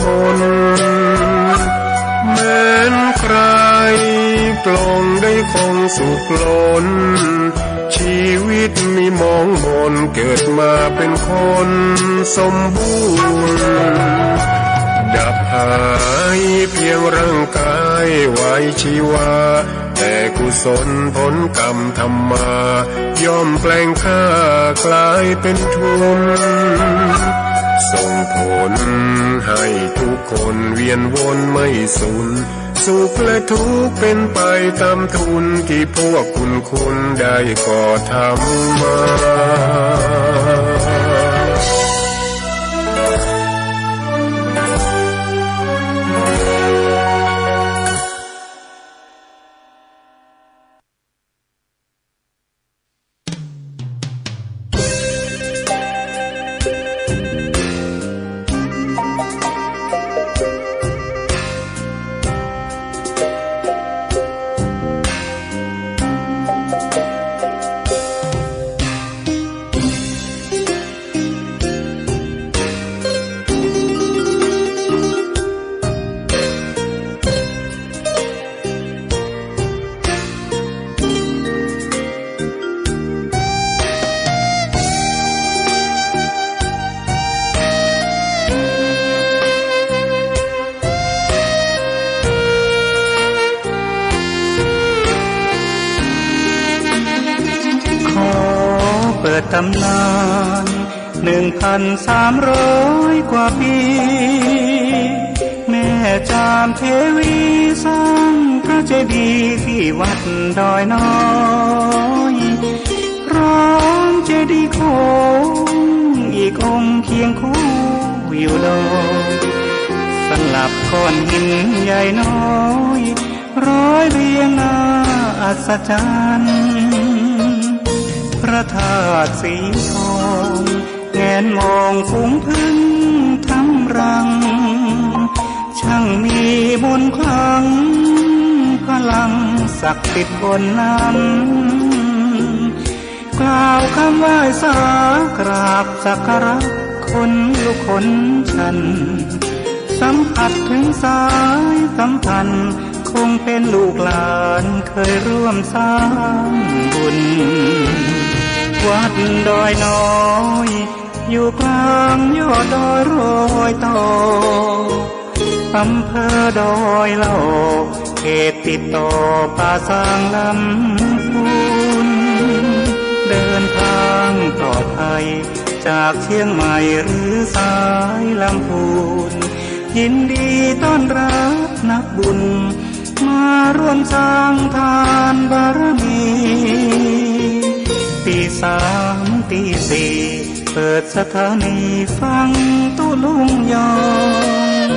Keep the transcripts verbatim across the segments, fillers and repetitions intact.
มน แม้นใครปลองได้ของสุขล้น ชีวิตมีมองมน เกิดมาเป็นคนสมบูรณ์ ดับหายเพียงร่างกายไว้ชีวา แต่กุศลผลกรรมทำมา ย่อมแปลงค่ากลายเป็นทุน ส่งผลให้ทุกคนเวียนวนไม่สูญ สุขและทุกข์เป็นไปตามทุนที่พวกคุณคุณได้ก่อทำมา ขอเปิดตำนาน หนึ่งพันสามร้อยกว่าปี แม่จามเทวีสร้างพระเจดีย์ที่วัดดอยน้อย พร้อมเจดีย์โค้งอีกองค์เคียงคู่อยู่ดอย สลับก้อนหินใหญ่น้อย ร้อยเรียงน่าอัศจรรย์ พระธาตุสีทอง แงนมองฝูงผึ้งทำรัง ช่างมีมนต์ขลัง พลังศักดิ์สิทธิ์บนนั้น กล่าวคำไหว้สากราบสักการะ ขนลุกขนชัน สัมผัสถึงสายสัมพันธ์ คงเป็นลูกหลานเคยร่วมสร้างบุญ วัดดอยน้อย อยู่กลางยอดดอยรอยต่อ อำเภอดอยเหล่า เขตติดต่อป่าซางลำพูน เดินทางปลอดภัย จากเชียงใหม่หรือสายลำพูน ยินดีต้อนรับนักบุญ มาร่วมสร้างทานบารมี ตีสามตีสี่ เปิดสถานีฟังตุ๊ลุงยอง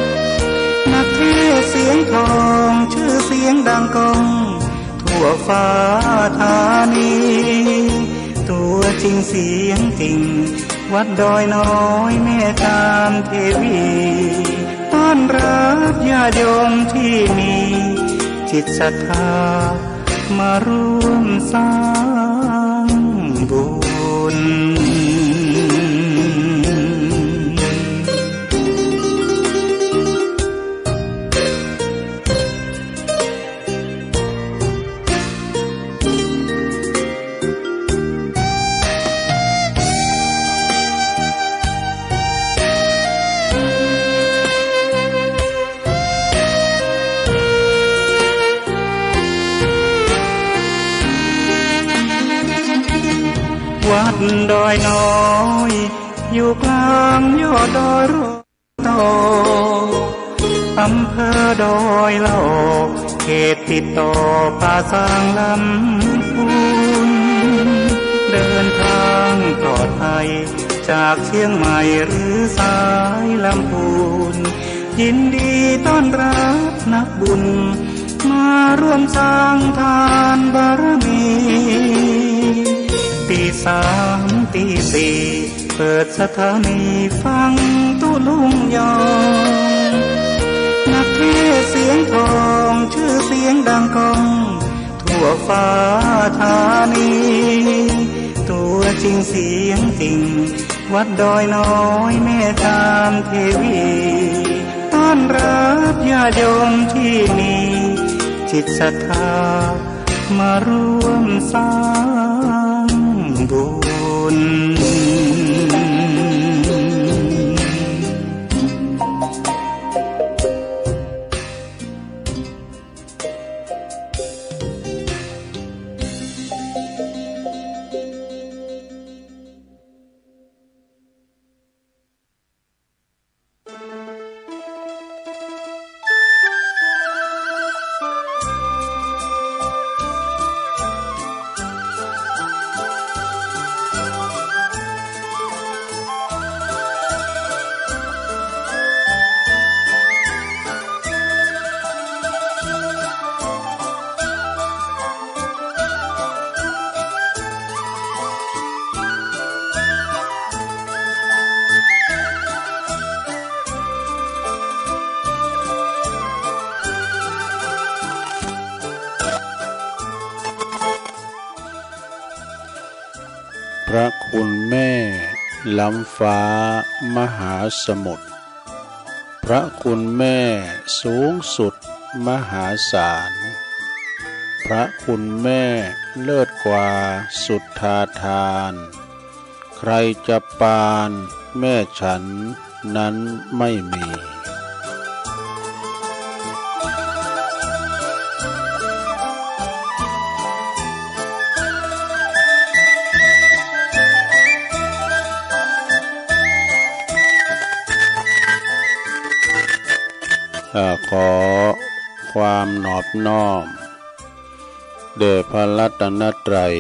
นักเทศน์เสียงทอง ชื่อเสียงดังก้อง ทั่วฟ้าธานี ตัวจริงเสียงจริง วัดดอยน้อยแม่จามเทวี ต้อนรับญาติโยมที่มีจิตศรัทธา มาร่วมสร้างบุญวัดดอยน้อย อยู่กลางยอดดอยรอยต่อ อำเภอดอยเหล่า เขตติดต่อป่าซางลำพูน เดินทางปลอดภัย จากเชียงใหม่หรือสายลำพูน ยินดีต้อนรับนักบุญ มาร่วมสร้างทานบารมี ตีสามตีสี่ เปิดสถานีฟังตุ๊ลุงยอง นักเทศน์เสียงทอง ชื่อเสียงดังก้อง ทั่วฟ้าธานี ตัวจริงเสียงจริง วัดดอยน้อยแม่จามเทวี ต ต้อนรับญาติโยมที่มีจิตศรัทธามาร่วมสร้างบุญ พระคุณแม่ล้ำฟ้ามหาสมุทร พระคุณแม่สูงสุดมหาศาล พระคุณแม่เลิศกว่าสุทธาทาน ใครจะปานแม่ฉันนั้นไม่มี อ่า ขอความนอบน้อมแด่พระรัตนตรัย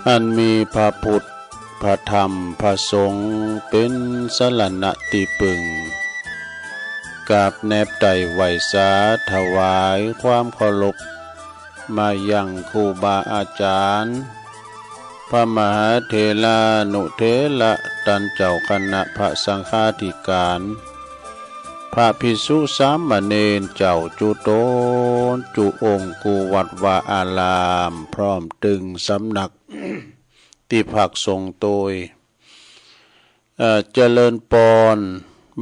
อันมีพระพุทธ พระธรรม พระสงฆ์ เป็นสรณะที่พึ่ง กราบแนบไต่ไหว้สาถวายความเคารพ มายังครูบาอาจารย์ พระมหาเถรานุเถระ ต้านเจ้าคณะพระสังฆาธิการ พระภิกษุสามเณรเจ้าจุ๊ตนจุ๊องค์ กู้วัดวาอาราม พร้อมตึงสำนัก ตี้พักสงฆ์โตย เอ่อ เจริญปอน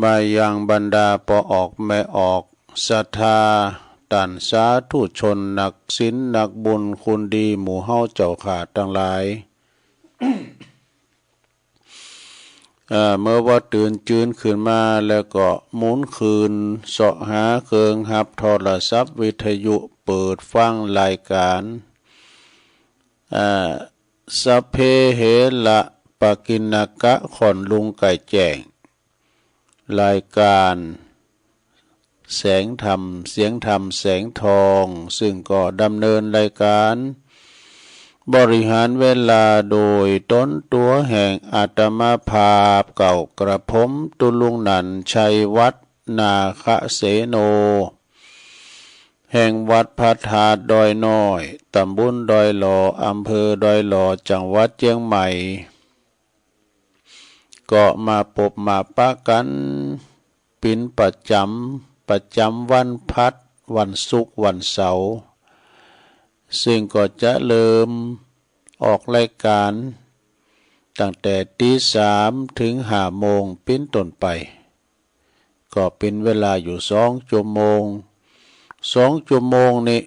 มายังบรรดาป้อออกแม่ออก ศรัทธา ต้านสาธุชน นักศีล นักบุญ คนดี หมู่เฮาเจ้าข้าตังหลาย เอ่อ เมื่อว่าตื่นจื้นขึ้นมาแล้วก็หมุนคืน เซาะหาเครื่องฮับโทรศัพท์วิทยุ เปิดฟังรายการ เอ่อ สัพเพเหระปกิณณกะ ค่อนลุงไก่แจ้ง รายการแสงธรรม เสียงธรรมแสงทอง ซึ่งก็ดำเนินรายการบริหารเวลาโดยตนตั๋วแห่งอาตมาภาพ เก้ากระผม ตุ๊ลุงนันท์ ชัยวัฒน์ นาคเสโน แห่งวัดพระธาตุดอยน้อย ตำบลดอยหล่อ อำเภอดอยหล่อ จังหวัดเชียงใหม่ ก็มาปบมาปะกันเป็นประจ๋ำ ประจ๋ำวันพัด วันศุกร์ วันเสาร์ ซึ่งก็จะเริ่มออกรายการตั้งแต่ตีสามถึงห้าโมงเป็นต้นไป ก็เป็นเวลาอยู่สองชั่วโมง สองชั่วโมงนี้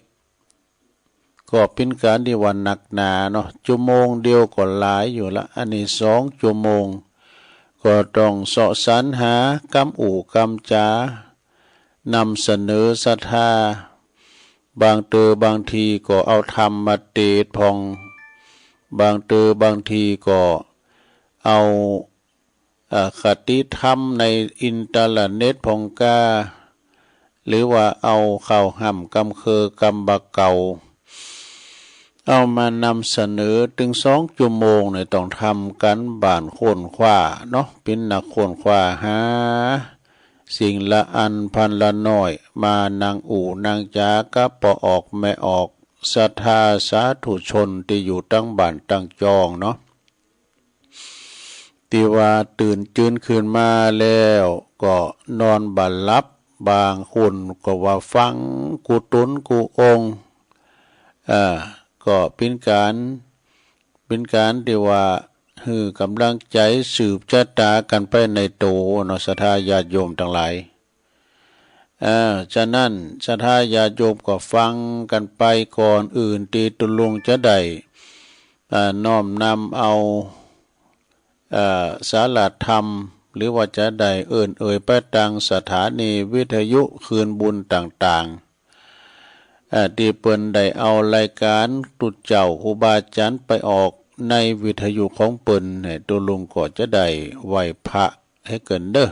ก็เป็นการตี้ว่าหนักหนาเนาะ ชั่วโมงเดียวก็หลายอยู่ละ อันนี้สองชั่วโมง ก็ต้องเซาะสรรหากำอู้กำจ๋า นำเสนอศรัทธา บางเต๋อบางทีก็เอาธรรมมาเตศน์พ่อง บางเต๋อบางทีก็เอา เอ่อ คติธรรมในอินเทอร์เน็ตพ่องกา หรือว่าเอาข้าวฮ่ำกำเคิกำบ่าเก่า เอามานำเสนอตึงสองชั่วโมงเนี่ย ต้องทำการบ้านค้นคว้าเนาะ เป็นนักค้นคว้าหาสิ่งละอันพันละน้อย มานั่งอู้นั่งจ๋ากับป้อออกแม่ออก ศรัทธาสาธุชนตี้อยู่ตังบ้านตังจองเนาะ ตี้ว่าตื่นจื้นขึ้นมาแล้วก็นอนบ่หลับ บางคนก็ว่าฟังกู้ตนกู้องค์ เอ่อ ก็เป็นการ เป็นการตี้ว่า หื้อกำลังใจ๋สืบชะตากั๋นไปในโตเนาะ ศรัทธาญาติโยมตังหลาย เอ่อ ฉะนั้นศรัทธาญาติโยมก็ฟังกั๋นไป ก่อนอื่นตี้ตุ๊ลุงจะได้ เอ่อ น้อมนำเอา เอ่อ สาระธรรม หรือว่าจะได้เอิ้นเอ่ยไปตางสถานีวิทยุคลื่นบุญต่างๆ เอ่อ ตี้เปิ้นได้เอารายก๋านตุ๊เจ้าครูบาอาจ๋ารย์ไปออกในวิทยุของเปิ้น เอ่อ ตุ๊ลุงก็จะได้ไหว้พระเฮก่อนเน่อ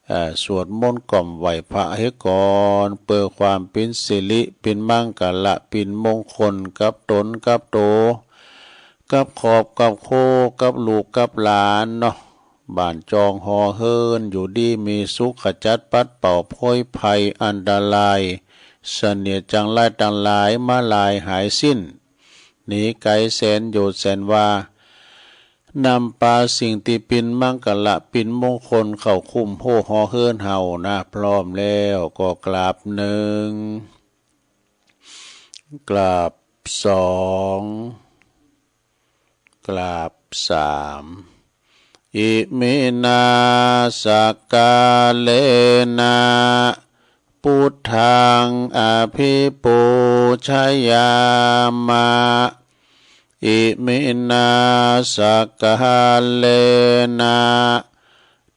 เอ่อ สวดมนต์กล่อมไหว้พระเฮก่อน เปื้อความเป๋นสิริเป๋นมังคละเป๋นมงคลกับตนกับโต กับครอบกับครัว กับลูกกับหลานเนาะ บ้านจองหอเฮือนอยู่ดีมีสุข ขจัดปัดเป่าโพยภัยอันตราย เสนียดจังไรตังหลายมาลายหายสิ้น หนีไกลแสนโยชน์แสนวา นำปาสิ่งตี้เป๋นมังคละเป๋นมงคลเข้าคุ้มโฮหอเฮือนเฮานะ พร้อมแล้วก็กราบหนึ่ง กราบสอง กราบสาม อิมินา สักกาเลนะ พุทธัง อภิปูชยามะ อิมินา สักกาเลนะ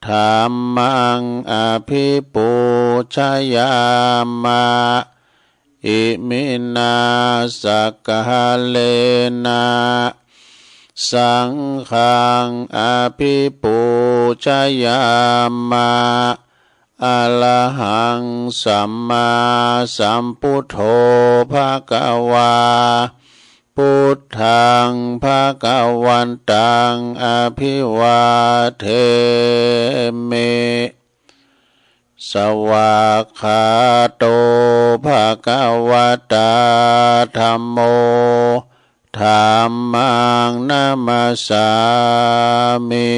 ธัมมัง อภิปูชยามะ อิมินา สักกาเลนะ สังฆัง อภิปูชยามะ อะระหัง สัมมาสัมพุทโธ ภะคะวา พุทธัง ภะคะวันตัง อะภิวาเทมิ สวากขาโต ภะคะวะตา ธัมโม ธัมมัง นะมัสสามิ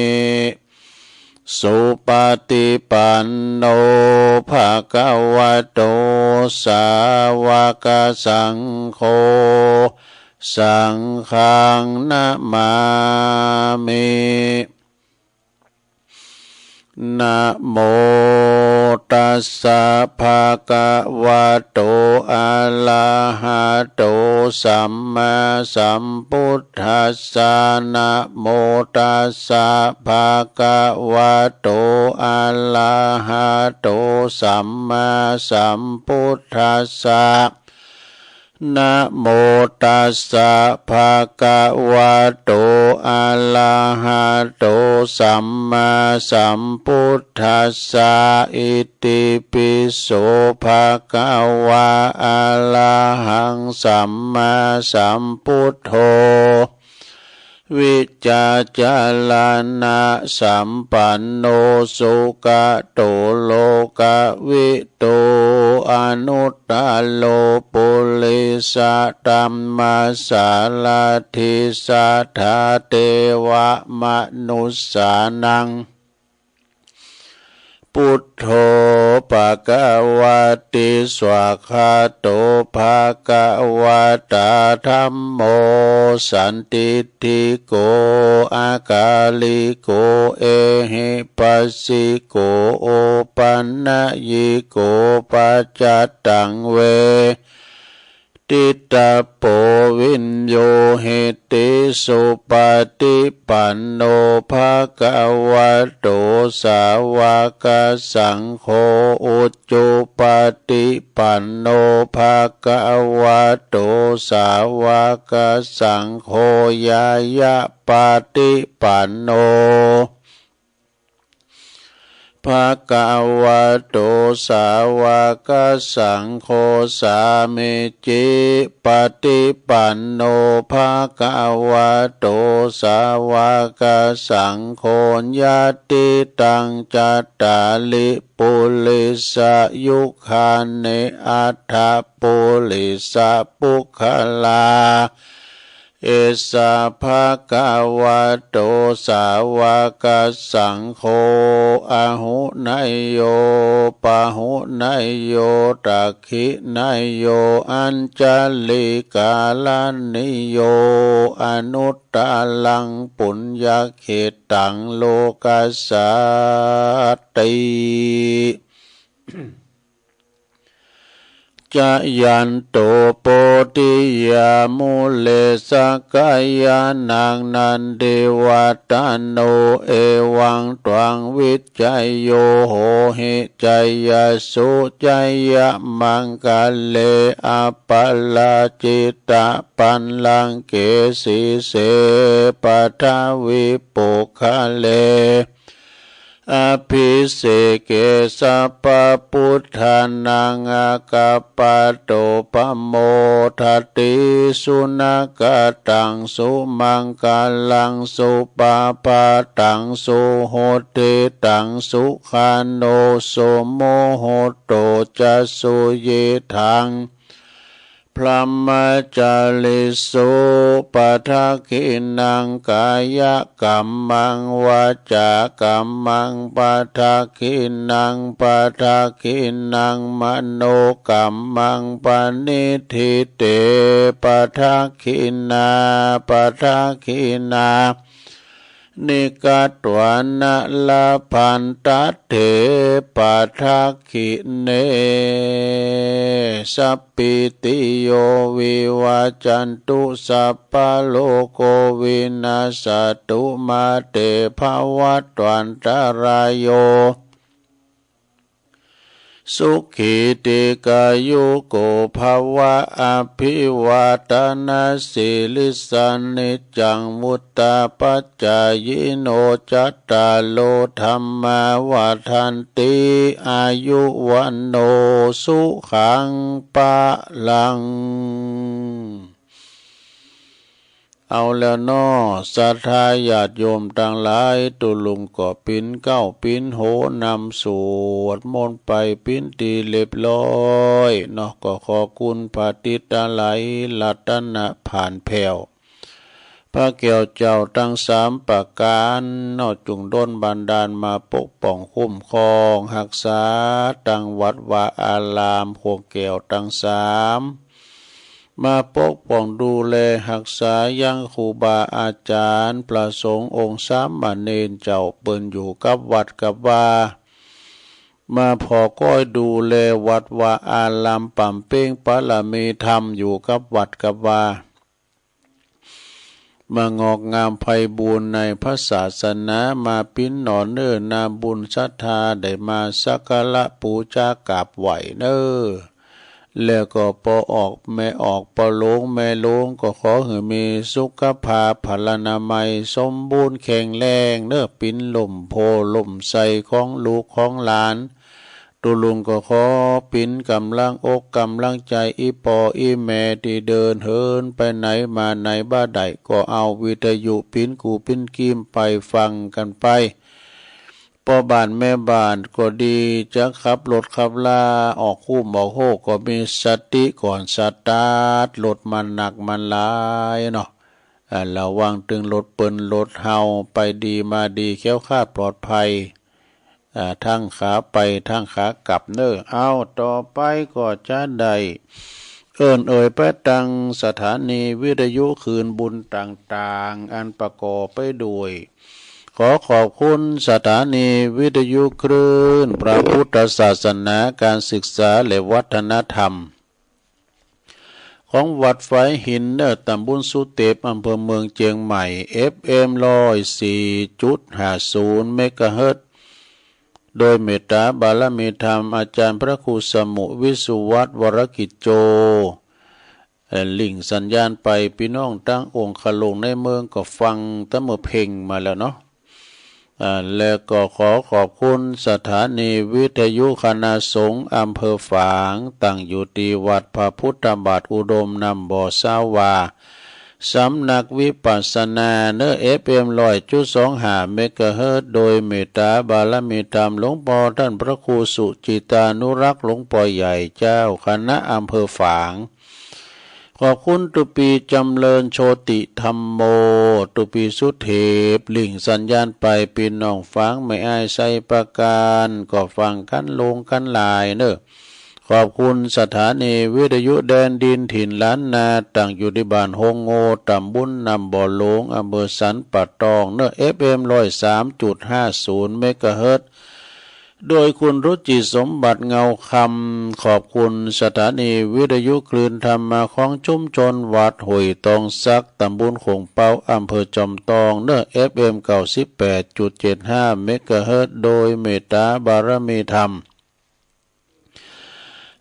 สุปะติปันโน ภะคะวะโต สาวะกะสังโฆ สังฆัง นะมามิ นะโมตัสสะ ภะคะวะโต อะระหะโต สัมมาสัมพุทธัสสะ นะโมตัสสะ ภะคะวะโต อะระหะโต สัมมาสัมพุทธัสสะ นะโมตัสสะ ภะคะวะโต อะระหะโต สัมมาสัมพุทธัสสะ อิติปิโส ภะคะวา อะระหัง สัมมาสัมพุทโธ วิจารณะสัมปันโน สุขะโต โลกะวิทู อนุตตะโร ปุริสะธัมมะสารถิ สัทธาเทวะมนุสสานัง พุทโธ ภะคะวะติ สวากขาโต ภะคะวะตา ธัมโม สันทิฏฐิโก อะกาลิโก เอหิปัสสิโก โอปันนยิโก ปัจจตัง เว ทิตาโป วิญญูหิติ สุปะติปันโน ภะคะวะโต สาวะกะสังโฆ อุจุปะติปันโน ภะคะวะโต สาวะกะสังโฆ ญาญะปะติปันโน ภะคะวะโต สาวะกะสังโฆ สามิจิปะติปันโน ภะคะวะโต สาวะกะสังโฆ ยะติตัง จัตตาริ ปุริสะยุคานิ อัตถะ ปุริสะปุคคลา เอสะ ภะคะวะโต สาวะกะสังโฆ อะหุเนยโย ปะหุเนยโย ตักขิเนยโย อัญชะลีกะระณีโย อนุตตะรัง ปุญญะเขตตัง โลกัสสะติ จะยันโต โพธิยา มูเล สักกายานัง นันทิวัฏฏะโน เอวังตวัง วิชชโย โหหิ จายะสุ จายะมังคะเล อะปะราจิตะปัลลังเก สีเส ปะทะวิปุคคะเล อะภิเสเก สัพพะปุทธานัง อะคัปปะโต ปะโมทะติ สุนะกะตัง สุมังคะลัง สุปะพะตัง สุหุตติตัง สุขะโน สุมุฮุตโต จะ สุยิทัง พรหมจาริสุ ปะทักขิณัง กายะกัมมัง วาจากัมมัง ปะทักขิณัง ปะทักขิณัง มโนกัมมัง ปะณิทธิเต ปะทักขิณา ปะทักขิณา นิกะตวานะ ละพันตะเถ ปะทักขิเณ สัพพิติโย วิวัชชันตุ สัพพะโรโค วินัสสะตุ มาเต ภะวัตวันตะราโย สุขี ทีฆายุโก ภะวะ อะภิวาทะนะสีลิสสะ นิจจัง วุฑฒาปะจายิโน จัตตาโร ธัมมา วัฑฒันติ อายุ วัณโณ สุ ขัง พะลัง เอาแล้วเนาะ ศรัทธาญาติโยมตังหลาย ตุ๊ลุงก็ปิ๊นเก๊าปิ๊นโหนำสวดมนต์ไปปิ๊นตี้เรียบร้อยเนาะ ก็ขอบคุณพระติดตาไหล รัตนะผ่านแผ้ว พระแก้วเจ้าตังสามประก๋านเนาะ จุ่งดลบันดาลมาปกป้องคุ้มครองฮักษาตังวัดวาอาราม พระแก้วตังสาม มาปกป้องดูแลฮักษายังครูบาอาจารย์ พระสงฆ์องค์สามเณรเจ้า เปิ้นอยู่กับวัดกับวา มาผ่อคอยดูแลวัดวาอาราม บำเพ็ญบารมีธรรมอยู่กับวัดกับวา มางอกงามไพบูลย์ในพระศาสนา มาปิ๊นหน่อเน้อนาบุญศรัทธา ได้มาสักการะปู๋จากราบไหว้เน้อ แล้วก็ป้อออกแม่ออก ป้อหลวงแม่หลวง ก็ขอหื้อมีสุขภาพพลานามัยสมบูรณ์แข็งแรงเน้อ ปิ๊นล่มโพธิ์ล่มไทรของลูกของหลาน ตุ๊ลุงก็ขอปิ๊นก๋ำลังอกก๋ำลังใจ๋ อี่ป้ออี่แม่ตี้เดินเหินไปไหนมาไหนบ่ได้ ก็เอาวิทยุปิ๊นกู้ปิ๊นกีมไปฟังกั๋นไป ป้อบ้านแม่บ้านก็ดี จะขับรถขับลาออกคุ้มออกโฮก ก็มีสติก่อนสตาร์ทรถ มันหนักมันหลายเนาะ อ่า ระวังตึงรถเปิ้นรถเฮา ไปดีมาดี แคล้วคลาดปลอดภัย อ่า ทั้งขาไปทั้งขากลับเน้อ เอา ต่อไปก็จะได้เอิ้นเอ่ยไปตังสถานีวิทยุคืนบุญต่างๆ อันประกอบไปด้วย ขอขอบคุณสถานีวิทยุคลื่นพระพุทธศาสนา การศึกษาและวัฒนธรรม ของวัดฝายหินเน้อ ตำบลสุเตพ อำเภอเมืองเจียงใหม่ เอฟเอ็ม ร้อยสี่จุดห้าศูนย์ เมกะเฮิรตซ์ โดยเมตตาบารมีธรรม อาจารย์พระครูสมุห์ วิสุวัฒน์ วรกิจโจ เอ่อ ลิงก์สัญญาณไป ปี้น้องตังองค์คาลงในเมืองก็ฟังตะเมื่อเพ็งมาแล้วเนาะ อ่า แล้วก็ขอขอบคุณสถานีวิทยุคณะสงฆ์อำเภอฝาง ตั้งอยู่ตี้วัดพระพุทธบาทอุดมน้ำบ่อสาวา สำนักวิปัสสนาเน้อ เอฟเอ็ม ร้อยจุดสองห้า เมกะเฮิรตซ์ โดยเมตตาบารมีธรรมหลวงป้อต้านพระครูสุจิตตานุรักษ์ หลวงป้อใหญ่เจ้าคณะอำเภอฝาง ข ขอบคุณตุปีจำเริญโชติธัมโม ตุปีสุเทพ ลิงก์สัญญาณไป พี่น้องฟังแม่อ้ายไซประการ ก็ฟังกันลงกันหลายเนอะ ขอบคุณสถานีวิทยุแดนดินถิ่นล้านนา ตั้งอยู่ที่บ้านโฮงโง ตำบลน้ำบ่อหลวง อำเภอสันป่าตอง เนอะ เอฟเอ็ม ร้อยสามจุดห้าศูนย์ เมกะเฮิรตซ์ โดยคุณรุจิสมบัติเงาคำ ขอบคุณสถานีวิทยุคลื่นธรรมะของชุมชนวัดห้วยตองสัก ตำบลโขงเป๊า อำเภอจอมตอง เนอะ เอฟเอ็ม เก้าสิบแปดจุดเจ็ดห้า เมกะเฮิรตซ์ โดยเมตตาบารมีธรรม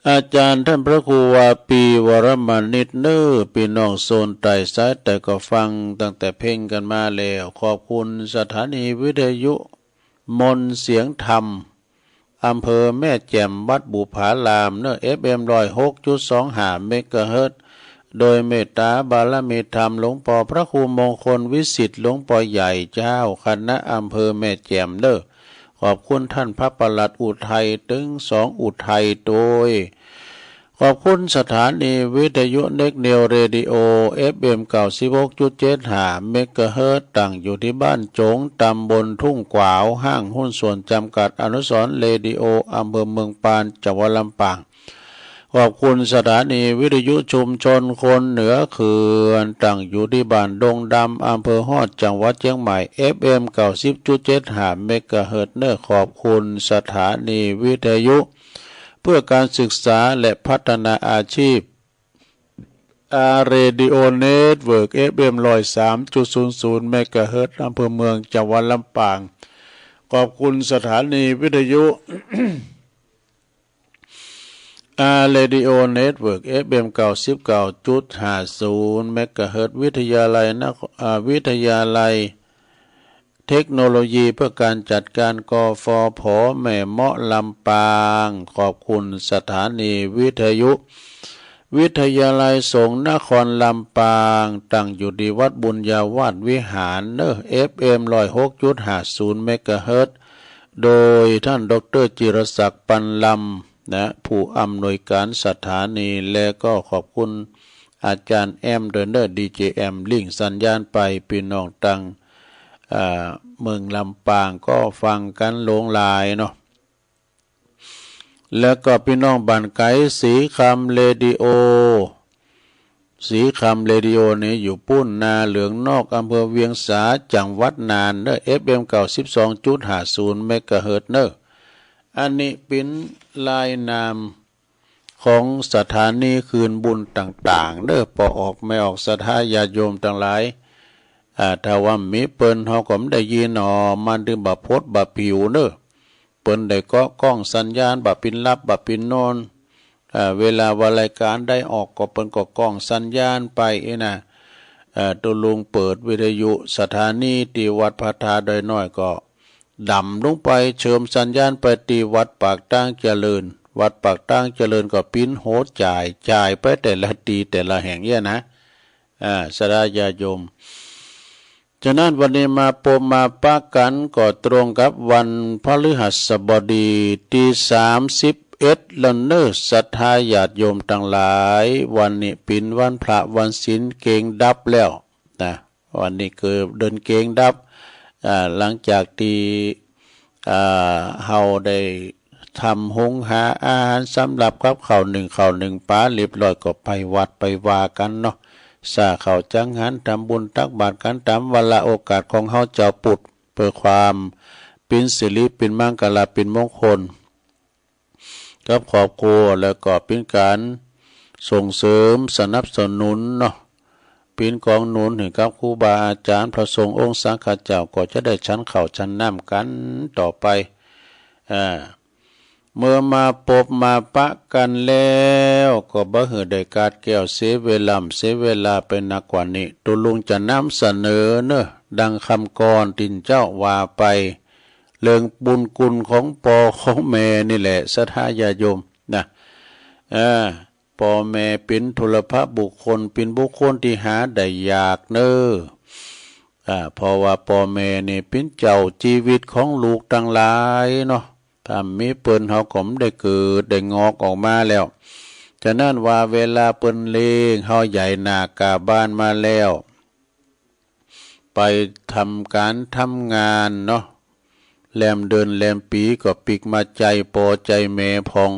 อาจารย์ท่านพระครูวาปีวรมณิตเนอร์ พี่น้องโซนใต้สายใต้ก็ฟังตั้งแต่เพ็งกันมาแล้ว ขอบคุณสถานีวิทยุมนต์เสียงธรรม อำเภอแม่แจ่ม วัดบุพารามเนอร์ เอฟเอ็ม ร้อยหกจุดสองห้า เมกะเฮิรตซ์ โดยเมตตาบารมีธรรมหลวงปอพระครูมงคลวิสิทธิ์ หลวงปอใหญ่เจ้าคณะอำเภอแม่แจ่มเนอร์ ขอบคุณท่านพระปลัดอุทัยตึงสองอุทัยโดย ขอบคุณสถานีวิทยุเน็กเนวเรดิโอ เอฟเอ็ม เก้าสิบหกจุดเจ็ดห้า เมกะเฮิรตซ์ ตั้งอยู่ที่บ้านโจ๋ง ตำบลทุ่งขวาว ห้างหุ้นส่วนจำกัดอนุสรณ์เรดิโอ อำเภอเมืองปาน จังหวัดลำปาง ขอบคุณสถานีวิทยุชุมชนคนเหนือเขื่อน ตั้งอยู่ที่บ้านดงดำ อำเภอฮอด จังหวัดเชียงใหม่ เอฟเอ็ม เก้าสิบจุดเจ็ดห้า เมกะเฮิรตซ์เนอร์ ขอบคุณสถานีวิทยุเพื่อการศึกษาและพัฒนาอาชีพ อาร์ เรดิโอ เน็ตเวิร์ก เอฟเอ็ม ร้อยสามจุดศูนย์ศูนย์ เมกะเฮิรตซ์ อำเภอเมือง จังหวัดลำปาง ขอบคุณสถานีวิทยุ อาร์ เรดิโอ เน็ตเวิร์ก เอฟเอ็ม เก้าสิบเก้าจุดห้าศูนย์ เมกะเฮิรตซ์ วิทยาลัยนคร อ่า วิทยาลัยเทคโนโลยีเพื่อการจัดการ กฟผ แม่เมาะ ลำปาง ขอบคุณสถานีวิทยุ วิทยาลัยสงฆ์นครลำปาง ตั้งอยู่ที่วัดบุญญาวาสวิหารเนอร์ เอฟเอ็ม ร้อยหกจุดห้าศูนย์ เมกะเฮิรตซ์ โดยท่านดอกเตอร์จิรศักดิ์ ปันลำ นะ ผู้อำนวยการสถานี และก็ขอบคุณอาจารย์แอมด้วยเนอร์ ดีเจแอม ลิงก์สัญญาณไป พี่น้องตัง อ่า เมืองลำปางก็ฟังกันหลงหลายเนาะ แล้วก็พี่น้องบ้านไกล สีคำเรดิโอ สีคำเรดิโอนี่อยู่ปู้นนาเหลืองนอก อำเภอเวียงสา จังหวัดน่านเนอร์ เอฟเอ็ม เก้าสิบสองจุดห้าศูนย์ เมกะเฮิรตซ์เนอร์ อันนี้เป๋นรายนามของสถานีคืนบุญต่างๆ เนอร์ ปอออกแม่ออกศรัทธาญาติโยมตังหลาย อ่า ถ้าว่ามีเปิ้นเฮาก็บ่ได้ยินออ มันถึงบ่พดบ่ผิวเนอร์ เปิ้นได้เกาะก้องสัญญาณบ่ปินหลับบ่ปินนอน อ่า เวลาว่ารายการใดออกก็เปิ้นก็ก้องสัญญาณไปเอ้นะ อ่า ตุ๊ลุงเปิดวิทยุสถานีตี้วัดพระธาตุดอยน้อยก็ดำลงไปเชิมสัญญาณไปตี้วัดปากตางเจริญ วัดปากตางเจริญก็ปิ้นโหจ่าย จ่ายไปแต่ละตี้แต่ละแห่งเอี้ยนะ อ่า ศรัทธาญาติโยม ฉะนั้นวันนี้มาปบมาปะกันก็ตรงกับวันพฤหัสบดีตี้สามสิบเอ็ดแล้วเนอร์ ศรัทธาญาติโยมตังหลาย วันนี้เป๋นวันพระวันศีลเกณฑ์ดับแล้วนะ วันนี้คือเดือนเกณฑ์ดับ อ่า หลังจากตี้ อ่า เฮาได้ทำหุงหาอาหารสำหรับกับข้าวนึ่งข้าวนึ่งปลาเรียบร้อยก็ไปวัดไปวากันเนาะ สร้างข้าวจังหัน ทำบุญตักบาตรกันตามวาระโอกาสของเฮาเจ้าพุทธ เพื่อความเป๋นสิริ เป๋นมังคละ เป๋นมงคล กับครอบครัว แล้วก็เป๋นก๋านส่งเสริมสนับสนุนเนาะ เป๋นกองหนุนหื้อกับครูบาอาจารย์พระสงฆ์องค์สังฆเจ้า ก็จะได้ฉันข้าวฉันน้ำกันต่อไป อ่า เมื่อมาปบมาปะกันแล้ว ก็บ่หื้อได้กาดแก้วเสียเวลา เสียเวลาไปนักกว่านี้ ตุ๊ลุงจะนำเสนอเนอ ดังคำกลอนตี้เจ้าว่าไป เรื่องบุญคุณของป้อของแม่นี่แหละศรัทธาญาติโยมนะ เออ ป้อแม่เป๋นทุรพบุคคล เป๋นบุคคลตี้หาได้ยากเนอ อ่า เพราะว่าป้อแม่นี่เป๋นเจ้าชีวิตของลูกตังหลายเนาะ ถ้าบ่มีเปิ้นเฮาก็บ่ได้เกิดได้งอกออกมาแล้ว ฉะนั้นว่าเวลาเปิ้นเลี้ยงเฮาใหญ่หน้าก้าบ้านมาแล้ว ไปทำการทำงานเนาะ แรมเดือนแรมปีก็ปิ๊กมาใจ๋ปอใจ๋แม่พ่อง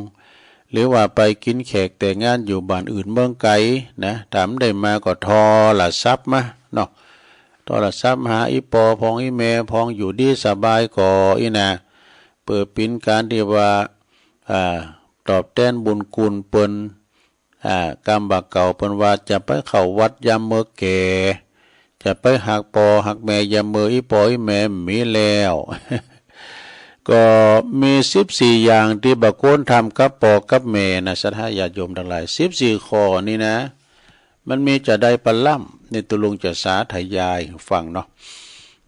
หรือว่าไปกิ๋นแขกแต่งงานอยู่บ้านอื่นเมืองไก๋นะ ถ้าบ่ได้มาก็โทรศัพท์มาเนาะ โทรศัพท์หาอี่ปอพ่องอี่แม่พ่อง อยู่ดีสบายก่ออี้นะ เปื้อเป๋นการตี้ว่า อ่า ตอบแตนบุญคุณเปิ้น อ่า กำบ่าเก่าเปิ้นว่าจะไปเข้าวัดยามเมื่อแก่ จะไปฮักปอฮักแม่ยามเมื่ออี่ปออี่แม่บ่มีแล้ว ก็มีสิบสี่อย่างตี้บ่ควรทำกับปอกับแม่นะ ศรัทธาญาติโยมตังหลาย สิบสี่ข้อนี้นะ มันมีจะใดปะล่ำ นี่ตุ๊ลุงจะสาธยายหื้อฟังเนาะ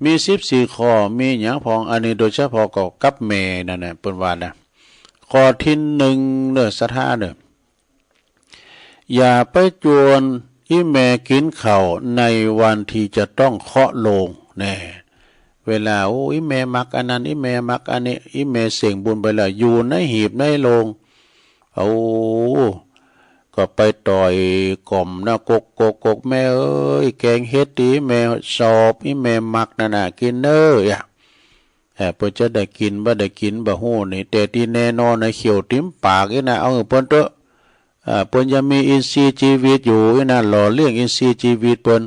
มีสิบสี่ข้อ มีหยังพ่อง อันนี้โดยเฉพาะก็กับแม่นั่นนะ เปิ้นว่านะ ข้อตี้หนึ่งเน่อ ศรัทธาเน่อ อย่าไปจวนอี่แม่กิ๋นข้าวในวันตี้จะต้องเคาะโลง แน่ เวลา โอ้ อี่แม่มักอันนั้น อี่แม่มักอันนี้ อี่แม่เส้งบุญไปแล้ว อยู่ในหีบในโลง โอ้ ก็ไปต่อยก่อมนะ กก กก กก แม่เอ้ย แกงเห็ดตี้แม่ชอบ อี่แม่มักนั่นน่ะ กิ๋นเน่อ เอ่อ เปิ้นจะได้กิ๋นบ่ได้กิ๋นบ่ฮู้นี่ แต่ตี้แน่นอนนะ เคี้ยวติ่มปากอี้นะ เอาหื้อเปิ้นเต๊อะ อ่า เปิ้นยังมีอินทรีย์ชีวิตอยู่อี้นะ หล่อเลี้ยงอินทรีย์ชีวิตเปิ้น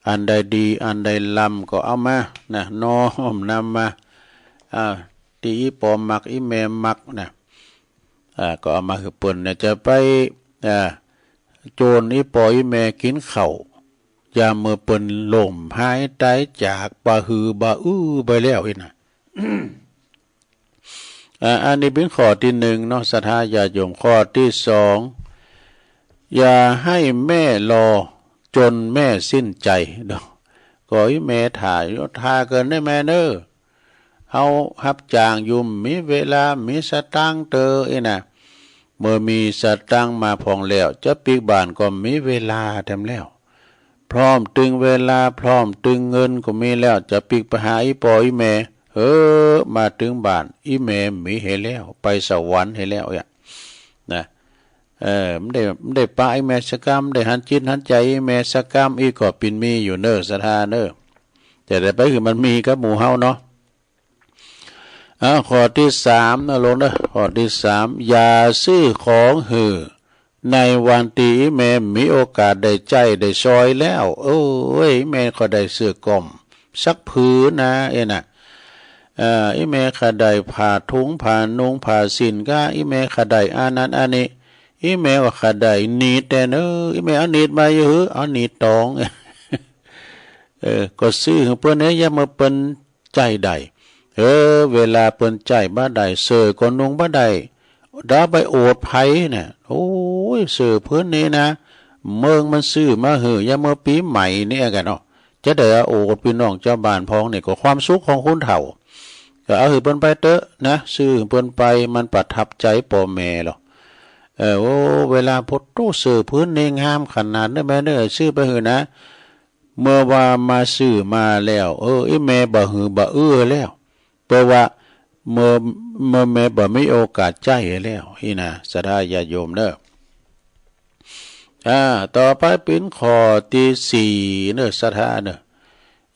อันใดดี อันใดล้ำก็เอามานะ น้อมนำมา อ่า ตี้อี่ปอมัก อี่แม่มักนะ อ่า ก็เอามาหื้อเปิ้นนะ จะไป อ่า จวนอี่ปออี่แม่กิ๋นข้าว ยามเมื่อเปิ้นล้มหายต๋ายจากบ่หือบ่อื้อไปแล้วอี้นะ อ่า อันนี้เป๋นข้อตี้หนึ่งเนาะ ศรัทธาญาติโยม ข้อตี้สอง อย่าให้แม่รอจนแม่สิ้นใจเนาะ ก็อี่แม่ถ่าอยู่ ถ่าเกินได้แม่เน่อ เฮาฮับจ้างอยู่ บ่มีเวลา บ่มีสตางค์เต๊อะอี้นะ เมื่อมีสตางค์มาพ่องแล้ว จะปิ๊กบ้านก็บ่มีเวลาแถมแล้ว พร้อมตึงเวลา พร้อมตึงเงินก็มีแล้ว จะปิ๊กไปหาอี่ปออี่แม่ เออ มาตึงบ้าน อี่แม่บ่มีหื้อแล้ว ไปสวรรค์หื้อแล้วเอ้ย นะ เออ บ่ได้ บ่ได้ปะอี่แม่สักกำ บ่ได้หันจิตหันใจ๋อี่แม่สักกำ อี่ก็ปิ่นมีอยู่เน่อ ศรัทธาเน่อ แต่ได้ไปหื้อมันมีกับหมู่เฮาเนาะ อ่า ข้อตี้สามเน่อลุงเน่อ ข้อตี้สาม อย่าซื้อของหื้อในวันตี้อี่แม่บ่มีโอกาสได้ใจ๊ได้ซอยแล้ว โอ้ย อี่แม่ข้าได้เสื้อก้อมสักผืนนะ เอ้ยนะ เอ่อ อี่แม่ข้าได้ผ้าถุงผ้านุ่งผ้าสิ้นกา อี่แม่ข้าได้อันนั้นอันนี้ อี่แม่ว่าข้าได้หนีบแต๊เน่อ อี่แม่เอาหนีบมาอยู่หื้อ เอาหนีบตอง เออ ก็ซื้อหื้อเปิ้นเน่อ ยามเมื่อเปิ้นใจ๊ได้ เออ เวลาเปิ้นใจ๊บ่ได้ เสื้อก็นุ่งบ่ได้ ดาวไปโอดไผน่ะ โอ้ย เสื้อผืนนี้นะ เมืองมันซื้อมาหื้อ ยามเมื่อปี๋ใหม่นี้กะเนาะ จะได้เอาโอดปี้น้องจาวบ้านพ่องนี่ ก็ความสุขของคนเฒ่า ก็เอาหื้อเปิ้นไปเต๊อะนะ ซื้อหื้อเปิ้นไป มันประทับใจ๋ปอแม่หลอ เออ โอ้ เวลา โผดโธ่ เสื้อผืนนี้งามขนาดนี้แม่เน่อ ซื้อไปหื้อนะ เมื่อว่ามาซื้อมาแล้ว เออ อี่แม่บ่หือบ่อื้อแล้ว เพราะว่าเมื่อ เมื่อแม่บ่มีโอกาสใจ๊แล้ว อี้นะ ศรัทธาญาติโยมเน่อ อ่า ต่อไปเป๋นข้อตี้สี่เน่อ ศรัทธาเน่อ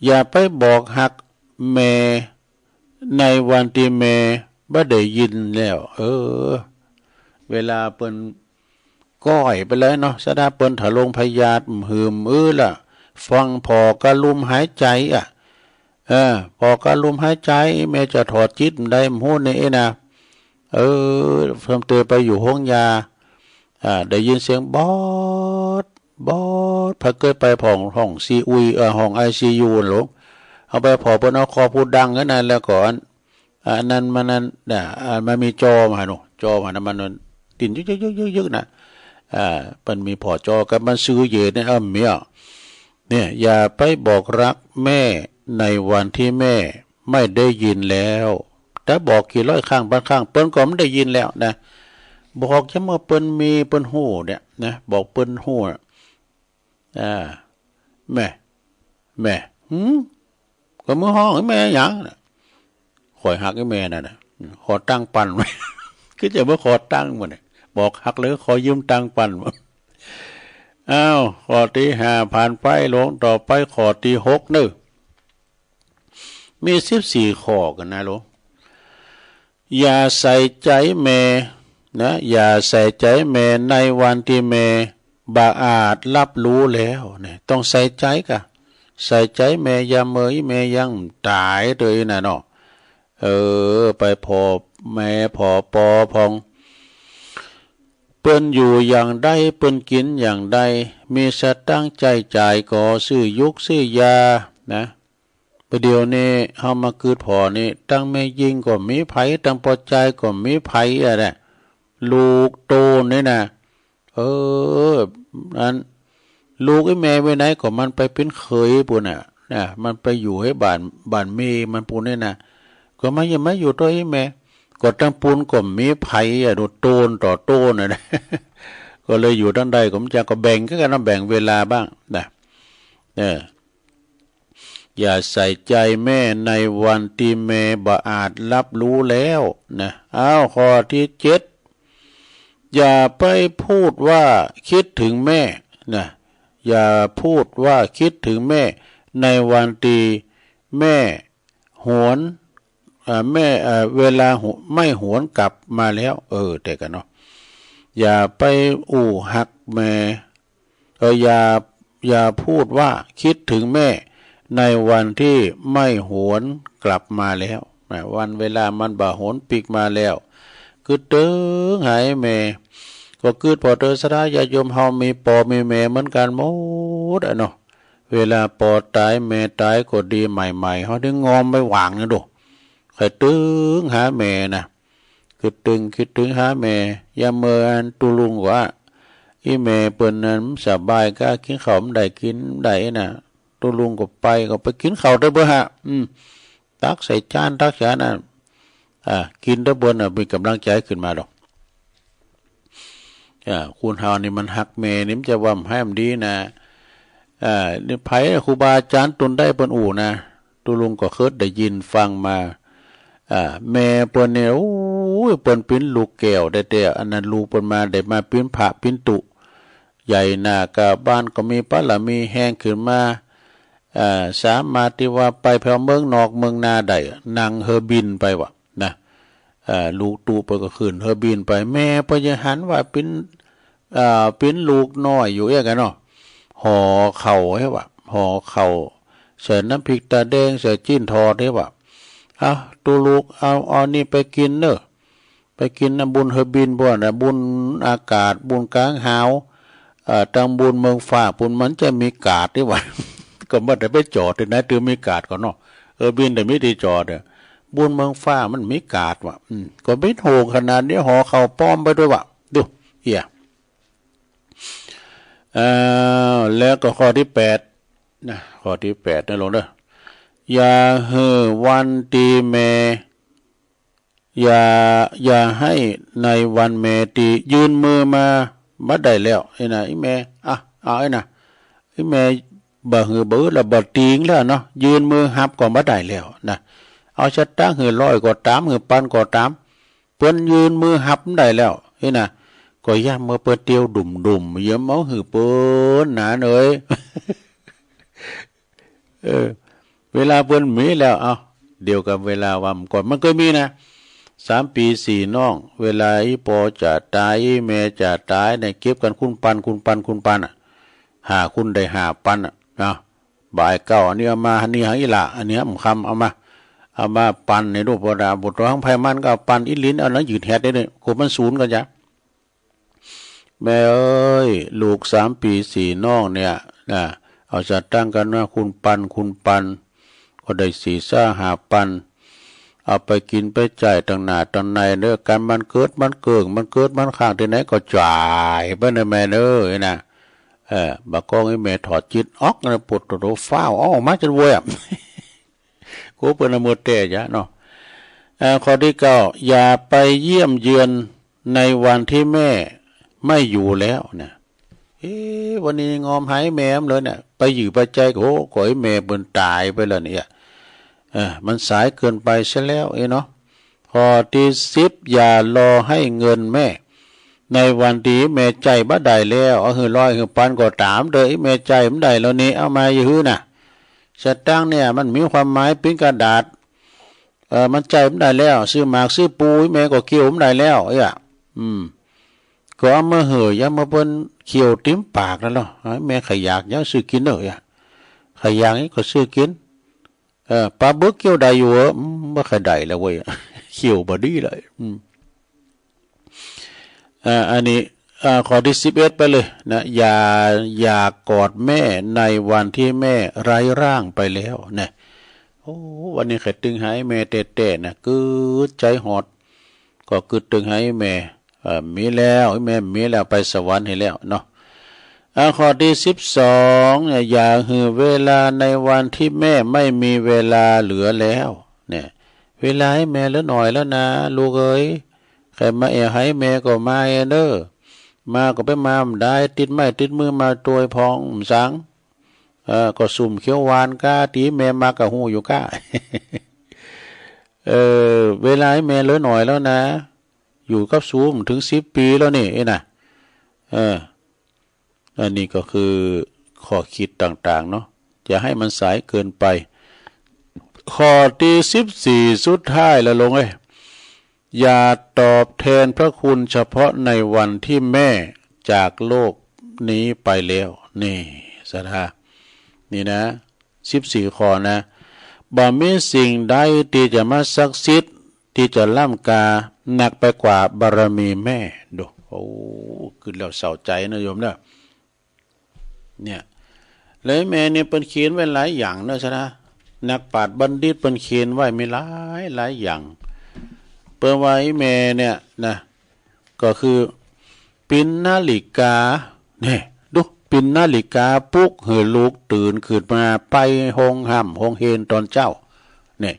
อย่าไปบอกฮักแม่ ในวันตี้แม่บ่ได้ยินแล้ว เออ เวลาเปิ้นก้อยไปเลยเนาะ ศรัทธาเปิ้นทะลงพยาธิหื้ออื้อละ ฟังผ่อก้าลุ่มหายใจ๋อะ เออ ผ่อก้าลุ่มหายใจ๋ แม่จะถอดจิตบ่ได้ บ่ฮู้นี่นะ เออ เพิ่นเตอไปอยู่โฮงยา อ่า ได้ยินเสียงบอด บอด ไผเกยไปห้อง ห้องซีอุย เอ่อ ห้องไอซียูนั่นหลง เอาไปผ่อเปิ้นเอาคอผู้ดังนั่นน่ะ แล้วก็อัน อันนั้นมันนั่นน่ะ อ่า มันมีจอมาหาหนู จอมานะ มัน มันดิ้นยึกๆๆๆๆ น่ะ อ่า มันมีผ่อจอกับมันซื่อเย็นเนี่ย เออ มีอ่ะ เนี่ย อย่าไปบอกรักแม่ในวันที่แม่ไม่ได้ยินแล้ว ถ้าบอกกี่ร้อยครั้งพันครั้ง เปิ้นก็ไม่ได้ยินแล้วนะ บอกจะเมื่อเปิ้นมีเปิ้นฮู้เนี่ยนะ บอกเปิ้นฮู้น่ะ อ่า แม่ แม่ หืม ก็เมื่อฮ้องแม่หยังน่ะ ข่อยฮักอีแม่นั่นน่ะ ขอตังค์ปันไว้ คือจะมาขอตังค์มื้อนี่ บอกฮักเลยขอยืมตังค์ปัน อ้าว ข้อตี้ห้าผ่านไป ลงต่อไปข้อตี้หกเนอะ มีสิบสี่ข้อกั๋นนะลูก อย่าใส่ใจแม่นะ อย่าใส่ใจแม่ในวันที่แม่บ่อาจรับรู้แล้วเนี่ย ต้องใส่ใจก่ะ ใส่ใจแม่ยามเมื่อแม่ยังต๋ายเตยน่ะเนาะ เออ ไปผ่อแม่ผ่อปอผ่อง เปิ้นอยู่อย่างใด เปิ้นกินอย่างใด มีสตางค์ใจ๊จ่ายก่อ ซื้อยุกซื้อยานะ ประเดี๋ยวนี้เฮามาคิดผ่อนี่ ตังแม่ญิงก็มีไผ ตังป้อจายก็มีไผอะนะ ลูกโตนี่นะ เออ อัน ลูกอีแม่ไว้ไหนก็มันไปเป๋นเขยปู้นน่ะ นะ มันไปอยู่ให้บ้าน บ้านแม่มันปู้นนี่นะ ก็มันยังมาอยู่ต่ออีแม่ ก็ตังปู้นก็มีไผอะ ดูโตนต่อโตนน่ะนะ ก็เลยอยู่ตังใดก็มันจะก็แบ่งกันนะ แบ่งเวลาบ้างนะ เออ อย่าใส่ใจแม่ในวันที่แม่บ่อาจรับรู้แล้วนะ อ้าว ข้อตี้เจ็ด อย่าไปพูดว่าคิดถึงแม่นะ อย่าพูดว่าคิดถึงแม่ในวันที่แม่หวน อ่า แม่ อ่า เวลาหว- ไม่หวนกลับมาแล้ว เออ แต่กันเนาะ อย่าไปอู้ฮักแม่ เออ อย่า อย่าพูดว่าคิดถึงแม่ในวันที่ไม่หวนกลับมาแล้ว นะ วันเวลามันบ่หวนปิ๊กมาแล้ว คิดเถิงหาแม่ ก็คิดผ่อเตอ ศรัทธาญาติโยมเฮามีป้อมีแม่เหมือนกั๋นหมดอะเนาะ เวลาป้อต๋ายแม่ต๋ายก็ดีใหม่ๆ เฮาได้งอมไว้หว่างนี่ดู ใค่เถิงหาแม่นะ คิดเถิง คิดเถิงหาแม่ ยามเมื่ออันตุ๊ลุงว่า อีแม่เปิ้นนั้นบ่สบายก้า กินข้าวบ่ได้กินบ่ได้นะ ตุ๊ลุงก็ไป ก็ไปกินข้าวเต๊อะเปิ้นฮะ อืม ตักใส่จาน ตักใส่อันนั้น อ่า กินเต๊อะเปิ้นน่ะ มีก๋ำลังใจ๋ขึ้นมาดอก อ่า คนเฮานี่มันฮักแม่นี่มันจะว่าบ่ฮักบ่ดีนะ อ่า นี่ไผ ครูบาอาจ๋ารย์ตนใดเปิ้นอู้นะ ตุ๊ลุงก็เคิยได้ยินฟังมา อ่า แม่เปิ้นนี่ โอ้ย เปิ้นเป๋นลูกแก้วแต๊ๆ อันนั้นลูกเปิ้นมา ได้มาเป๋นพระเป๋นตุ๊ ใหญ่หน้ากาบ้านก็มีบารมีแฮงขึ้นมา อ่า สามารถตี้ว่าไปแผ่วเมืองนอกเมืองนาได้ นั่งเฮือบินไปวะนะ อ่า ลูกตุ๊เปิ้นก็ขึ้นเฮือบินไป แม่เปิ้นยังหันว่าเป๋น อ่า เป๋นลูกน้อยอยู่เอี้ยกั๋นเนาะ ห่อข้าวเฮ้ยวะ ห่อข้าว ใส่น้ำพริกตาแดง ใส่จิ๊นทอดเฮ้ยวะ เอา ตุ๊ลุง เอา เอานี่ไปกินเนอะ ไปกินนะ บุญเฮือบินบ่อนนะ บุญอากาศ บุญกลางหาว เอ่อ ตังบุญเมืองฟ้าปู้นมันจะมีกาดตี้หว่า ก็บ่ได้ไปจอดตี้ไหน ตึงมีกาดก่อนเนาะ เออ บินได้มีตี้จอดอะ บุญเมืองฟ้ามันมีกาดว่ะ อืม ก็บินโหดขนาดนี้ ห่อข้าวปลอมไปด้วยว่ะ ดู เอี้ย เอ่อ แล้วก็ข้อตี้แปดนะ ข้อตี้แปดนะลูกเด้อ อย่าหื้อวันตี้แม่ อย่า อย่าให้ในวันแม่ตี้ยื่นมือมา บ่ได้แล้ว ไอ้น่ะ อีแม่ อ่ะ เอาไอ้น่ะ อีแม่ บ่หื้อบ่อึดแล้ว บ่ติงแล้วเนาะ ยื่นมือฮับก็บ่ได้แล้วนะ เอาสตางค์หื้อร้อยก็ต๋าม หื้อปันก็ต๋าม เปิ้นยื่นมือฮับบ่ได้แล้ว ไอ้น่ะ ก็ย่ามเมื่อเปิ้นเตียวดุ่มๆ เยียมเอาหื้อเปิ้นหนานเอ้ย เออ เวลาเปิ้นมีแล้ว เอ้า เดียวกับเวลาว่าก่อนมันเกยมีนะ สามปี๋สี่น้อง เวลาอีป้อจะต๋าย อีแม่จะต๋ายเนี่ย เก็บกั๋นคูณปัน คูณปัน คูณปันอะ ห้าคูณได้ห้าปันอะ เนาะ บ่ายเก้า อันนี้เอามา อันนี้หาอีหล่า อันนี้หาคำ เอามา เอามาปันในลูกบ่ดา บ่ต้องไผมันก็เอาปัน อีหลินเอาหนังยืดแฮดได้เนี่ย โกมันสูนกั๋นจ้ะ แม่เอ้ย ลูกสามปี๋สี่น้องเนี่ยนะ เอาสตางค์กั๋นมาคูณปัน คูณปัน ก็ได้สี่ซาห้าปัน เอาไปกินไปใจ๊ตังหน้าตังในเด้อ กันมันเกิดมันเกิ่ง มันเกิดมันค้างตี้ไหนก็จ่ายไปเน่อแม่เอ้ยนะ เออ บ่าก้องอีแม่ถอดจิตออกนะ ปวดตัวฟ้าวออกมาจ๋นโวยอะ กูเปิ้นเอาหมดแต่จ้ะเนาะ เอ่อ ข้อตี้เก้า อย่าไปเยี่ยมเยือนในวันที่แม่ไม่อยู่แล้วนะ เอ๊ะ วันนี้งอมหาแม่บ่เลยเนี่ย ไปหยือไปใจ๊ก็ โห ก็ไอ้แม่เปิ้นต๋ายไปแล้วเนี่ย เออ มันสายเกินไปเสียแล้ว เอ๊ะเนาะ ข้อตี้สิบ อย่ารอให้เงินแม่ ในวันตี้แม่ใจ๊บ่ได้แล้ว เอาหื้อร้อยหื้อปันก็ต๋ามเต๊อะ อีแม่ใจ๊บ่ได้แล้วนี่ เอามาอยู่หื้อนะ สตางค์เนี่ยมันมีความหมายเป๋นกระดาษ เออ มันใจ๊บ่ได้แล้ว ซื้อหมากซื้อปู อีแม่ก็เคี้ยวบ่ได้แล้ว เอ้ย อืม ก็เอามาหื้อ อย่ามาเปิ้นเคี้ยวติ่มปากนั่นหรอก ให้แม่ใค่อยากหยังซื้อกินเต๊อะ เอ้ย ใค่อยากหยังก็ซื้อกิน เออ ปลาบึกเคี้ยวได้อยู่เหรอ อืม บ่ใค่ได้แล้วเว้ย เคี้ยวบ่ดีเลย อืม อ่า อันนี้ อ่า ข้อตี้สิบเอ็ดไปเลยนะ อย่า อย่ากอดแม่ในวันที่แม่ไร้ร่างไปแล้วนะ โอ้ วันนี้ใค่ตึงหาแม่แต๊ๆ นะ กึ๊ดใจ๋ฮอด ก็กึ๊ดตึงหาแม่ เอ่อ มีแล้ว แม่มีแล้ว ไปสวรรค์หื้อแล้วเนาะ อ่า ข้อตี้สิบสองเนี่ย อย่าหื้อเวลาในวันที่แม่ไม่มีเวลาเหลือแล้ว เนี่ย เวลาให้แม่เหลือหน่อยแล้วนะ ลูกเอ้ย ใค่มาแอ่วหาแม่ก็มาเออเนอะ มาก็ไปมาบ่ได้ ติดไม้ติดมือมาตวยพองบ่สัง เออ ก็ซุ่มเขียวหวานก้าตี้แม่มักก็ฮู้อยู่ก้า เออ เวลาให้แม่เหลือหน่อยแล้วนะ อยู่กับสูบ่ถึงสิบปีแล้วนี่ เอ้ยนะ เออ อันนี้ก็คือข้อคิดต่างๆ เนาะ อย่าให้มันสายเกินไป ข้อตี้สิบสี่ สุดท้ายแล้วลุงเอ้ย อย่าตอบแทนพระคุณเฉพาะในวันที่แม่จากโลกนี้ไปแล้ว นี่ ศรัทธา นี่นะ สิบสี่ ข้อนะ บ่มีสิ่งใดตี้จะมาศักดิ์สิทธิ์ ตี้จะล้ำค่านักไปกว่าบารมีแม่ ดู โอ้ กึ๊ดแล้วเศร้าใจ๋นะโยมเนอะ เนี่ย แล้วแม่เนี่ยเปิ้นเขียนไว้หลายอย่างเนอะ ศรัทธา นักปราชญ์บัณฑิตเปิ้นเขียนไว้มีหลายหลายอย่าง เปิ้นว่าไอ้แม่เนี่ยนะ ก็คือเป๋นนาฬิกา เนี่ย ดู เป๋นนาฬิกาปลุกหื้อลูกตื่นขึ้นมาไปโฮงฮ่ำโฮงเฮนต๋อนเจ๊า เนี่ย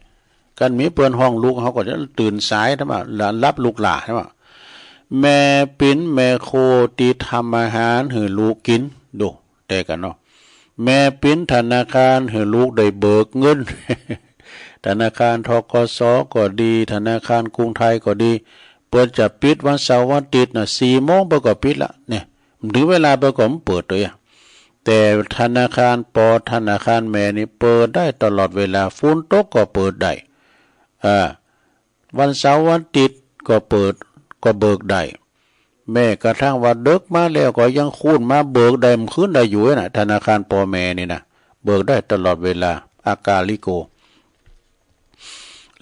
คันมีเปิ้นฮ้องลูก เฮาก็จะตื่นสาย ใช่ไหม หลับลุกหล้า ใช่ไหม แม่เป๋นแม่ครัวตี้ทำอาหารหื้อลูกกิน ดู แต่กันเนาะ แม่เป๋นธนาคารหื้อลูกได้เบิกเงิน ธนาคาร ธ.ก.ส. ก็ดี ธนาคารกรุงไทยก็ดี เปิ้นจะปิดวันเสาร์วันอาทิตย์น่ะ สี่โมงเปิ้นก็ปิดละ เนี่ย ถึงเวลาเปิ้นก็บ่เปิดเต๊อะ แต่ธนาคารปอ ธนาคารแม่นี่เปิดได้ตลอดเวลา ฝนตกก็เปิดได้ อ่า วันเสาร์วันอาทิตย์ก็เปิด ก็เบิกได้ แม้กระทั่งว่าเดิ็กมาแล้วก็ยังคูนมาเบิกได้ มันคืนได้อยู่นะ ธนาคารปอแม่นี่นะ เบิกได้ตลอดเวลา อากาลิโก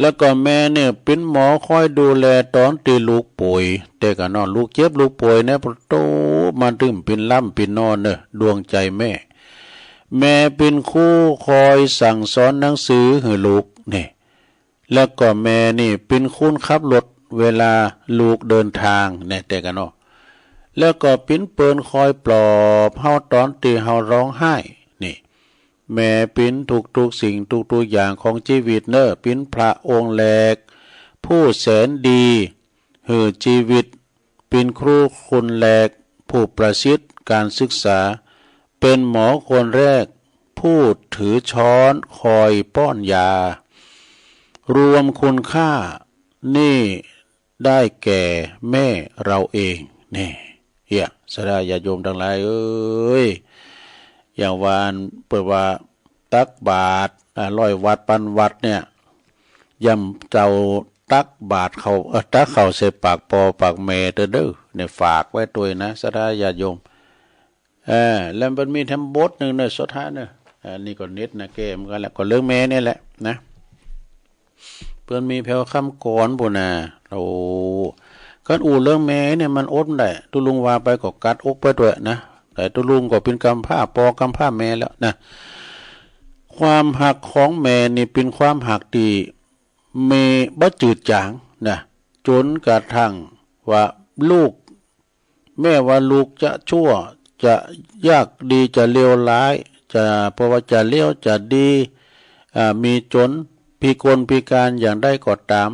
แล้วก็แม่เนี่ยเป๋นหมอคอยดูแลต๋อนตี้ลูกป่วย แต่ก็เนาะ ลูกเจ็บลูกป่วยเนี่ย โตมาตึมเป๋นหลับเป๋นนอนเนอะ ดวงใจแม่ แม่เป๋นครูคอยสั่งสอนหนังสือหื้อลูก นี่ แล้วก็แม่นี่เป๋นคนขับรถเวลาลูกเดินทาง เนี่ย แต่กันเนาะ แล้วก็เป๋นเปิ้นคอยปลอบเฮาต๋อนตี้เฮาร้องไห้ นี่ แม่เป๋นทุกๆ สิ่งทุกๆ อย่างของชีวิตเนอะ เป๋นพระองค์แรก ผู้แสนดี หื้อชีวิต เป๋นครูคนแรก ผู้ประสิทธิ์การศึกษา เป๋นหมอคนแรก ผู้ถือช้อนคอยป้อนยา รวมคุณค่านี่ได้แก่แม่เราเอง นี่ เหีย ศรัทธาญาติโยมตังหลายเอ้ย อย่างว่าอันเปิ้นว่าตักบาตร อ่า ร้อยวัตรพันวัตรเนี่ย อย่าเจ้าตักบาตรเข้า เอ่อ ตักเข้าใส่ปากปอปากแม่เต๊อะเด้อ เนี่ย ฝากไว้ตวยนะ ศรัทธาญาติโยม เออ แล้วมันมีแถมบทหนึ่งเนอะ ศรัทธาเนอะ อันนี้ก็เน็ตนะแก้เหมือนกันแหละ ก็เรื่องแม่เนี่ยแหละนะ เปิ้นมีแผ่วคำกรพู้นนะ โอ้ คันอู้เรื่องแม่เนี่ยมันอดบ่ได้ ตุ๊ลุงว่าไปก็กัดอกไปตวยนะ แต่ตุ๊ลุงก็เป๋นกำพร้าปอกำพร้าแม่แล้วนะ ความฮักของแม่นี่เป๋นความฮักตี้มีบ่จืดจางนะ จ๋นกระทั่งว่าลูก แม้ว่าลูกจะชั่ว จะยากดี จะเลวร้าย จะ เพราะว่าจะเลวจะดี อ่า มีจ๋น พิกลพิการอย่างใดก็ต๋าม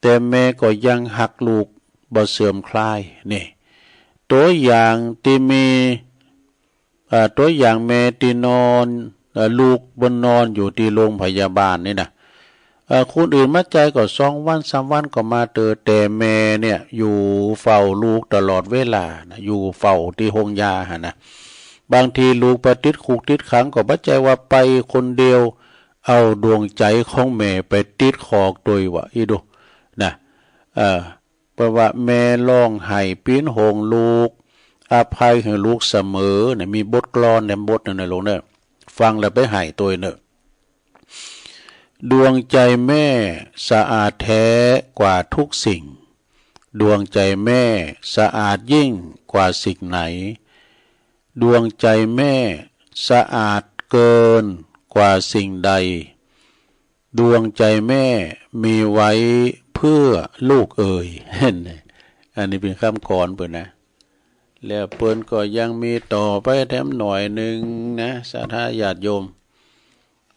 แต่แม่ก็ยังฮักลูกบ่เสื่อมคลาย นี่ ตั๋วอย่างตี้มี อ่า ตั๋วอย่างแม่ตี้นอน เอ่อ ลูกบ่นอนอยู่ตี้โรงพยาบาลนี่นะ เอ่อ คนอื่นมาจ่ายก็สองวันสามวันก็มาเตอ แต่แม่เนี่ยอยู่เฝ้าลูกตลอดเวลานะ อยู่เฝ้าตี้โฮงยาหั้นนะ บางทีลูกไปติดคุกติดขังก็บ่ใจ้ว่าไปคนเดียว เอาดวงใจของแม่ไปติดคอกตวยว่าอี้ดูนะ เอ่อ เปิ้นว่าแม่ร้องไห้ปีนโฮงลูก อภัยหื้อลูกเสมอเนี่ย มีบทกลอนแหนมบทหนึ่งนะลูกเนอะ ฟังแล้วไปไห้ตวยเนอะ ดวงใจแม่สะอาดแท้กว่าทุกสิ่ง ดวงใจแม่สะอาดยิ่งกว่าสิ่งไหน ดวงใจแม่สะอาดเกินกว่าสิ่งใด ดวงใจแม่มีไว้เพื่อลูกเอ่ย เห็นไหม อันนี้เป็นคำกลอนเปิ้นนะ แล้วเปิ้นก็ยังมีต่อไปแถมหน่อยหนึ่งนะ ศรัทธาญาติโยม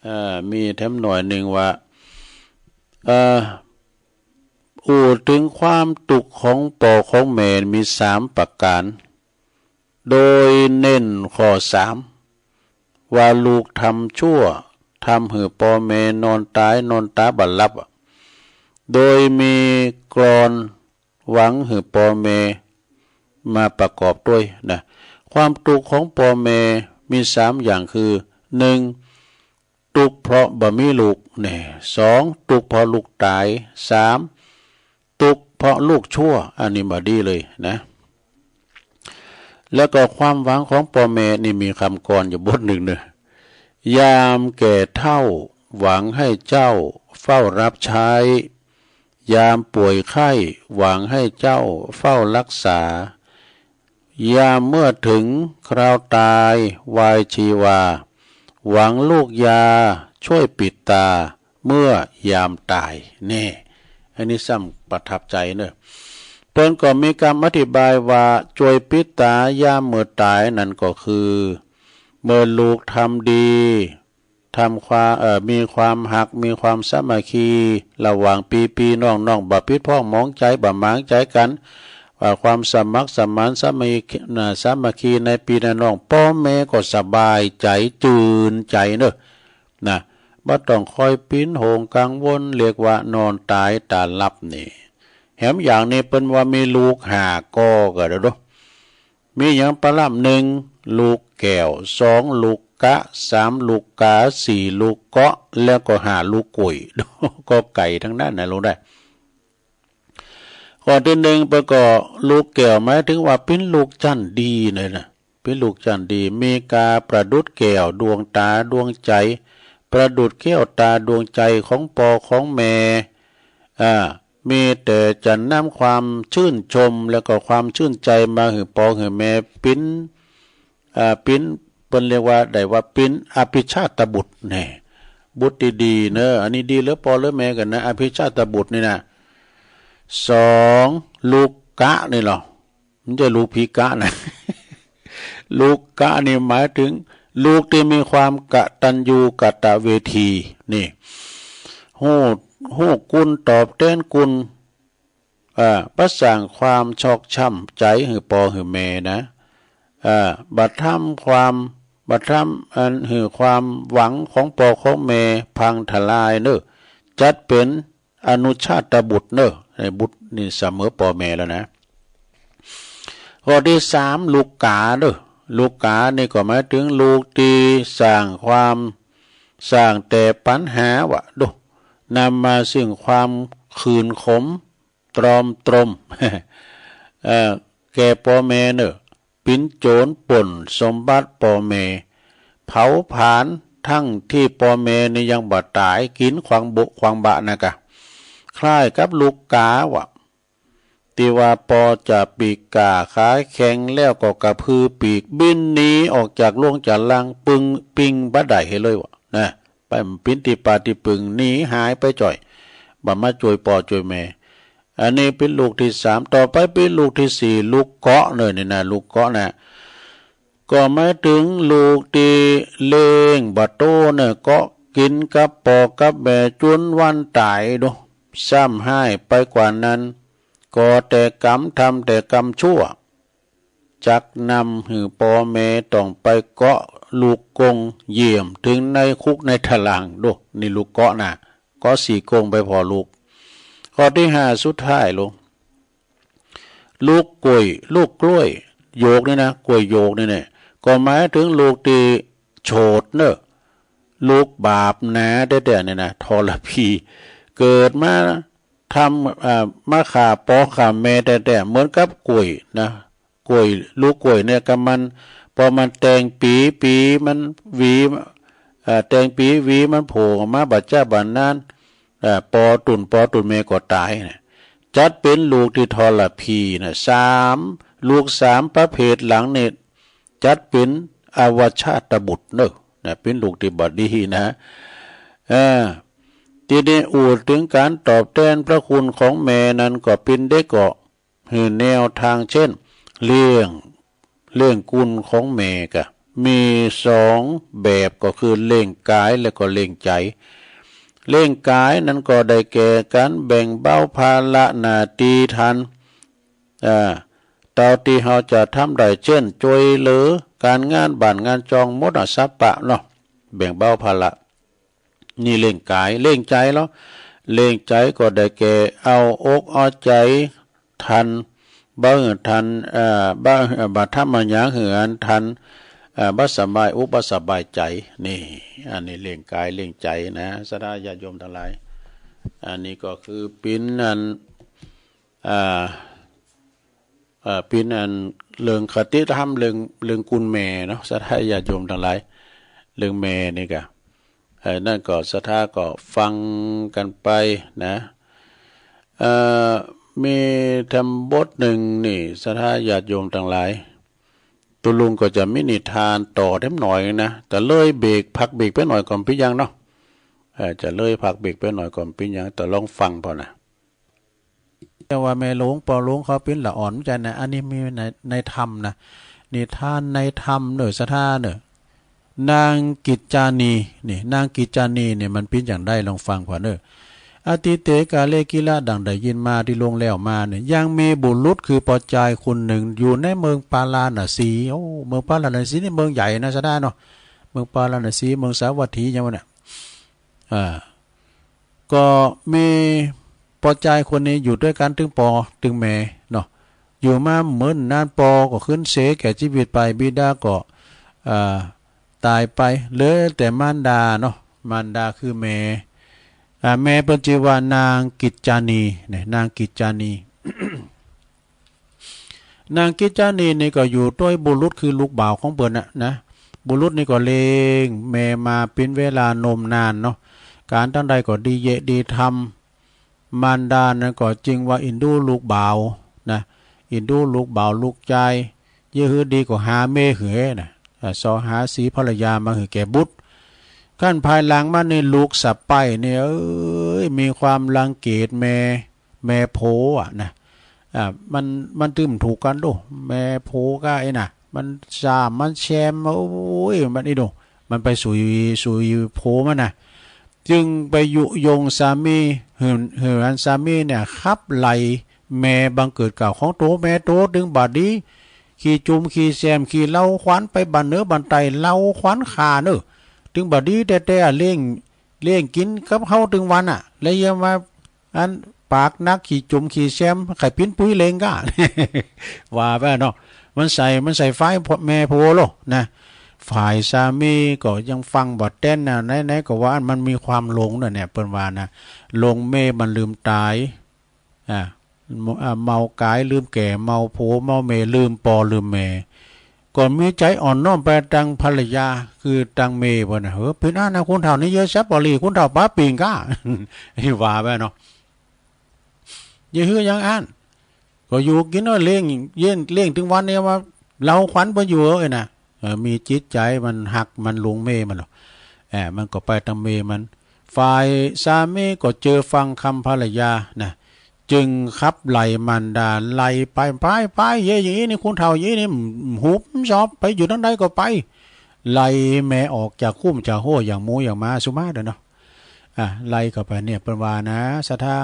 อ่า มีแถมหน่อยหนึ่งว่า เอ่อ อู้ถึงความทุกข์ของป้อของแม่มีสามประการ โดยเน้นข้อสาม ว่าลูกทำชั่ว ทำหื้อป้อแม่นอนต๋าย นอนต๋าบ่หลับอะ โดยมีกลอนหวังหื้อป้อแม่มาประกอบตวยนะ ความทุกข์ของป้อแม่มีสามอย่างคือ หนึ่ง ทุกข์เพราะบ่มีลูก แน่ สอง ทุกข์เพราะลูกต๋าย สาม ทุกข์เพราะลูกชั่ว อันนี้บ่ดีเลยนะ แล้วก็ความหวังของป้อแม่นี่มีคำกลอนอยู่บทหนึ่งเนอะ ยามแก่เฒ่าหวังให้เจ้าเฝ้ารับใช้ ยามป่วยไข้หวังให้เจ้าเฝ้ารักษา ยามเมื่อถึงคราวตายวายชีวา หวังลูกยาช่วยปิดตาเมื่อยามต๋าย แน่ อันนี้ซ้ำประทับใจเนอะ เปิ้นก็มีกำอธิบายว่า ช่วยปิดตายามเมื่อต๋ายนั้นก็คือ เมื่อลูกทำดี ทำความ เอ่อ มีความฮัก มีความสามัคคี ระหว่างปี้ๆ น้องๆ บ่ผิดพ้องหมองใจ๋ บ่หมางใจ๋กั๋น ว่าความสมัครสมานสามัคคี น่ะ สามัคคีในปี้ในน้อง ป้อแม่ก็สบายใจ๋ จืนใจ๋เนอะ นะ บ่ต้องคอยปิ๊นโฮงกังวล เรียกว่านอนต๋ายต๋าหลับนี่ แหมอย่างนี้เปิ้นว่ามีลูกห้าก่อก็ได้ดู มีหยังปะล่ำ หนึ่ง ลูกแก้ว สอง ลูกกะ สาม ลูกกา สี่ ลูกเกาะ แล้วก็ห้า ลูกกุ๋ย ก็ไก่ทั้งนั้นนะลูกได้ ข้อที่หนึ่ง เปิ้นก็ลูกแก้วหมายถึงว่าเป๋นลูกจั้นดีเลยนะ เป๋นลูกจั้นดี มีกาประดุจแก้วดวงต๋าดวงใจ๋ ประดุจแก้วต๋าดวงใจ๋ของป้อของแม่ อ่า มีแต่จะนำความชื่นชม แล้วก็ความชื่นใจ๋มาหื้อป้อหื้อแม่ เป๋น อ่า เป๋น เปิ้นเรียกว่าได้ว่าเป๋นอภิชาตบุตรแน่ บุตรตี้ดีเนอะ อันนี้ดีเหลือป้อเหลือแม่กั๋นนะ อภิชาตบุตรนี่นะ สอง ลูกกะนี่เหรอ บ่ใจ้ลูกผีกะนะ ลูกกะนี่หมายถึงลูกตี้มีความกตัญญูกตเวที นี่ ฮู้ ฮู้คุณตอบแตนคุณ อ่า บ่สร้างความชอกช้ำใจ๋หื้อป้อหื้อแม่นะ อ่า บ่ทำความ บ่ทำอันหื้อความหวังของป้อของแม่พังทลายเนอะ จัดเป๋นอนุชาตบุตรเนอะ ไอ้บุตรนี่เสมอป้อแม่แล้วนะ ข้อที่สาม ลูกกาเนอะ ลูกกานี่ก็หมายถึงลูกตี้สร้างความ สร้างแต่ปัญหาว่าดู นำมาซึ่งความขื่นขม ตรอมตรม เอ่อ แก่ป้อแม่เนอะ ปิ๋นโจรป่นสมบัติป้อแม่ เผาผลาญทั้งตี้ป้อแม่นี่ยังบ่ต๋าย กิ๋นขวางบุขวางบะนะกะ คล้ายกับลูกกาว่า ตี้ว่าปอจะปีกก้าขาแข็งแล้วก็กระพือปีกบินหนีออกจากโรงจารัง ปึงปิงบ่ได้เลยว่า นะ ไปปิ๋นตี้ปาตี้ปึง หนีหายไปจ้อย บ่มาจ้วยป้อจ้วยแม่ อันนี้เป๋นลูกตี้สาม ต่อไปเป๋นลูกตี้สี่ ลูกเกาะเนอะ นี่นะ ลูกเกาะนะ ก็หมายถึงลูกตี้เลี้ยงบ่โตเนอะ เกาะกิ๋นกับป้อกับแม่จุนวันต๋ายดู ซ้ำฮ้ายไปกว่านั้น ก่อแต่กรรม ทำแต่กรรมชั่ว จักนำหื้อป้อแม่ต้องไปเกาะลูกกงเยี่ยมถึงในคุกในตารางดู นี่ลูกเกาะนะ ก็สี่กงไปผ่อลูก ข้อตี้ห้าสุดท้ายลูก ลูกกล้วย ลูกกล้วยโยกนี่นะ กล้วยโยกนี่เนี่ย ก็หมายถึงลูกตี้โฉดเนอะ ลูกบาปหนาแต๊ๆ เนี่ยนะ ทรพี เกิดมาทำ อ่า มาฆ่าป้อฆ่าแม่แต๊ๆ เหมือนกับกล้วยนะ กล้วย ลูกกล้วยเนี่ยก็มัน พอมันแต่งปี๋ ปี๋มันหวี เอ่อ แต่งปี๋ หวีมันโผล่ออกมา บ่าจ๊าบ่านั้น เอ่อ ปอตุ่น ปอตุ่นแม่ก็ต๋ายนะ จัดเป๋นลูกตี้ทรพีนะ สาม ลูกสามประเภทหลังนี่ จัดเป๋นอวชาตบุตรเนอะ นะ เป๋นลูกตี้บ่ดีนะ เอ่อ ตี้นี้อู้เถิงก๋านตอบแตนพระคุณของแม่นั้นก็เป๋นเด็กก็ หื้อแนวทางเช่น เลี้ยง เลี้ยงกุลของแม่ก็มีสองแบบ ก็คือเลี้ยงก๋ายแล้วก็เลี้ยงใจ๋ เลี้ยงก๋ายนั้นก็ได้แก่ก๋านแบ่งเบาภาระหน้าตี้ท่าน อ่า เต้าตี้เฮาจะทำได้ เช่น จ้วยเหลือก๋านงานบ้านงานจองหมดอะ สัพพะเนาะ แบ่งเบาภาระ นี่เลี้ยงก๋าย เลี้ยงใจ๋ลอ เลี้ยงใจ๋ก็ได้แก่เอาอกเอาใจ๋ท่าน บ่หื้อท่าน เอ่อ บ่ บ่ทำอะหยังหื้ออันท่าน เอ่อ บ่สบายอกบ่สบายใจ๋ นี่ อันนี้เลี้ยงก๋ายเลี้ยงใจ๋นะ ศรัทธาญาติโยมตังหลาย อันนี้ก็คือเป๋นอัน อ่า เอ่อ เป๋นอันเรื่องคติธรรม เรื่อง เรื่องกุลแม่เนาะ ศรัทธาญาติโยมตังหลาย เรื่องแม่นี่ก็ เอ่อ นั้นก็ศรัทธาก็ฟังกั๋นไปนะ เอ่อ มีธรรมบทหนึ่งนี่ ศรัทธาญาติโยมตังหลาย ตุ๊ลุงก็จะมีนิทานต่อแถมหน่อยนะ จะเลยเบรก พักเบรกไปหน่อยก่อนเปียงเนาะ เอ่อ จะเลยพักเบรกไปหน่อยก่อนเปียง แต่ลองฟังพอนะ แต่ว่าแม่หลวงป้อหลวงเขาเป๋นละอ่อนเหมือนกั๋นนะ อันนี้มีใน ในธรรมนะ นิทานในธรรมเนอะ ศรัทธาเนอะ นางกิจจานี นี่ นางกิจจานีเนี่ยมันเป๋นอย่างใด ลองฟังพอเนอะ อตีเตกาเลกิละ ดังได้ยินมาตี้ล่วงแล้วมาเนี่ย ยังมีบุรุษคือป้อจายคนหนึ่งอยู่ในเมืองปาราณสี โอ้ เมืองปาราณสีนี่เมืองใหญ่นะ ศรัทธาเนาะ เมืองปาราณสี เมืองสาวัตถีอย่างนั้นน่ะ อ่า ก็มีป้อจายคนนี้อยู่ด้วยกั๋นตึงป้อตึงแม่เนาะ อยู่มาเมินนาน ป้อก็ขึ้นเสียแก่ชีวิตไป บิดาก็ อ่า ต๋ายไป เหลือแต่มารดาเนาะ มารดาคือแม่ อ่า แม่เปิ้นจื้อว่านางกิจจานีเนี่ย นางกิจจานี นางกิจจานีนี่ก็อยู่ด้วยบุรุษคือลูกบ่าวของเปิ้นน่ะนะ บุรุษนี่ก็เลี้ยงแม่มาเป๋นเวลานมนานเนาะ ก๋านตังใดก็ดีเยะดีทำ มารดานั้นก็จึงว่าเอ็นดูลูกบ่าวนะ เอ็นดูลูกบ่าวลูกจาย เยียะหื้อดีก็หาเมยหื้อนะ อ่า เสาะหาสีภรรยามาหื้อแก่บุตร ครั้นภายหลังมานี่ลูกสะใภ้นี่ เอ้ย มีความรังเกียจแม่ แม่ผัวอะนะ อ่า มัน มันตึงบ่ถูกกั๋นโด แม่ผัวก้าไอ้น่ะ มันซ่ามมันแซม โอ้ย มันอี้โด มันไปสุย สุยผัวมันน่ะ จึงไปยุยงสามี หื้อ หื้ออันสามีเนี่ยขับไล่แม่บังเกิดเกล้าของโต แม่โตตึงบ่ดี ขี้จุมขี้แซมขี้เหล้าขวัญ ไปบ่าเหนือบ่าใต้เหล้าขวัญฆ่าเนอะ ตึงบ่ดีแต๊ๆ เลี้ยง เลี้ยงกิ๋นกับเฮาตึงวันอะ แล้วยังมา อันปากหนักขี้จุมขี้แซม ใค่ปิ้นปุ้ยเล็งก้า ว่าไปเนาะ มันใส่ มันใส่ฝ่ายแม่ผัวโลดนะ ฝ่ายสามีก็ยังฟังบ่แต้นนะ ไหนๆ ก็ว่ามันมีความหลงน่ะเนี่ย เปิ้นว่านะ หลงเมยมันลืมต๋าย อ่า เมา อ่า เมากายลืมแก่ เมาผัวเมาเมย ลืมป้อลืมแม่ ก็มีใจ๋อ่อนน้อมไปตังภรรยา คือตังเมยเปิ้นน่ะ เออ เป๋นอั้นนะ คนเฒ่านี่เยียะแซบปอหลี คนเฒ่าป๋าปิ่งก้า ว่าไปเนาะ เยียะหื้ออย่างอั้น ก็อยู่กิ๋นเอาเลี้ยง เลี้ยง เลี้ยงตึงวันเนี่ยว่า เหล้าขวัญเปิ้นอยู่เอ้ยน่ะ เออ มีจิตใจ๋มันฮักมันหลงเมยมันโลด เออ มันก็ไปตังเมยมัน ฝ่ายสามีก็เจอฟังคำภรรยานะ จึงขับไล่มารดา ไล่ไป ไป ไป เย้ อย่างนี้นี่ คนเฒ่าอย่างนี้นี่ หุบสอบ ไปอยู่ตังใดก็ไป ไล่แม่ออกจากคุ้มจากฮั้ว อย่างหมูอย่างหมา สุมาเด้อเนาะ อ่ะ ไล่เข้าไปเนี่ย เปิ้นว่านะ ศรัทธา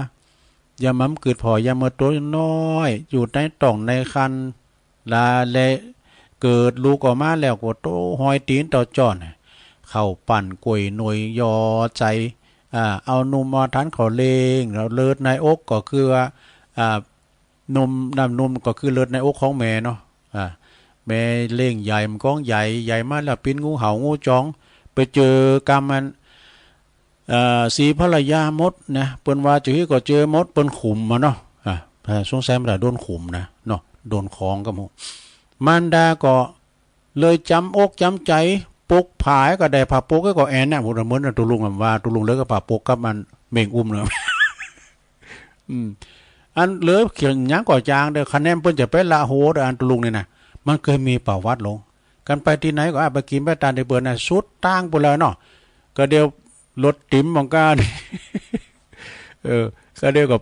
ยามมันเกิดผ่อ ยามมันโตน้อย อยู่ในต๊องในครรภ์ ลาแลเกิดลูกออกมาแล้วก็โตห้อยตี๋นเต้าจ้อน เข้าปั้นกล้วยหน่วยยอใจ๋ อ่า เอาหนุ่มมาทานข้าวเล่ง แล้วเลือดในอกก็คือว่า อ่า หนุ่ม น้ำหนุ่มก็คือเลือดในอกของแม่เนาะ อ่า แม่เล่งใหญ่ มันก้องใหญ่ ใหญ่มาแล้วปิ้นงูเห่างูจอง ไปเจอกำมัน เอ่อ สีภรรยาหมดนะ เปิ้นว่าจะหื้อก็เจอหมด เปิ้นขุมมาเนาะ อ่า อ่า สงสัยมันจะโดนขุมนะเนาะ โดนของก็หมู่ มารดาก็เลยจำอกจำใจ ปกผ้าก็ได้ ผ้าปกก็แอนนะ พูดเหมือนตุลุงว่า ตุลุงเลยก็ผ้าปกกับมันเม่งอุ้มเลย อืม อันเหลือเขียนหยังก็จางเด้อ คะแนนเปิ้นจะไปละโหเด้อ อันตุลุงนี่นะ มันเคยมีประวัติลง กันไปตี้ไหนก็อ่ะ ไปกินไปตานตี้เปิ้นนะ สุดตางพู้นแหละเนาะ ก็เดี๋ยวรถติ๋มหม่องก้า เออ ก็เดี๋ยวก็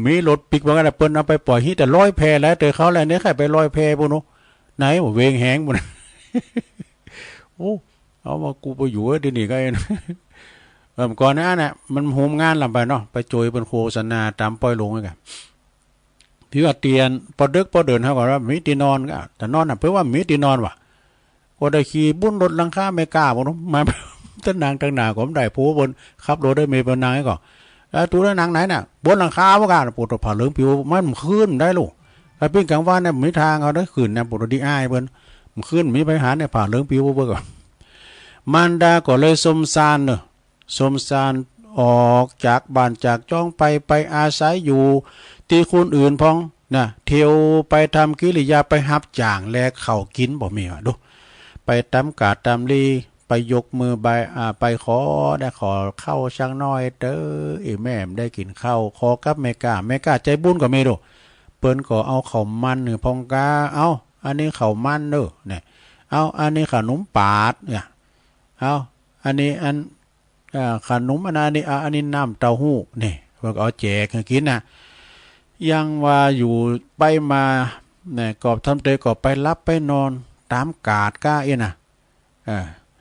มีรถปิ๊กหม่องก้า เปิ้นเอาไปปล่อยฮี้แต่ลอยแพแล้ว เต๋อเขาแล้วเนี่ย ใครไปลอยแพพู้นเนาะ ไหน เวงแหงพู้น โอ้ เอามากูไปอยู่เอ้ยที่นี่ก็เอง เออ ก่อนหน้าน่ะ มันโฮมงานลำไปเนาะ ไปโจยเปิ้นโฆษณาต๋ามป้อยโลงไว้ก่ะ พี่ว่าเตียน ปอเดิ็กปอเดินเขาก็ว่ามีตี้นอนก็ แต่นอนน่ะ เปิ้นว่ามีตี้นอนว่ะ ก็ได้ขี่บุนรถหลังคาไม่กล้าบ่เนาะ มา ตั้งนางตั้งหนาก็ไม่ได้ ผัวเปิ้นขับรถได้ เมียเปิ้นนั่งไอ้ก่อ แล้วตูได้นั่งไหนน่ะ บนหลังคาบ่กล้า ปวดผ้าเหลืองปิว มันขึ้นได้ลูก ถ้าปิ้งกลางวันเนี่ย มีทางเขาได้ขึ้นนะ ปวดดีอ้ายเปิ้น มันขึ้น มีไปหาเนี่ย ผ้าเหลืองปิวเปิ้นก่อน มารดาก็เลยสมซานเนอะ สมซานออกจากบ้านจากจ้องไป ไปอาศัยอยู่ตี้คนอื่นพองนะ เที่ยวไปทำกิริยา ไปฮับจ้างแลกข้าวกินบ่มีว่ะดู ไปต๋ามกาดต๋ามลี ไปยกมือไหว้ อ่า ไปขอได้ขอข้าวสักหน่อยเต๋อ อีแม่บ่ได้กินข้าว ขอกับแม่ก้า แม่ก้าใจบุญก็มีดู เปิ้นก็เอาข้าวมันหื้อพองกา เอา อันนี้ข้าวมันเด้อ เนี่ย เอา อันนี้ขนมปาด เนี่ย เอา อันนี้อัน อ่า ขนมอันนั้น อันนี้ อ่า อันนี้น้ำเต้าหู้ นี่ เปิ้นก็เอาแจกหื้อกินน่ะ ยังว่าอยู่ไปมา เนี่ย ก็ซำเตยก็ไปหลับไปนอนต๋ามกาดก้าเอ็น่ะ อ่า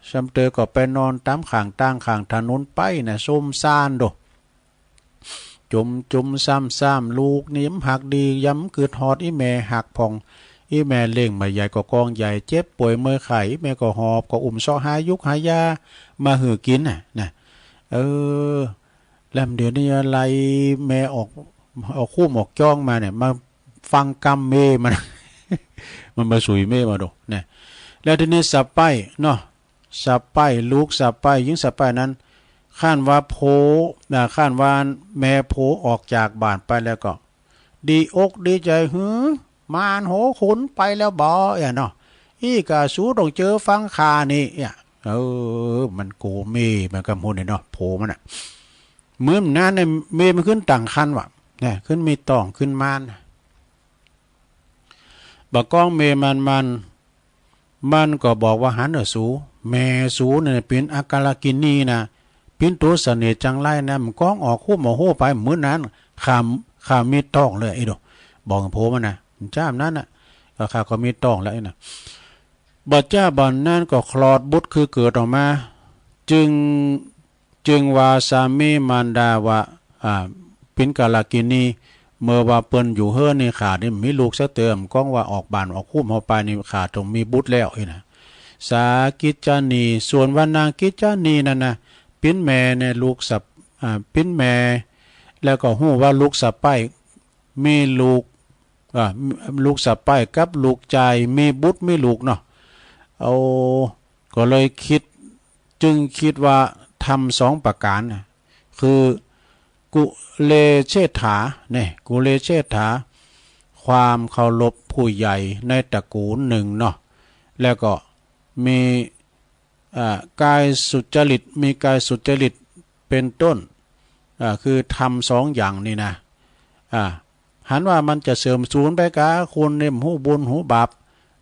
ซำเตยก็ไปนอนต๋ามข้างตางข้างถนนไปน่ะ สมซานโด จมจมซ้ำซ้ำ ลูกนี่มันฮักดี ยำกึดฮอดอีแม่ฮักพ่อง อีแม่เลี้ยงมาใหญ่ก็กองใหญ่ เจ็บป่วยเมื่อยไข้ อีแม่ก็หอบก็อุ้มเซาะหายุกหายามาหื้อกินน่ะ นะ เออ แล้วเดี๋ยวนี้อะไร แม่ออก ออกคุ้มออกจ้องมาเนี่ย มาฟังกำเมมัน มันมาสุยเมมาดู นะ แล้วทีนี้สะใภ้เนาะ สะใภ้ ลูกสะใภ้ หญิงสะใภ้นั้น คันว่าผัว อ่า คันว่าแม่ผัวออกจากบ้านไปแล้วก็ ดีอกดีใจ หือ ม่านโหขุนไปแล้วบ่ เอี้ยเนาะ อี้กะสูต้องเจอฟังข้านี่ เอี้ย เออ มันโกเม มันกำหัวนี่เนาะ ผัวมันน่ะ มื้อนั้นเนี่ย เมมันขึ้นตั้งครรภ์ว่ะ เนี่ย ขึ้นมีต๊อง ขึ้นม่าน บ่าก้องเมมัน มัน มันก็บอกว่า หันเถอะสู แม่สูเนี่ยเป๋นอกาลกินีนะ เป๋นตั๋วเสน่ห์จังไรนะ มันก้องออกฮู้บ่ฮู้ไป มื้อนั้น ข้า ข้ามีต๊องเลย อีโด บอกผัวมันนะ จ้ามนั้นน่ะ ก็ข้าก็มีต๊องแล้วนี่นะ บ่าจ้าบ่านั้นก็คลอดบุตรคือเกิดออกมา จึง จึงว่าสามีมารดาว่า อ่า เป๋นกาลกินี เมื่อว่าเปิ้นอยู่เฮือนนี่ ข้านี่มีลูกสักเติม ก้องว่าออกบ้านออกคุ้มเฮาไปนี่ ข้าต้องมีบุตรแล้วนี่นะ สากิจจานี ส่วนว่านางกิจจานีนั่นนะ เป๋นแม่เนี่ย ลูกสะ อ่า เป๋นแม่ แล้วก็ฮู้ว่าลูกสะใภ้มีลูก อ่า ลูกสะใภ้กับลูกจายมีบุตรมีลูกเนาะ เอา ก็เลยคิด จึงคิดว่าธรรมสองประการน่ะ คือ กุเลเชษฐา เนี่ย กุเลเชษฐา ความเคารพผู้ใหญ่ในตระกูลหนึ่งเนาะ แล้วก็มี อ่า กายสุจริต มีกายสุจริตเป็นต้น อ่า คือธรรมสองอย่างนี่นะ อ่า หันว่ามันจะเสื่อมสูญไปกา คนเนี่ยบ่ฮู้บุญฮู้บาป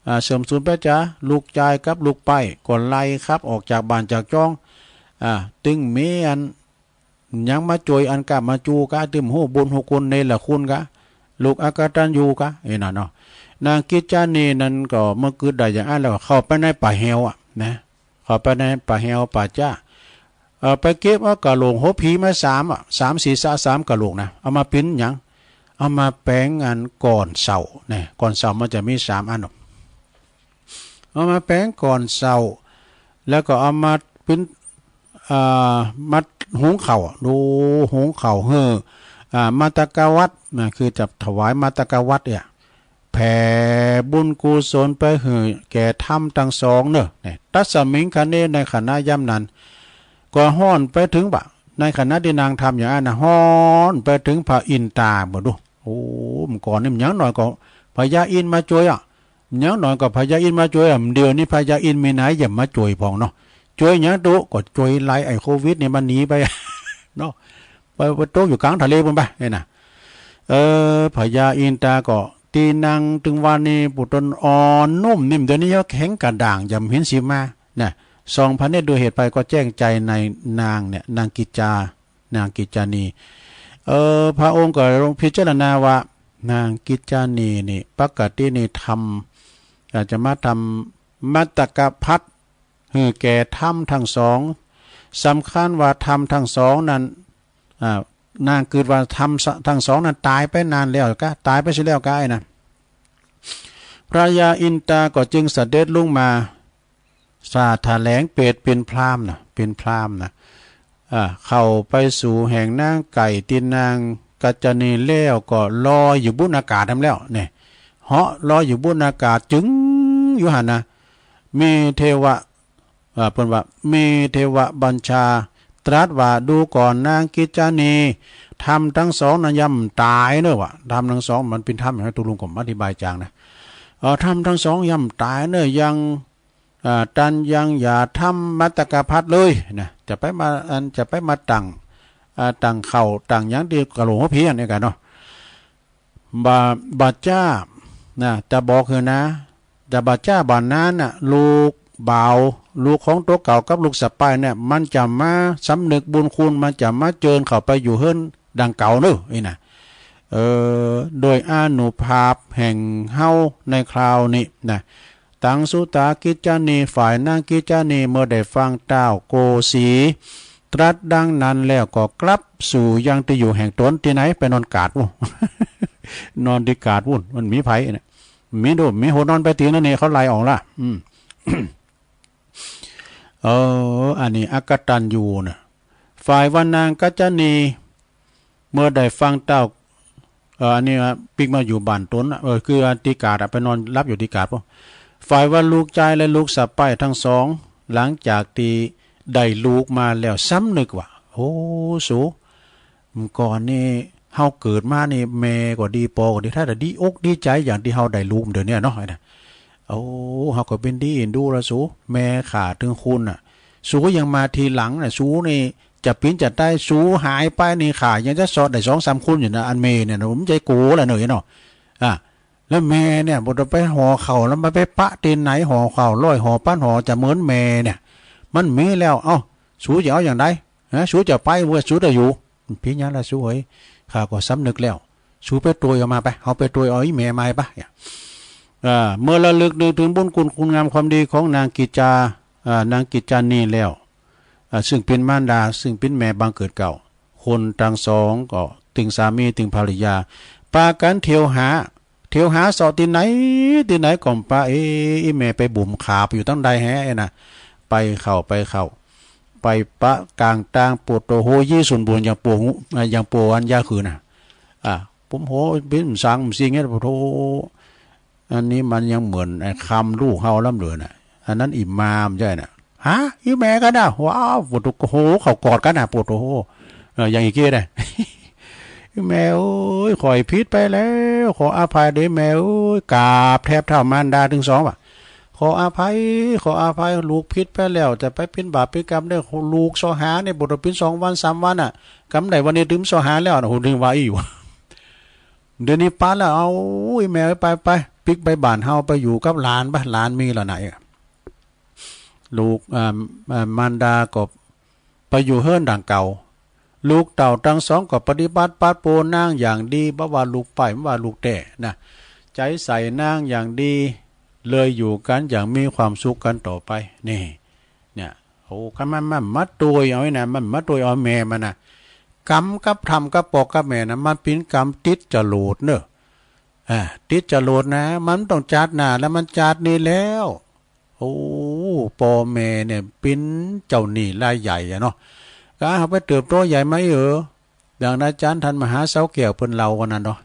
อ่า เสื่อมสูญไปจ้า ลูกจายกับลูกใภ้ก็ไล่ขับออกจากบ้านจากจ้อง อ่า ตึงมีอัน ยังมาจ่วยอันกล้ามาจูกา ตึงบ่ฮู้บุญฮู้คุณเนรคุณกา ลูกอกตัญญูกา เอ้ยนั่นเนาะ นางกิจจานีนั้นก็เมื่อกึ๊ดได้อย่างอั้นแล้วก็เข้าไปในป่าแฮวอะนะ เข้าไปในป่าแฮวป่าจ้า เอ่อ ไปเก็บเอากะโหลกหัวผีมาสามอะ สามศีรษะสามกะโหลกนะ เอามาเป๋นหยัง เอามาแป๋งอันก่อนเศร้านะ ก่อนเศร้ามันจะมีสามอันเนาะ เอามาแป๋งก่อนเศร้า แล้วก็เอามาเป๋น อ่า มัดหุงข้าว ดู หุงข้าวหื้อ อ่า มัตตกวัตรนะ คือจะถวายมัตตกวัตรเนี่ย แผ่บุญกุศลไปหื้อแก่ธรรมทั้งสองเนอะ เนี่ย ตัสสมิงคเณ ในขณะยามนั้น ก็ฮ้อนไปถึงบ่า ในขณะตี้นางทำอย่างนั้นนะ ฮ้อนไปถึงพระอินทร์ตาบ่ดู โอ้ เมื่อก่อนนี่มันยังน้อยก็พญาอินทร์มาจ้วยอะ อย่างน้อยก็พญาอินทร์มาจ้วยอะ เดี๋ยวนี้พญาอินทร์มีไหนจะมาจ้วยพ่องเนาะ จ้วยหยังตุ๊ ก็จ้วยไล่ไอ้โควิดนี่มันหนีไป เนาะ ไป ไปตกอยู่กลางทะเลปู้นไป เนี่ยนะ เออ พญาอินทร์ตาก็ตี้นางตึงวันนี้ปุตนอ่อนนุ่มนิ่ม เดี๋ยวนี้ยังแข็งกระด้าง ยังเห็นสิมา นะ ส่องพระเนตรดูเหตุไปก็แจ้งใจในนางเนี่ย นางกิจจา นางกิจจานี เออ พระองค์ก็ลงพิจารณาว่า นางกิจจานีนี่ ปกตินี่ทำ อาจจะมาทำมัตตกพัตตร์ หื้อแก่ธรรมทั้งสอง สำคัญว่าธรรมทั้งสองนั้น อ่า นางกึ๊ดว่าธรรมทั้งสองนั้นตายไปนานแล้วกะ ตายไปเสียแล้วกะไอ้นะ พญาอินทราก็จึงเสด็จลงมา สาแถลงเปรตเป็นพราหมณ์นะ เป็นพราหมณ์นะ อ่า เข้าไปสู่แห่งนางไก่ตี้นางกิจจานีแล้วก็ลอยอยู่บุนอากาศนั้นแล้ว เนี่ย เหาะลอยอยู่บุนอากาศจึงอยู่หั้นนะ มีเทวะ อ่า เปิ้นว่า มีเทวบัญชาตรัสว่า ดูก่อนนางกิจจานี ธรรมทั้งสองนั้นย่อมตายเนอะวะ ธรรมทั้งสองมันเป็นธรรมอย่างนั้น ตุลุงก็อธิบายจางนะ เอ่อ ธรรมทั้งสองย่อมตายเนอะ ยัง อ่า ตันยังอย่าทำมัตตกพัตตร์เลยนะ จะไปมา อันจะไปมาตั้ง อ่า ตั้งเข้าตั้งหยังตี้กะโหลกหัวผีอันนี้กันเนาะ บ่า บ่าจ้า นะ จะบอกหื้อนะ จะบ่าจ้าบ่านานน่ะ ลูกบ่าว ลูกของตั๋วเก่ากับลูกสะใภ้เนี่ย มันจะมาสำนึกบุญคุณ มันจะมาเจิญเข้าไปอยู่เฮือนดังเก่าเนอะ นี่นะ เออ โดยอานุภาพแห่งเฮาในคราวนี้นะ ตังสุตากิจจานี ฝ่ายนางกิจจานี เมื่อได้ฟังท้าวโกสีตรัสดังนั้นแล้วก็กลับสู่ยังตี้อยู่แห่งตน ตี้ไหน ไปนอนกาดปู้น นอนตี้กาดปู้น มันมีไผเนี่ย มีดู มีหัวนอนไปตี้นั่นนี่ เขาไล่ออกละ อืม เออ อันนี้อกตัญญูนะ ฝ่ายว่านางกิจจานี เมื่อได้ฟังท้าว เอ่อ อันนี้ว่าปิ๊กมาอยู่บ้านตนน่ะ เออ คือตี้กาดอะ ไปนอนหลับอยู่ตี้กาดปู้น ฝ่ายว่าลูกชายและลูกสะใภ้ทั้งสอง หลังจากตี้ได้ลูกมาแล้วสำนึกว่า โอ้ สู เมื่อก่อนนี่เฮาเกิดมานี่แม่ก็ดี ป้อก็ดี ถ้าแต่ดีอกดีใจอย่างตี้เฮาได้ลูกเดี๋ยวนี้เนาะ ไอ้นะ โอ้ เฮาก็เป็นตี้เอ็นดูละสู แม่ข้าถึงคุณน่ะ สูยังมาทีหลังน่ะ สูนี่จะปิ้นจะตาย สูหายไปนี่ข้ายังจะสอดได้สองสามคุณอยู่นะ อันแม่เนี่ยนะ ผมใจโกละเนอะเนาะ อ่ะ แล้วแม่เนี่ยบ่ได้ไปห่อข้าวแล้วมาไปปะตี้ไหน ห่อข้าวร้อยห่อพันห่อจะเหมือนแม่เนี่ย มันมีแล้ว เอ้า สูจะเอาอย่างใด ฮะ สูจะไปเว้ย สูจะอยู่ ปิ้นหยังละสูเอ๋ย ข้าก็สำนึกแล้ว สูไปตวยเอามาไป เฮาไปตวยเอาอีแม่มาไป เนี่ย อ่า เมื่อระลึกนึกถึงบุญคุณคุณงามความดีของนางกิจจา อ่า นางกิจจานีแล้ว อ่า ซึ่งเป็นมารดา ซึ่งเป็นแม่บังเกิดเกล้า คนตังสองก็ตึงสามีตึงภรรยา ปากั๋นเที่ยวหา เที่ยวหาเสาะตี้ไหน ตี้ไหนก็บ่ปะ เอ๊ะ อีแม่ไปบุ่มขาไปอยู่ตังใดแฮะ ไอ้นะ ไปเข้า ไปเข้า ไปปะก๋างตาง โปโตโฮยี่สุนบุญ อย่างโป อ่า อย่างโปอันยาคือน่ะ อ่ะ ผมโห ปิ้นสังสิ่งเงี้ย โอ้โห อันนี้มันยังเหมือนไอ้คำลูกเฮาล้ำเหลือน่ะ อันนั้นอิหม่ามใช่น่ะ ฮะ อีแม่ก็น่ะ ว้าว โอ้โห เขากอดกันน่ะ โอ้โห เออ อย่างอีกเกี้ยได้ อีแม่เอ้ย ข้อยผิดไปแล้ว ขออภัยเด้อแม่เอ้ย กราบแทบเท้ามารดาตึงสองว่ะ ขออภัย ขออภัย ลูกผิดไปแล้ว จะไปเป็นบาปเป็นกรรมเด้อ ลูกเสาะหาเนี่ย บ่ได้ปิ้นสองวันสามวันน่ะ กำใดวันนี้ตึงเสาะหาแล้วน่ะ โอ้โห ดึงว่าอี้อยู่ เดี๋ยวนี้ปะแล้ว เอา อุ้ย แม่เอ้ย ไป ไป ปิ๊กไปบ้านเฮา ไปอยู่กับหลานไป หลานมีแล้วนะ เอ้ย ลูก อ่า อ่า มารดาก็ไปอยู่เฮือนดังเก่า ลูกเต้าตังสองก็ปฏิบัติปาดโปนางอย่างดี บ่ว่าลูกใป๊ บ่ว่าลูกแต๊นะ ใจ๋ใส่นางอย่างดี เลยอยู่กั๋นอย่างมีความสุขกั๋นต่อไป นี่ เนี่ย โอ้ คันมัน มันมาตวยเอาไอ้นะ มันมาตวยเอาแม่มันนะ กรรมกับธรรมกับป้อกับแม่นะ มันเป๋นกรรมติดจรวดเนอะ อ่า ติดจรวดนะ มันต้องจาติหน้า แล้วมันจาตินี้แล้ว โอ้ ปอแม่เนี่ยเป๋นเจ้าหนี้รายใหญ่อะเนาะ ก็เฮาไปเติบโตใหญ่มาอี้เออ ดังอาจารย์ท่านมหาเสาแก้วเปิ้นเล่ากั๋นนั่นเนาะ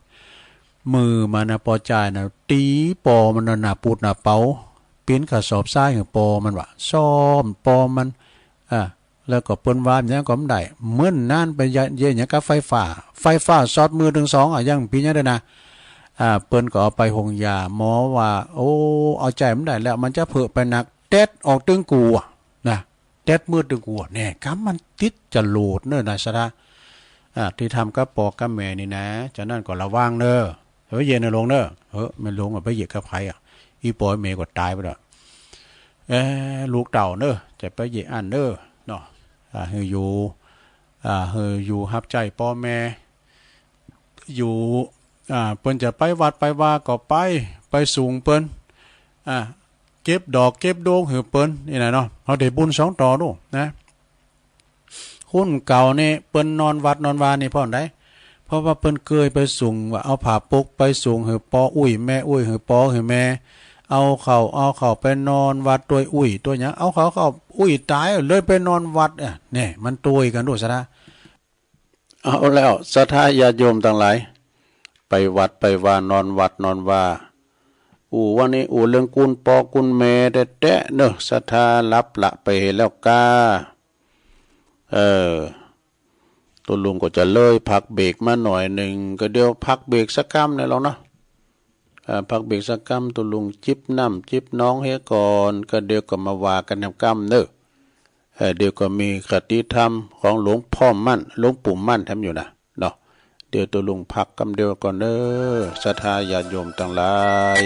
มื้อมันนะปอจ่ายนะ ตี๋ปอมันนะ หน้าปูดหน้าเป๋า เป๋นกระสอบทรายหื้อปอมันว่า ซ้อมปอมัน อ่า แล้วก็เปิ้นว่าหยังก็บ่ได้ เหมือนนั้นไปเยียะหยังกับไฟฟ้า ไฟฟ้าช็อตมื้อเถิงสองอะ ยังเป๋นหยังได้นะ อ่า เปิ้นก็เอาไปโฮงยา หมอว่า โอ้ เอาใจ๊บ่ได้แล้ว มันจะเผลอไปหนัก แต๊ดออกตึงกั๋วนะ แต๊ดมื้อตึงกั๋ว แน่ กำมันติดจรวดเน่อนะ สะท้า อ่า ตี้ทำกับปอกับแม่นี่นะ ฉะนั้นก็ระวังเน่อ เฮ้ย เยียะเน่อหลวงเน่อ เฮ้ย แม่นหลวงอะไปเยียะกับใผอะ อี่ปอแม่ก็ต๋ายไปแล้ว เอ้อ ลูกเต้าเน่อ จะไปเยียะอั้นเน่อ เนาะ อ่า หื้ออยู่ อ่า หื้ออยู่ฮับใจ๊ปอแม่ อยู่ อ่า เปิ้นจะไปวัดไปวาก็ไป ไปสูงเปิ้น อ่า เก็บดอกเก็บดวงหื้อเปิ้น นี่นะเนาะ เฮาได้บุญสองต่อโน้อนะ คนเก่านี่เปิ้นนอนวัดนอนวานี่เพราะอันใด เพราะว่าเปิ้นเกยไปสูงว่าเอาผ้าปกไปสูงหื้อปออุ๊ยแม่อุ๊ยหื้อปอหื้อแม่ เอาเข้า เอาเข้าไปนอนวัดตวยอุ๊ยตวยหยัง เอาเข้าเข้าอุ๊ยต๋ายเลยไปนอนวัด อ่ะ แน่ มันตวยกั๋นโน้อ สะท้า เอาแล้ว ศรัทธาญาติโยมตังหลาย ไปวัดไปวานอนวัดนอนวา อู้วันนี้อู้เรื่องกุณปอกุณแม่แต๊ๆ เนอะ ศรัทธาหลับละไปแล้วก้า เออ ตุ๊ลุงก็จะเลยพักเบรกมาหน่อยหนึ่ง ก็เดี๋ยวพักเบรกสักกำเนี่ยลองเนาะ เอ่อ พักเบรกสักกำ ตุ๊ลุงจิบน้ำจิบนองเฮก่อน ก็เดี๋ยวก็มาว่ากั๋นแหมกำเนอะ เอ่อ เดี๋ยวก็มีคติธรรมของหลวงพ่อมั่น หลวงปู่มั่นแถมอยู่นะ เนาะ เดี๋ยวตุ๊ลุงพักกำเดียวก่อนเนอะ ศรัทธาญาติโยมตังหลาย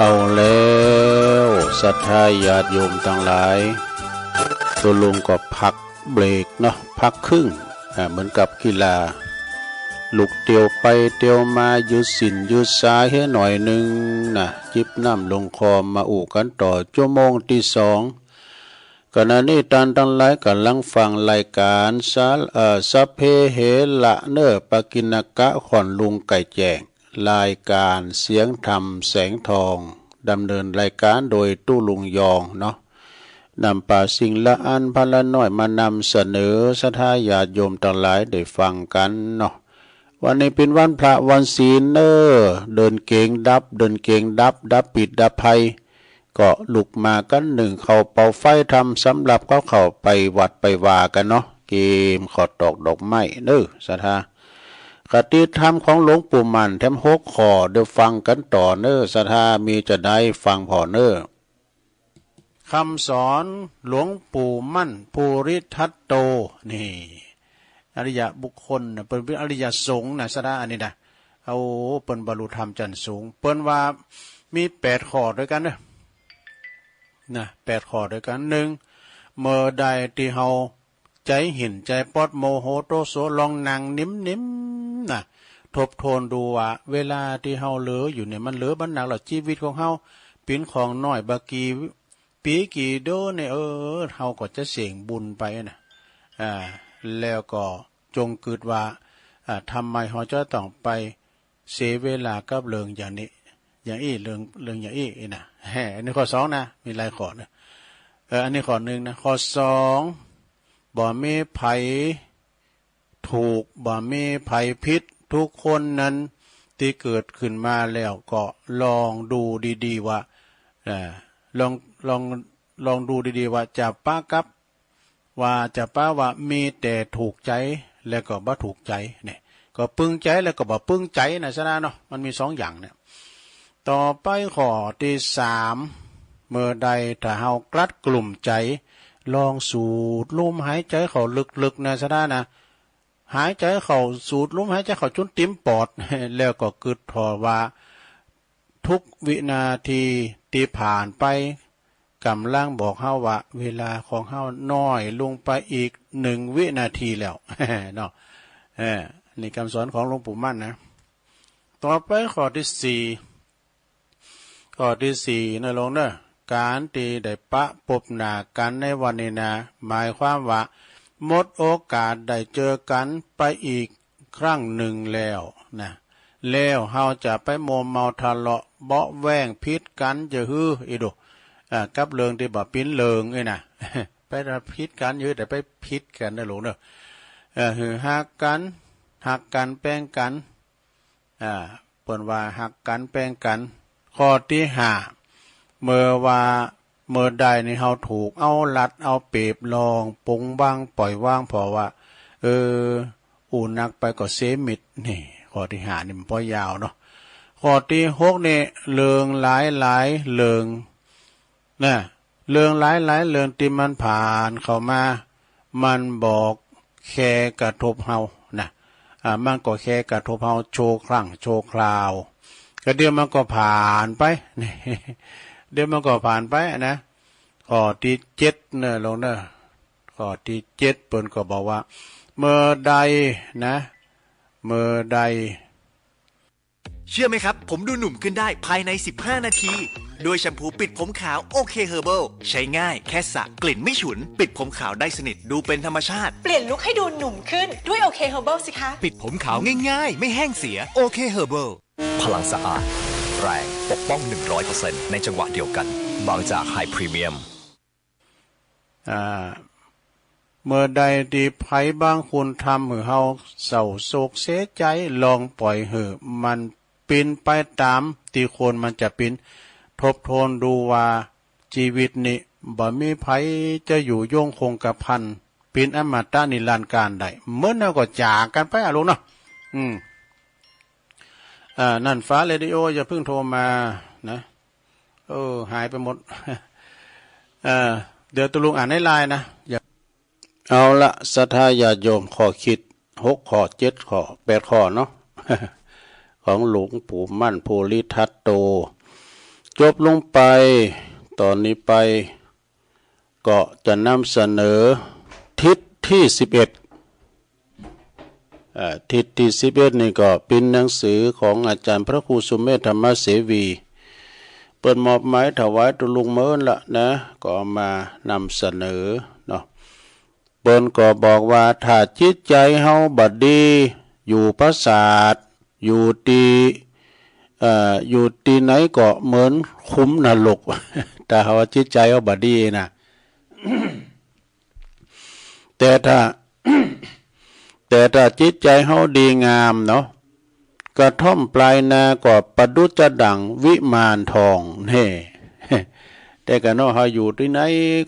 เอาแล้วศรัทธาญาติโยมตังหลาย ตุ๊ลุงก็พักเบรกเนาะ พักครึ่ง อ่า เหมือนกับกีฬา ลุกเตียวไปเตียวมา ยืดเส้นยืดสายให้หน่อยหนึ่งนะ จิบน้ำลงคอ มาอู้กันต่อชั่วโมงที่สอง ขณะนี้ต้านตังหลายกำลังฟังรายการสา- เอ่อ สัพเพเหระเนอ ปกิณกะ ขวัญลุงไก่แจ้ง รายการเสียงธรรมแสงทอง ดำเนินรายการโดยตุ๊ลุงยองเนาะ นำปาสิ่งละอันพละน้อยมานำเสนอศรัทธาญาติโยมตังหลายได้ฟังกันเนาะ วันนี้เป็นวันพระวันศีลเนอ เดินเกงดับ เดินเกงดับ ดับปิดดับภัย ก็ลุกมากันนึ่งข้าวเป่าไฟธรรม สำหรับเขาเข้าไปวัดไปวากันเนาะ เกมข้าวตอกดอกไม้เนอศรัทธา คติธรรมของหลวงปู่มั่นแถมหกข้อ เดี๋ยวฟังกันต่อเนอศรัทธา มีจะได้ฟังผ่อเนอ คำสอนหลวงปู่มั่นภูริทัตโต นี่ อริยบุคคลนะ เปิ้นเป็นอริยสงฆ์นะศรัทธา อันนี้นะ โอ้ เปิ้นบรรลุธรรมชั้นสูง เปิ้นว่ามีแปดข้อด้วยกันเนอะ นะ แปดข้อด้วยกัน หนึ่ง เมื่อใดที่เฮา ใจหิ้นใจป๊อด โมโหโทโส ลองนั่งนิ่มๆ นะ ทบทวนดูว่า เวลาที่เฮาเหลืออยู่เนี่ย มันเหลือบ่นักแล้ว ชีวิตของเฮา เป๋นของน้อย บ่กี่ปี๋กี่เดือนเนี่ย เออ เฮาก็จะเส้งบุญไปนะ อ่า แล้วก็จงกึ๊ดว่า อ่า ทำไมเฮาจะต้องไป เสียเวลากับเรื่องอย่างนี้ อย่างอี้ เรื่อง เรื่องอย่างอี้นะ แฮ่ อันนี้ข้อสองนะ มีหลายข้อนะ เออ อันนี้ข้อหนึ่งนะ ข้อสอง บ่มีไผถูก บ่มีไผผิด ทุกคนนั้นที่เกิดขึ้นมาแล้วก็ลองดูดีๆ ว่า เอ่อ ลอง ลอง ลองดูดีๆ ว่าจะปะกับ ว่าจะปะว่ามีแต่ถูกใจและก็บ่ถูกใจเนี่ย ก็ปึงใจและก็บ่ปึงใจนะศรัทธาเนาะ มันมีสองอย่างเนี่ย ต่อไปข้อที่สาม เมื่อใดถ้าเฮากลัดกลุ่มใจ ลองสูดลมหายใจเข้าลึกๆ นะศรัทธานะ หายใจเข้า สูดลมหายใจเข้าจนเต็มปอด แล้วก็กึ๊ดถ่อว่า ทุกวินาทีที่ผ่านไป กำลังบอกเฮาว่า เวลาของเฮาน้อยลงไปอีกหนึ่งวินาทีแล้ว เนาะ เออ นี่คำสอนของหลวงปู่มั่นนะ ต่อไปข้อที่สี่ ข้อที่สี่นะลุงเนอะ การที่ได้ปะปบหน้ากันในวันนี้นะ หมายความว่าหมดโอกาสได้เจอกันไปอีกครั้งหนึ่งแล้วนะ แล้วเฮาจะไปมัวเมาทะเลาะเบาะแว้งผิดกันจะหื้ออีดู อ่า กับเรื่องที่บ่เป๋นเรื่องนี่นะ ไปผิดกันอยู่ แต่ไปผิดกันนะลุงเนอะ เออ หื้อฮักกัน ฮักกันแป้งกัน อ่า เปิ้นว่าฮักกันแป้งกัน ข้อที่ห้า เมื่อว่า เมื่อใดนี่เฮาถูกเอารัดเอาเปรียบ ลองปลงวางปล่อยวาง เพราะว่า เออ อู้นักไปก็เสียมิตร นี่ ข้อที่ห้านี่มันบ่ยาวเนาะ ข้อที่หกนี่ เรื่องหลายๆ เรื่อง นะ เรื่องหลายๆ เรื่องที่มันผ่านเข้ามา มันบ่แค่กระทบเฮานะ อ่า มันก็แค่กระทบเฮาชั่วครั้งชั่วคราว ก็เดี๋ยวมันก็ผ่านไป เดี๋ยวมันก็ผ่านไปนะ ข้อที่เจ็ดเนอะลุงเนอะ ข้อที่เจ็ดเปิ้นก็บอกว่า เมื่อใดนะ เมื่อใด เชื่อไหมครับ ผมดูหนุ่มขึ้นได้ภายใน สิบห้า นาที ด้วยแชมพูปิดผมขาว โอเค Herbal ใช้ง่าย แค่สระกลิ่นไม่ฉุน ปิดผมขาวได้สนิท ดูเป็นธรรมชาติ เปลี่ยนลุคให้ดูหนุ่มขึ้นด้วย โอเค Herbal สิคะ ปิดผมขาวง่ายๆ ไม่แห้งเสีย โอเค Herbal พลังสะอาด แรง ปกป้อง หนึ่งร้อยเปอร์เซ็นต์ ในจังหวะเดียวกัน บางจากไฮพรีเมียม อ่า เมื่อใดที่ไผบางคนทำหื้อเฮาเศร้าโศกเสียใจ ลองปล่อยหื้อมันเป๋นไปตามที่ควรมันจะเป๋น ทบทวนดูว่าชีวิตนี้บ่มีไผจะอยู่ยงคงกระพัน เป๋นอมตะนิรันดร์กาลได้ เหมือนเฮาก็จากกันไปอะลุงเนาะ อืม อ่า นั่น ฟ้าเรดิโอ อย่าเพิ่งโทรมานะ เออ หายไปหมด เออ เดี๋ยวตุ๊ลุงอ่านในไลน์นะ อย่า เอาละ ศรัทธาญาติโยม ข้อคิด หกข้อ เจ็ดข้อ แปดข้อเนาะ ของหลวงปู่มั่นภูริทัตโต จบลงไป ตอนนี้ไป ก็จะนำเสนอ ทิศที่สิบเอ็ด อ่า ทิศที่สิบเอ็ดนี่ก็เป็นหนังสือของอาจารย์พระครูสุเมธธรรมเสวี เปิ้นมอบหมายถวายตุลุงเมินละนะ ก็เอามานำเสนอเนาะ เปิ้นก็บอกว่าถ้าจิตใจเฮาบ่ดี อยู่ปราสาท อยู่ตี้ เอ่อ อยู่ตี้ไหนก็เหมือนขุมนรก ถ้าหากว่าจิตใจเฮาบ่ดีนะ แต่ถ้า แต่ถ้าจิตใจเฮาดีงามเนาะ กระท่อมปลายนาก็ประดุจจะดั่งวิมานทองแน่ แต่กะเนาะ เฮาอยู่ตี้ไหน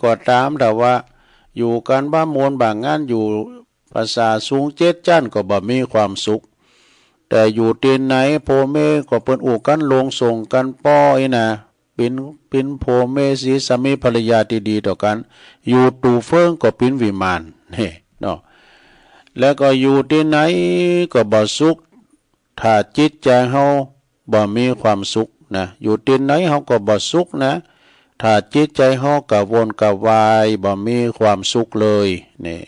ก็ตาม ถ้าว่าอยู่กันบ้าโมนบ้างาน อยู่ปราสาทสูงเจ็ดชั้นก็บ่มีความสุข แต่อยู่ตี้ไหนพ่อแม่ก็เปิ้นอู้กันหลงส่งกันป้ออีนะ เป๋น เป๋นพ่อแม่สีสามีภรรยาตี้ดีต่อกัน อยู่ตูเฟิงก็เป๋นวิมานแน่เนาะ แล้วก็อยู่ตี้ไหนก็บ่สุข ถ้าจิตใจเฮาบ่มีความสุขนะ อยู่ตี้ไหนเฮาก็บ่สุขนะ ถ้าจิตใจเฮากระวนกระวาย บ่มีความสุขเลยนี่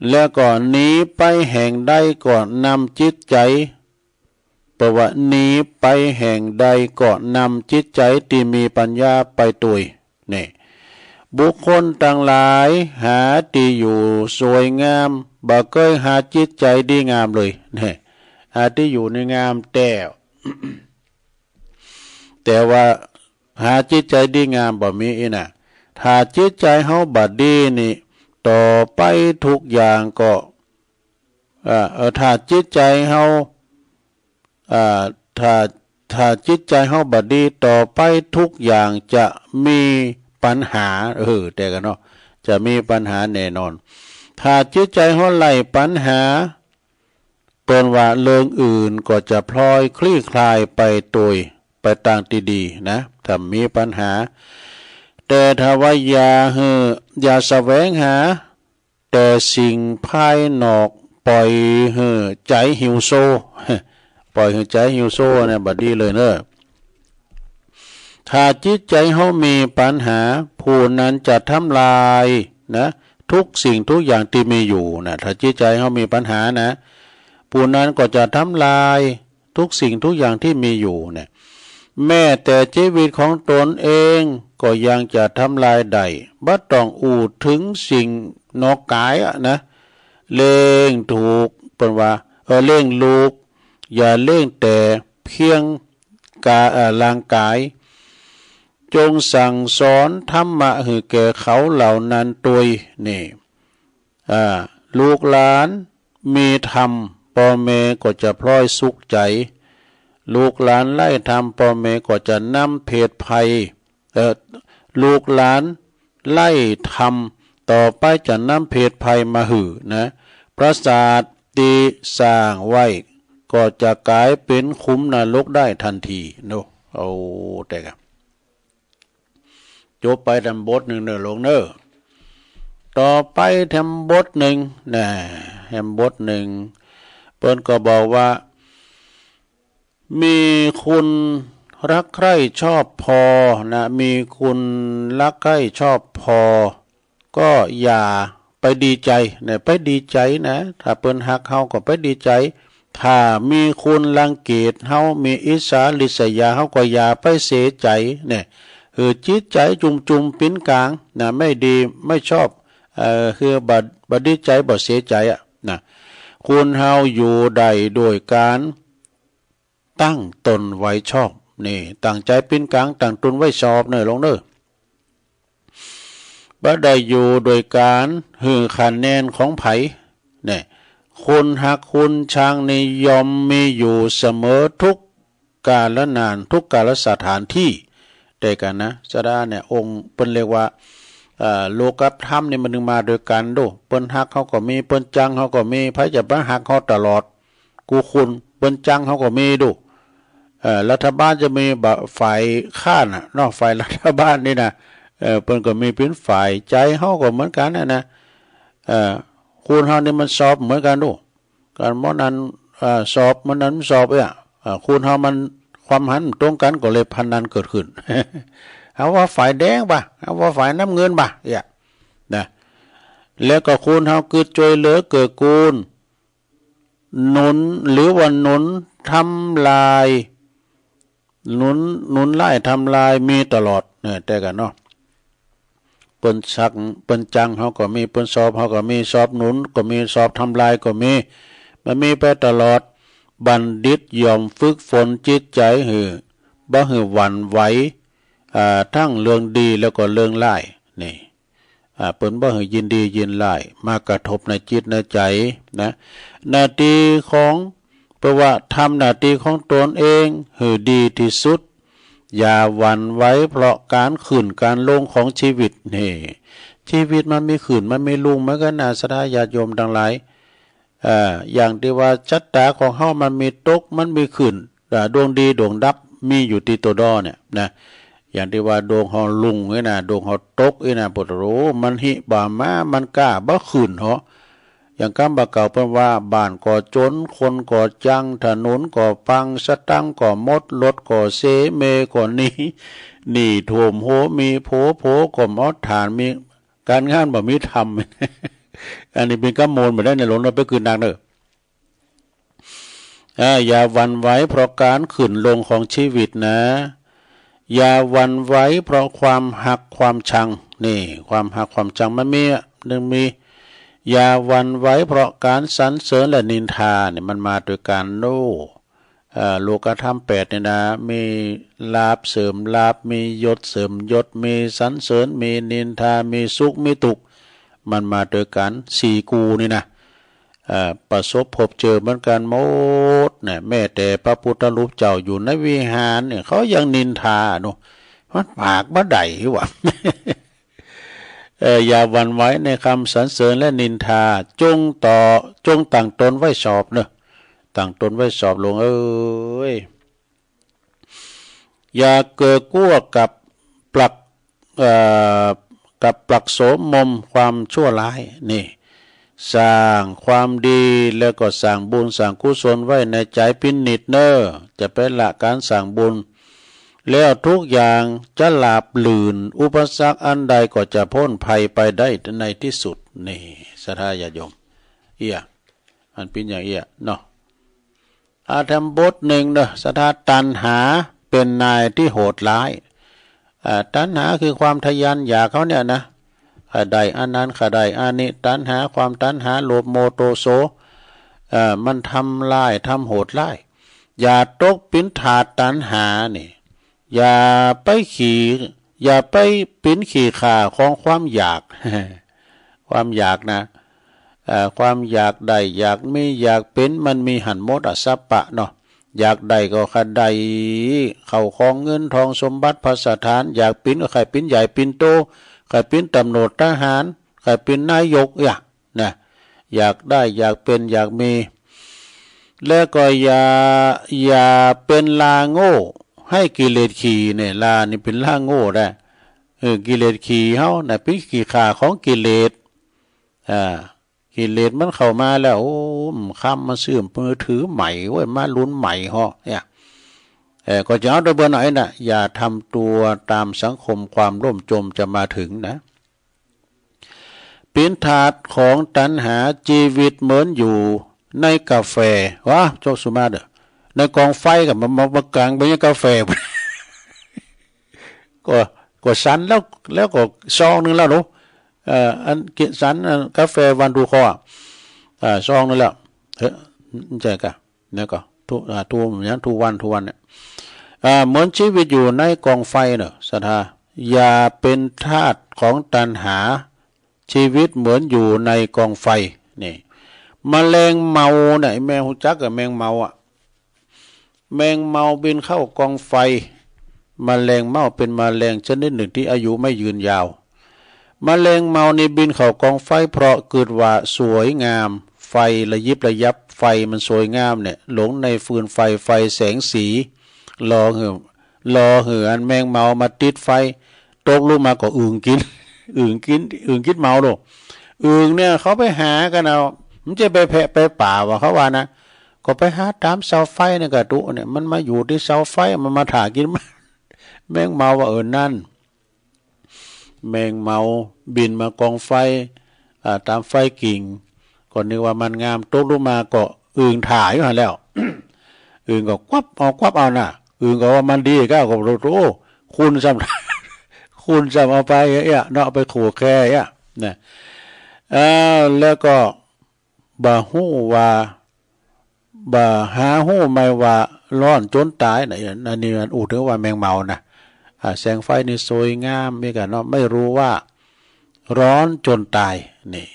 แล้วก็หนีไปแห่งใดก็นำจิตใจ แปลว่าหนีไปแห่งใดก็นำจิตใจตี้มีปัญญาไปตวย นี่ บุคคลตังหลายหาตี้อยู่สวยงาม บ่เกยหาจิตใจดีงามเลย นี่ หาตี้อยู่นี่งามแต๊ แต่ว่าหาจิตใจดีงามบ่มีอีนะ ถ้าจิตใจเฮาบ่ดีนี่ ต่อไปทุกอย่างก็ อ่า เอ่อ ถ้าจิตใจเฮา อ่า ถ้า ถ้าจิตใจเฮาบ่ดี ต่อไปทุกอย่างจะมีปัญหา เออ แต่กะเนาะ จะมีปัญหาแน่นอน ถ้าจิตใจเฮาไร้ปัญหา เปิ้นว่าเรื่องอื่นก็จะพลอยคลี่คลายไปโดย ไปตางตี้ดีนะ ถ้ามีปัญหา แต่ถ้าว่าอย่าหื้อ อย่าแสวงหา แต่สิ่งภายนอก ปล่อยหื้อใจหิวโซ ปล่อยหื้อใจหิวโซเนี่ยบ่ดีเลยเนอะ ถ้าจิตใจเฮามีปัญหา ผู้นั้นจะทำลายนะ ทุกสิ่งทุกอย่างที่มีอยู่นะ ถ้าจิตใจเฮามีปัญหานะ ผู้นั้นก็จะทำลายทุกสิ่งทุกอย่างที่มีอยู่เนี่ย แม้แต่ชีวิตของตนเองก็ยังจะทำลายได้ บ่ต้องอู้ถึงสิ่งนอกกายอะนะ เลี้ยงถูก เปิ้นว่า เออ เลี้ยงลูก อย่าเลี้ยงแต่เพียงกา เอ่อ ร่างกาย จงสั่งสอนธรรมะหื้อแก่เขาเหล่านั้นตวย นี่ อ่า ลูกหลานมีธรรม ป้อแม่ก็จะพลอยสุขใจ ลูกหลานไร้ธรรม ป้อแม่ก็จะนำเพศภัย เอ่อ ลูกหลานไร้ธรรม ต่อไปจะนำเพศภัยมาหื้อนะ ปราสาทตี้สร้างไว้ก็จะกลายเป๋นขุมนรกได้ทันทีเนาะ เอา แต่กะ จบไปแถมบทหนึ่งเนอะโลงเนอะ ต่อไปแถมบทหนึ่งนะ แถมบทหนึ่ง เปิ้นก็บอกว่า มีคุณรักใคร่ชอบพอนะ มีคุณรักใคร่ชอบพอ ก็อย่าไปดีใจนะ ไปดีใจนะ ถ้าเปิ้นฮักเฮาก็ไปดีใจ ถ้ามีคนรังเกียจเฮา มีอิจฉาริษยาเฮาก็อย่าไปเสียใจเนี่ย คือจิตใจจุ่มๆ เป๋นกลางนะ ไม่ดีไม่ชอบ เอ่อ คือบ่ บ่ดีใจบ่เสียใจอะนะ คนเฮาอยู่ได้โดยการตั้งตนไว้ชอบ นี่ ตั้งใจเป๋นกลาง ตั้งตนไว้ชอบเนอะโลงเนอะ บ่ได้อยู่โดยการหื้อคะแนนของไผ เนี่ย คนฮักคนชังนี่ย่อมมีอยู่เสมอทุกกาลนาน ทุกกาลสถานที่ แต่กะนะ สะดาเนี่ย องค์เปิ้นเรียกว่า เอ่อ โลกัพธรรมนี่มันถึงมาโดยกันโด เปิ้นฮักเฮาก็มี เปิ้นจังเฮาก็มี ไผจะมาฮักเฮาตลอด กู้คน เปิ้นจังเฮาก็มีโด เอ่อ รัฐบาลจะมีบ่ ฝ่ายค้านน่ะเนาะ ฝ่ายรัฐบาลนี่นะ เอ่อ เปิ้นก็มีเป๋นฝ่าย ใจเฮาก็เหมือนกันน่ะนะ เอ่อ คนเฮานี่มันชอบเหมือนกันโด กันหมอนั้น เอ่อ ชอบ หมอนั้นชอบ เอ้ย เอ่อ คนเฮามัน ความหันตรงกันก็เลยพนันเกิดขึ้น เอาว่าฝ่ายแดงบ่า เอาว่าฝ่ายน้ำเงินบ่า เนี่ยนะ แล้วก็คนเฮาคือช่วยเหลือเกื้อกูล หนุน หรือว่าหนุนทำลาย หนุน หนุนร้ายทำลายมีตลอดเนี่ย แต่กันเนาะ เปิ้นซัก เปิ้นจังเฮาก็มี เปิ้นสอบเฮาก็มี สอบหนุนก็มี สอบทำลายก็มี มันมีไปตลอด บัณฑิตย่อมฝึกฝนจิตใจหื้อ บ่หื้อหวั่นไหว อ่า ทั้งเรื่องดีแล้วก็เรื่องร้าย นี่ อ่า เปิ้นบ่หื้อยินดียินร้าย มากระทบในจิตในใจนะ หน้าที่ของ เปิ้นว่าทำหน้าที่ของตนเองหื้อดีที่สุด อย่าหวั่นไหวเพราะการขึ้นการลงของชีวิต นี่ ชีวิตมันมีขึ้น มันมีลงเหมือนกันนะ ศรัทธาญาติโยมทั้งหลาย เอ่อ อย่างที่ว่าชะตาของเฮามันมีตก มันมีขึ้น อ่า ดวงดีดวงดับมีอยู่ที่ตัวดอเนี่ยนะ อย่างที่ว่าดวงเฮาลุ่งนี่นะ ดวงเฮาตกนี่นะ ปะโถ มันหิบ่ามา มันก้าบ่ขึ้นเหาะ อย่างกำบ่าเก่าเปิ้นว่า บ้านก็จน คนก็จัง ถนนก็พัง สตังค์ก็หมด รถก็เส เมยก็หนี หนี้ท่วมหัว มีผัว ผัวก็หมดฐาน มีการงานบ่มีทำ อันนี้เป็นกำโมนบ่ได้ในหลวงเราไปคืนนางเด้อ อ่า อย่าหวั่นไหวเพราะการขึ้นลงของชีวิตนะ อย่าหวั่นไหวเพราะความฮักความชัง นี่ ความฮักความชังมันมีอะ หนึ่งมี อย่าหวั่นไหวเพราะการสรรเสริญและนินทา นี่มันมาด้วยกันโน่ เอ่อ โลกธรรมแปดนี่นะ มีลาภเสริมลาภ มียศเสริมยศ มีสรรเสริญ มีนินทา มีสุข มีทุกข์ มันมาด้วยกัน สี่กูนี่นะ เอ่อ ประสบพบเจอเหมือนกันหมดเนี่ย แม้แต่พระพุทธรูปเจ้าอยู่ในวิหารเนี่ย เขายังนินทาเนาะ มันปากบ่ได้หว่า เอ่อ อย่าหวั่นไหวในคำสรรเสริญและนินทา จงต่อ จงตั้งตนไว้สอบเนอะ ตั้งตนไว้สอบ หลวงเอ้ย อย่าเกิดกลัวกับปลัก เอ่อ กับปลักโสมมความชั่วร้าย นี่ สร้างความดีแล้วก็สร้างบุญสร้างกุศลไว้ในใจเป็นนิจเนอะ จะไปละการสร้างบุญ แล้วทุกอย่างจะราบรื่น อุปสรรคอันใดก็จะพ้นภัยไปได้ในที่สุด นี่ ศรัทธาญาติโยม เอี้ย อันเป็นอย่างเอี้ยเนาะ อาแถมบทหนึ่งเนอะ ศรัทธา ตัณหาเป็นนายที่โหดร้าย อ่า ตัณหาคือความทะยานอยากเขาเนี่ยนะ ข้าได้อันนั้น ข้าได้อันนี้ ตัณหา ความตัณหา โลภ โมโท โส เอ่อ มันทำลาย ทำโหดร้าย อย่าตกเป็นทาสตัณหานี่ อย่าไปขี้ อย่าไปเป็นขี้ข้าของความอยาก ความอยากนะ เอ่อ ความอยากได้ อยากมี อยากเป็น มันมีหั้นหมดอะ สัพพะเนาะ อยากได้ก็ข้าได้ เข้าของเงินทองสมบัติภัสสถาน อยากเป็นก็ใค่เป็นใหญ่เป็นโต ใค่เป็นตำรวจทหาร ใค่เป็นนายก อย่างนะ อยากได้ อยากเป็น อยากมี แล้วก็อย่า อย่าเป็นลาโง่ให้กิเลสขี่เนี่ย ลานี่เป็นลาโง่ได้ เออ กิเลสขี่เฮาน่ะ เป็นขี้ข้าของกิเลส อ่า กิเลสมันเข้ามาแล้ว โอ้ มันค้ำมาซื้อมือถือใหม่เว้ย มารุ่นใหม่เหาะเนี่ย เออ ก็จะเอาตัวเบอร์ไหนน่ะ อย่าทำตัวตามสังคม ความล่มจมจะมาถึงนะ เป็นทาสของตัณหา ชีวิตเหมือนอยู่ในกาแฟ วะ โจกสุมาเด้อ ในกองไฟกับมามามากางเป็นกาแฟ ก็ ก็สันแล้ว แล้วก็ซองหนึ่งแล้วเนาะ เอ่อ อันกินสัน อันกาแฟวันทูคอ อ่า ซองหนึ่งแล้ว เฮ้ย ไม่ใช่กะ แล้วก็ทุก อ่า ทุกอย่าง ทุกวัน ทุกวันเนี่ย อ่า เหมือนชีวิตอยู่ในกองไฟเนอะ ศรัทธา อย่าเป็นทาสของตัณหา ชีวิตเหมือนอยู่ในกองไฟ นี่ แมลงเมาเนี่ย ไอ้แมงฮู้จักกับแมงเมาอะ แมงเมาบินเข้ากองไฟ แมลงเมาเป็นแมลงชนิดหนึ่งที่อายุไม่ยืนยาว แมลงเมานี่บินเข้ากองไฟเพราะกึ๊ดว่าสวยงาม ไฟระยิบระยับ ไฟมันสวยงามเนี่ย หลงในฟืนไฟ ไฟแสงสี หล่อหื้อ หล่อหื้ออันแมงเมามาติดไฟ ตกลงมาก็อึ่งกิน อึ่งกิน อึ่งกินเมาโลด อึ่งเนี่ยเขาไปหากันเอา มันจะไปแพะไปป่าว่าเขาว่านะ อไปหาตามเสาไฟนี่ก็ดูเนี่ย มันมาอยู่ที่เสาไฟ มันมาถ่ากิน แมงเมาว่า เออ นั่น แมงเมาบินมากองไฟ อ่า ตามไฟกิ่ง ก็นึกว่ามันงาม ตกลงมาก็อึ่งถ่าอยู่หั่นแล้ว อึ่งก็กวับเอา กวับเอาน่ะ อึ่งก็ว่ามันดี ก็ ก็ โอ้ คุณซ้ำ คุณซ้ำเอาไปเอี้ยเนาะ ไปโขกแค่เอี้ยนะ อ่า แล้วก็ บ่ฮู้ว่า บ่หาฮู้ไม่ว่าร้อนจนตายนะ อันนี้มันอู้ถึงว่าแมงเมานะ อ่า แสงไฟนี่สวยงามมีกันเนาะ ไม่รู้ว่าร้อนจนตาย นี่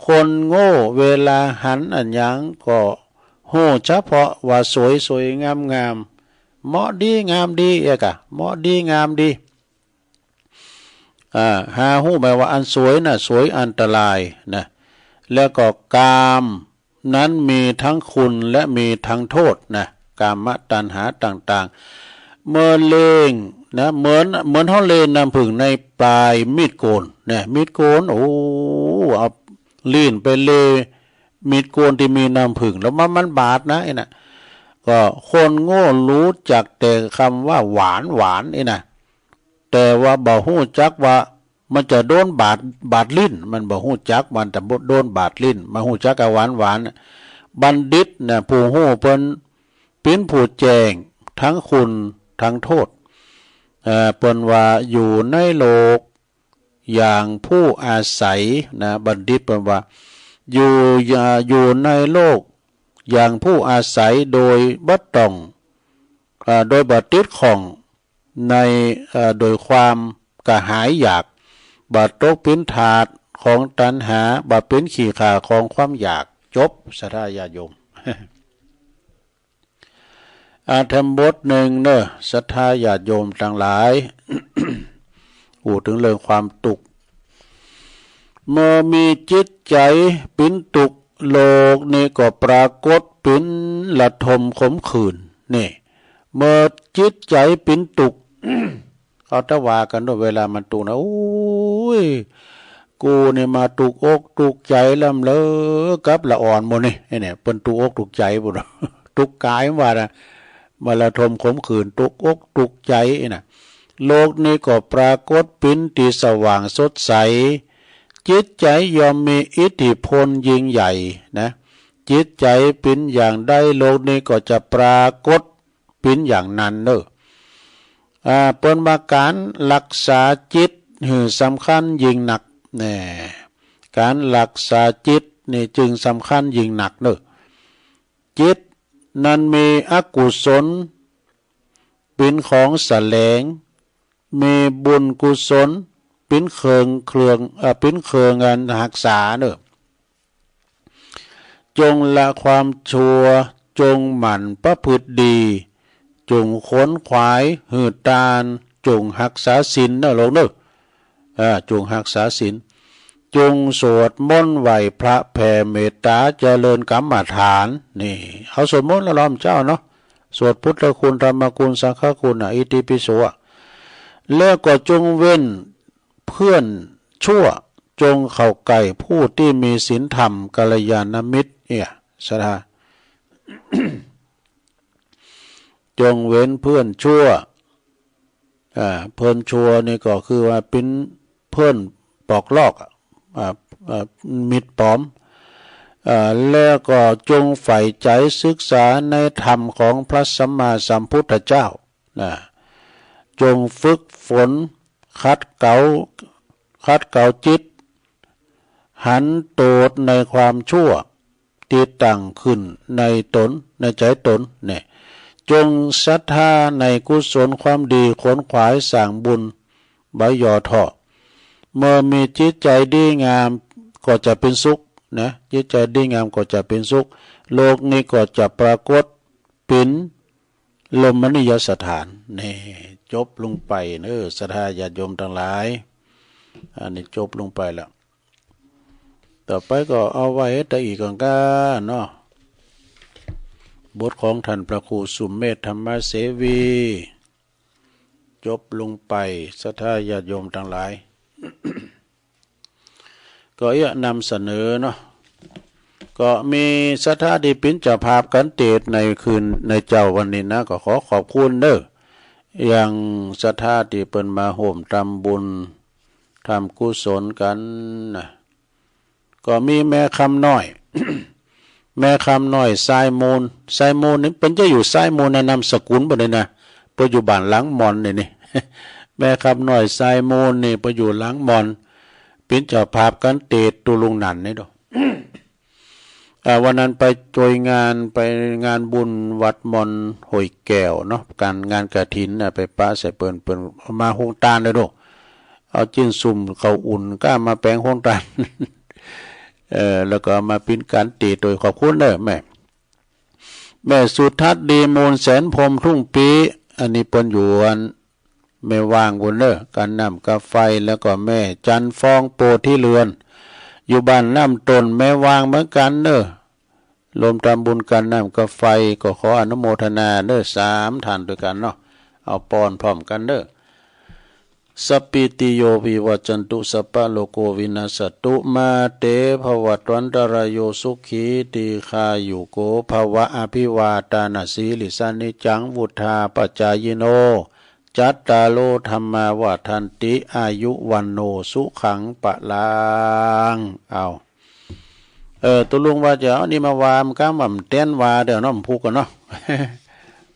คนโง่เวลาหันอันหยังก็ฮู้เฉพาะว่าสวยสวยงามงาม เหมาะดีงามดีเอี้ยกะ เหมาะดีงามดี อ่า หาฮู้ไม่ว่าอันสวยน่ะ สวยอันตรายนะ แล้วก็กามนั้นมีทั้งคุณและมีทั้งโทษนะ กามตัณหาต่างๆ เมื่อเล็งนะ เหมือน เหมือนเฮาเล็งน้ำผึ้งในปลายมีดโกนนะ มีดโกน โอ้ เอาลิ้นไปเล็งมีดโกนที่มีน้ำผึ้ง แล้วมัน มันบาดนะไอ้น่ะ ก็คนโง่รู้จักแต่คำว่าหวานหวานไอ้น่ะ แต่ว่าบ่ฮู้จักว่ามันจะโดนบาด บาดลิ้น มันบ่ฮู้จัก มันจะโดนบาดลิ้น มาฮู้จักกับหวานหวาน บัณฑิตนะ ผู้ฮู้เปิ้นเปิ้นผู้แจ้งทั้งคุณทั้งโทษ เอ่อ เปิ้นว่าอยู่ในโลกอย่างผู้อาศัยนะ บัณฑิตเปิ้นว่า อยู่อย่า อยู่ในโลกอย่างผู้อาศัยโดยบ่ต้อง เอ่อ โดยบ่ติดข้อง ใน เอ่อ โดยความกระหายอยาก บ่ตกเป็นทาสของตัณหา บ่เป็นขี้ข้าของความอยาก จบ ศรัทธาญาติโยม อ่านแถมบทหนึ่งเนอะ ศรัทธาญาติโยมทั้งหลาย อู้ถึงเรื่องความตุ๊กข์ เมื่อมีจิตใจ๋เป๋นตุ๊กข์ โลกนี้ก็ปรากฏเป๋นระทมขมขื่น นี่ เมื่อจิตใจ๋เป๋นตุ๊กข์ เอาแต่ว่ากั๋นเนาะ เวลามันตุ๊กข์นะ โอ๊ย กูนี่มาตุ๊กข์อกตุ๊กข์ใจ๋ลำเหลือกับละอ่อนหมู่นี่ ไอ้เนี่ย เปิ้นตุ๊กข์อกตุ๊กข์ใจ๋ปุ้น ตุ๊กข์ก๋ายว่านะ มาระทมขมขื่น ตุ๊กข์อกตุ๊กข์ใจ๋ไอ้น่ะ โลกนี้ก็ปรากฏเป๋นตี้สว่างสดใส จิตใจ๋ย่อมมีอิทธิพลยิ่งใหญ่นะ จิตใจ๋เป๋นอย่างใด โลกนี้ก็จะปรากฏเป๋นอย่างนั้นเนอะ อ่า เปิ้นว่าก๋านรักษาจิตหื้อสำคัญยิ่งนัก แน่ ก๋านรักษาจิตนี่จึงสำคัญยิ่งนักเนอะ จิตนั้นมีอกุศลเป๋นของแสลง มีบุญกุศลเป๋นเครื่อง เครื่อง เอ่อ เป๋นเครื่องอันฮักษาเนอะ จงละความชั่ว จงหมั่นประพฤติดี จงขวนขวายหื้อตาน จงฮักษาศีลเนอะลูกเนอะ อ่า จงฮักษาศีล จงสวดมนต์ไหว้พระแผ่เมตตาเจริญกรรมฐาน นี่ เฮาสวดมนต์ละล้อมเจ้าเนาะ สวดพุทธคุณ ธรรมคุณ สังฆคุณน่ะ อิติปิโสอะ แล้วก็จงเว้นเพื่อนชั่ว จงเข้าใกล้ผู้ที่มีศีลธรรม กัลยาณมิตร เนี่ย ศรัทธา จงเว้นเพื่อนชั่ว อ่า เพื่อนชั่วนี่ก็คือว่าเป๋นเพื่อนปอกลอกอะ อ่า อ่า มิตรปลอม อ่า แล้วก็จงใฝ่ใจ๋ศึกษาในธรรมของพระสัมมาสัมพุทธเจ้า นะ จงฝึกฝนขัดเกลา ขัดเกลาจิต หันโตดในความชั่ว ตี้ตั้งขึ้นในตน ในใจ๋ตน เนี่ย จงศรัทธาในกุศลความดี ขวนขวายสร้างบุญ บ่ย่อท้อ เมื่อมีจิตใจ๋ดีงามก็จะเป๋นสุข นะ จิตใจ๋ดีงามก็จะเป๋นสุข โลกนี้ก็จะปรากฏเป๋นรมณียสถาน นี่ จบลงไปเนอะ ศรัทธาญาติโยมตังหลาย อันนี้จบลงไปแล้ว ต่อไปก็เอาไว้ตะอีกก่อนก้าเนาะ บทของท่านพระครูสุเมธธรรมเสวี จบลงไป ศรัทธาญาติโยมตังหลาย ก็เอี้ยนำเสนอเนาะ ก็มีศรัทธาตี้เป๋นเจ้าภาพกั๋นเตศน์ในคืนในเจ๊าวันนี้นะ ก็ขอขอบคุณเด้อ อย่างศรัทธาตี้เปิ้นมาฮ่วมทำบุญ ทำกุศลกั๋นนะ ก็มีแม่คำน้อย แม่คำน้อย ทรายมูล ทรายมูลนี่เปิ้นจะอยู่ทรายมูลนะ นามสกุลเปิ้นนี่นะ เปิ้นอยู่บ้านหลังม่อนนี่นี่ แม่คำน้อย ทรายมูลนี่ เปิ้นอยู่หลังม่อน เป๋นเจ้าภาพกั๋นเตศน์ตุ๊ลุงนันนี่ดอก อ่า วันนั้นไปช่วยงาน ไปงานบุญวัดม่อนห้วยแก้วเนาะ ก๋านงานกฐินน่ะ ไปปะใส่เปิ้น เปิ้นเอามาโฮงตานเลยดอก เอาจิ๊นซุ่มข้าวอุ่นก้ามาแป๋งโฮงตาน เออ แล้วก็เอามาปิ้นก๋านเตศน์ โดยขอบคุณเด้อแม่ แม่สุทัศน์ดีมูล แสนพรหม ทุ่งปี้ อันนี้เปิ้นอยู่อัน แม่วางพู้นเน้อ ก๋านน้ำก๋านไฟ แล้วก็แม่จันทร์ฟอง โพธิเรือน อยู่บ้านน้ำต้น แม่วางเหมือนกั๋นเน้อ ร่วมทำบุญก๋านน้ำก๋านไฟ ก็ขออนุโมทนาเน้อ สามท่านด้วยกั๋นเนาะ เอาปอนพร้อมกั๋นเน้อ สัพพีติโย วิวัชชันตุ สัพพะโรโค วินัสสะตุ มา เต ภะวัตวันตะราโย สุขี ทีฆายุโก ภะวะ อะภิวาทานะสีลิสสะ นิจจัง วุฑฒาปะจายิโน จัตตาโร ธัมมา วัฑฒันติ อายุ วัณโณ สุขัง พะลัง เอา เออ ตุ๊ลุงว่าจะเอานี่มาว่า มันกำว่ามันแต๊นว่าเดี๋ยวเนาะ มันพุกกั๋นเนาะ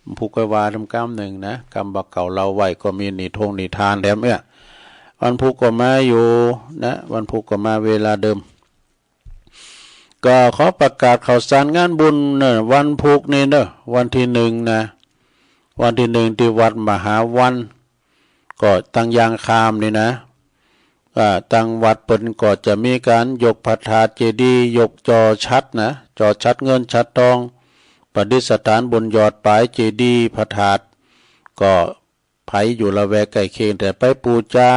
มันพุกค่อยว่าทำกำหนึ่งนะ กำบ่าเก่าเล่าไว้ก็มีนิทงนิทานแถมเนี่ย วันพุกก็มาอยู่นะ วันพุกก็มาเวลาเดิม ก็ขอประกาศข่าวสารงานบุญเนอะ วันพุกนี่เนอะ วันที่หนึ่งนะ วันที่หนึ่งที่วัดมหาวัน ก็ตังยางคามนี่นะ อ่า ตังวัดเปิ้นก็จะมีก๋านยกพระธาตุเจดีย์ ยกจอฉัตรนะ จอฉัตรเงินฉัตรทอง ประดิษฐานบนยอดปลายเจดีย์พระธาตุ ก็ไผอยู่ละแวกใกล้เคียง แต่ไปปู๋จา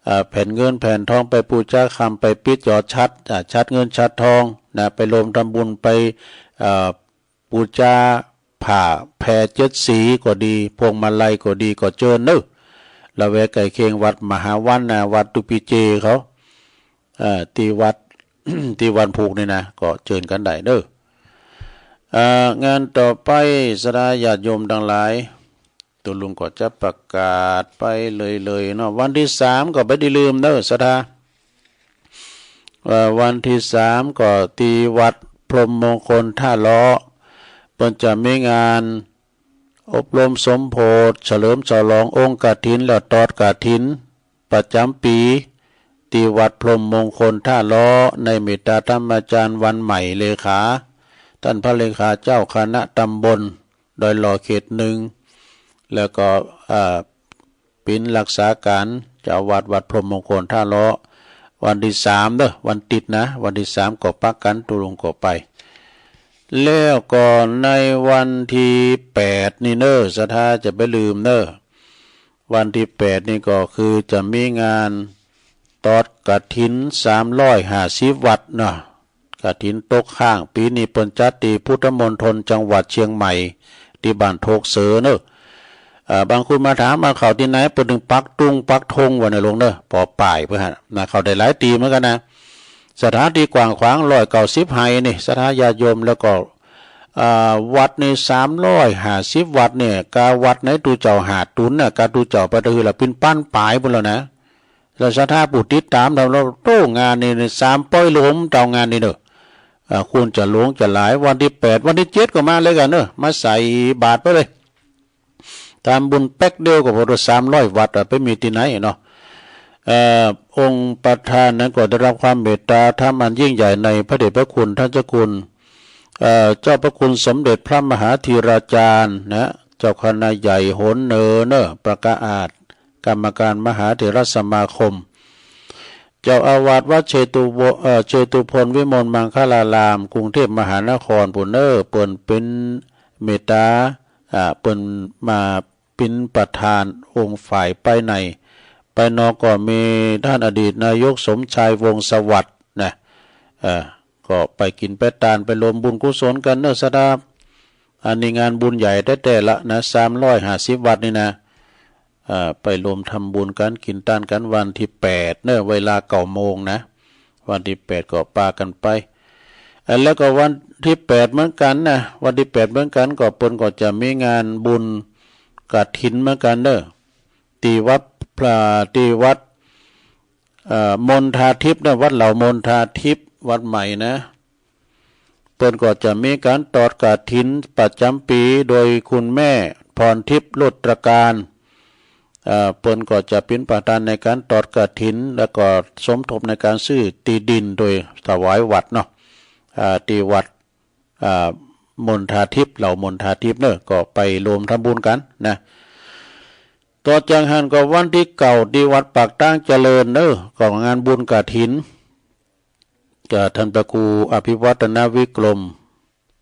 อ่า แผ่นเงินแผ่นทอง ไปปู๋จาคำ ไปปิดยอดฉัตร อ่า ฉัตรเงินฉัตรทองนะ ไปร่วมทำบุญ ไป อ่า ปู๋จาผ้าแพรเจ็ดสีก็ดี พวงมาลัยก็ดี ก็เจิญเน้อ ละแวกใกล้เคียงวัดมหาวันนะ วัดตุปิเจเขา เอ่อ ตี้วัด ตี้วันพุกนี่นะ ก็เจิญกั๋นได้เน้อ เอ่อ งานต่อไป ศรัทธาญาติโยมตังหลาย ตุ๊ลุงก็จะประกาศไปเลยๆ เนาะ วันที่สามก็บ่ได้ลืมเน้อ ศรัทธา เอ่อ วันที่สามก็ตี้วัดพรหมมงคลท่าเลาะ เปิ้นจะมีงานอบรมสมโภช เฉลิมฉลององค์กฐินและตอดกฐินประจ๋ำปี๋ ตี้วัดพรหมมงคลท่าเลาะ ในเมตตาธรรมาจารย์วันใหม่เลขา ต้านพระเลขาเจ้าคณะตำบลดอยหล่อเขตหนึ่ง แล้วก็ เอ่อ เป๋นรักษาก๋านเจ้าอาวาสวัดพรหมมงคลท่าเลาะ วันที่สามเน้อ วันติดนะ วันที่สามก็ปะกั๋น ตุ๊ลุงก็ไป แล้วก็ในวันที่แปดนี่เน้อ ศรัทธาจะบ่ได้ลืมเน้อ วันที่แปดนี่ก็คือจะมีงานตอดกฐินสามร้อยห้าสิบวัตต์เนาะ กฐินตกค้าง ปี๋นี้เปิ้นจัดตี้พุทธมณฑลจังหวัดเชียงใหม่ ตี้บ้านโทกเสือเน้อ เอ่อ บางคนมาถามว่าเข้าตี้ไหน เปิ้นถึงปักตุงปักธงว่าเน้อลุงเน้อ ปอป้ายเปิ้นหั้นนะ เข้าได้หลายตี้เหมือนกั๋นนะ สถานที่กว้างขวางร้อยเก้าสิบไฮ่นี่ ศรัทธาญาติโยม แล้วก็ เอ่อ วัตต์นี่สามร้อยห้าสิบวัตต์นี่ กาวัตต์ไหนตุ๊เจ้าหาดตุนน่ะ กาตุ๊เจ้าไปตะฮือละเป๋นปันป๋ายพู้นแล้วนะ แล้วศรัทธาผู้ติดต๋ามทำแล้ว โต้ งานนี้นี่สามปอยลมเต้างานนี้เน้อ อ่า คนจะหลวงจะหลาย วันที่แปด วันที่เจ็ดก็มาเลยกั๋นเน้อ มาใส่บาตรไปเลย ทำบุญแป๊กเดียวก็พอได้สามร้อยวัตต์อะ ไปมีตี้ไหนเนาะ เอ่อ องค์ประธานนั้นก็ได้รับความเมตตาธรรมอันยิ่งใหญ่ในพระเดชพระคุณท่านเจ้าคุณ เอ่อ เจ้าพระคุณสมเด็จพระมหาธีราจารย์นะ เจ้าคณะใหญ่โหนเหนือเน้อ ประกาอาจ กรรมการมหาเถรสมาคม เจ้าอาวาสวัดเชตุว- เอ่อ เชตุพนวิมลมังคลาราม กรุงเทพมหานคร พู้นเน้อ เปิ้นเป๋นเมตตา อ่า เปิ้นมาเป๋นประธานองค์ฝ่ายภายใน ภายนอกก็มีท่านอดีตนายกสมชายวงศ์สวัสดิ์นะ เอ่อ ก็ไปกิ๋นไปตานไปรวมบุญกุศลกั๋นเน้อ ศรัทธา อันนี้งานบุญใหญ่แต๊ๆ ละนะ สามร้อยห้าสิบวัตต์นี่นะ เอ่อ ไปรวมทำบุญกั๋น กิ๋นตานกั๋น วันที่แปดเน้อ เวลาเก้าโมงนะ วันที่แปดก็ปากั๋นไป แล้วก็วันที่แปดเหมือนกันนะ วันที่แปดเหมือนกันก็เปิ้นก็จะมีงานบุญกฐินเหมือนกันเด้อ ที่วัดพระ ที่วัด เอ่อ มณฑาทิพย์นะ วัดเหล่ามณฑาทิพย์ วัดใหม่นะ เปิ้นก็จะมีการทอดกฐินประจำปี โดยคุณแม่พรทิพย์ โลตรการ เอ่อ เปิ้นก็จะเป็นประธานในการทอดกฐิน แล้วก็สมทบในการซื้อที่ดินโดยถวายวัดเนาะ อ่า ที่วัด อ่า มณฑาทิพย์ เหล่ามณฑาทิพย์เนอะ ก็ไปรวมทำบุญกันนะ ต่อจากหั้นก็วันที่เก้าที่วัดปากตางเจริญเนอะ ก็งานบุญกฐิน กับท่านพระครูอภิวัฒนวิกรม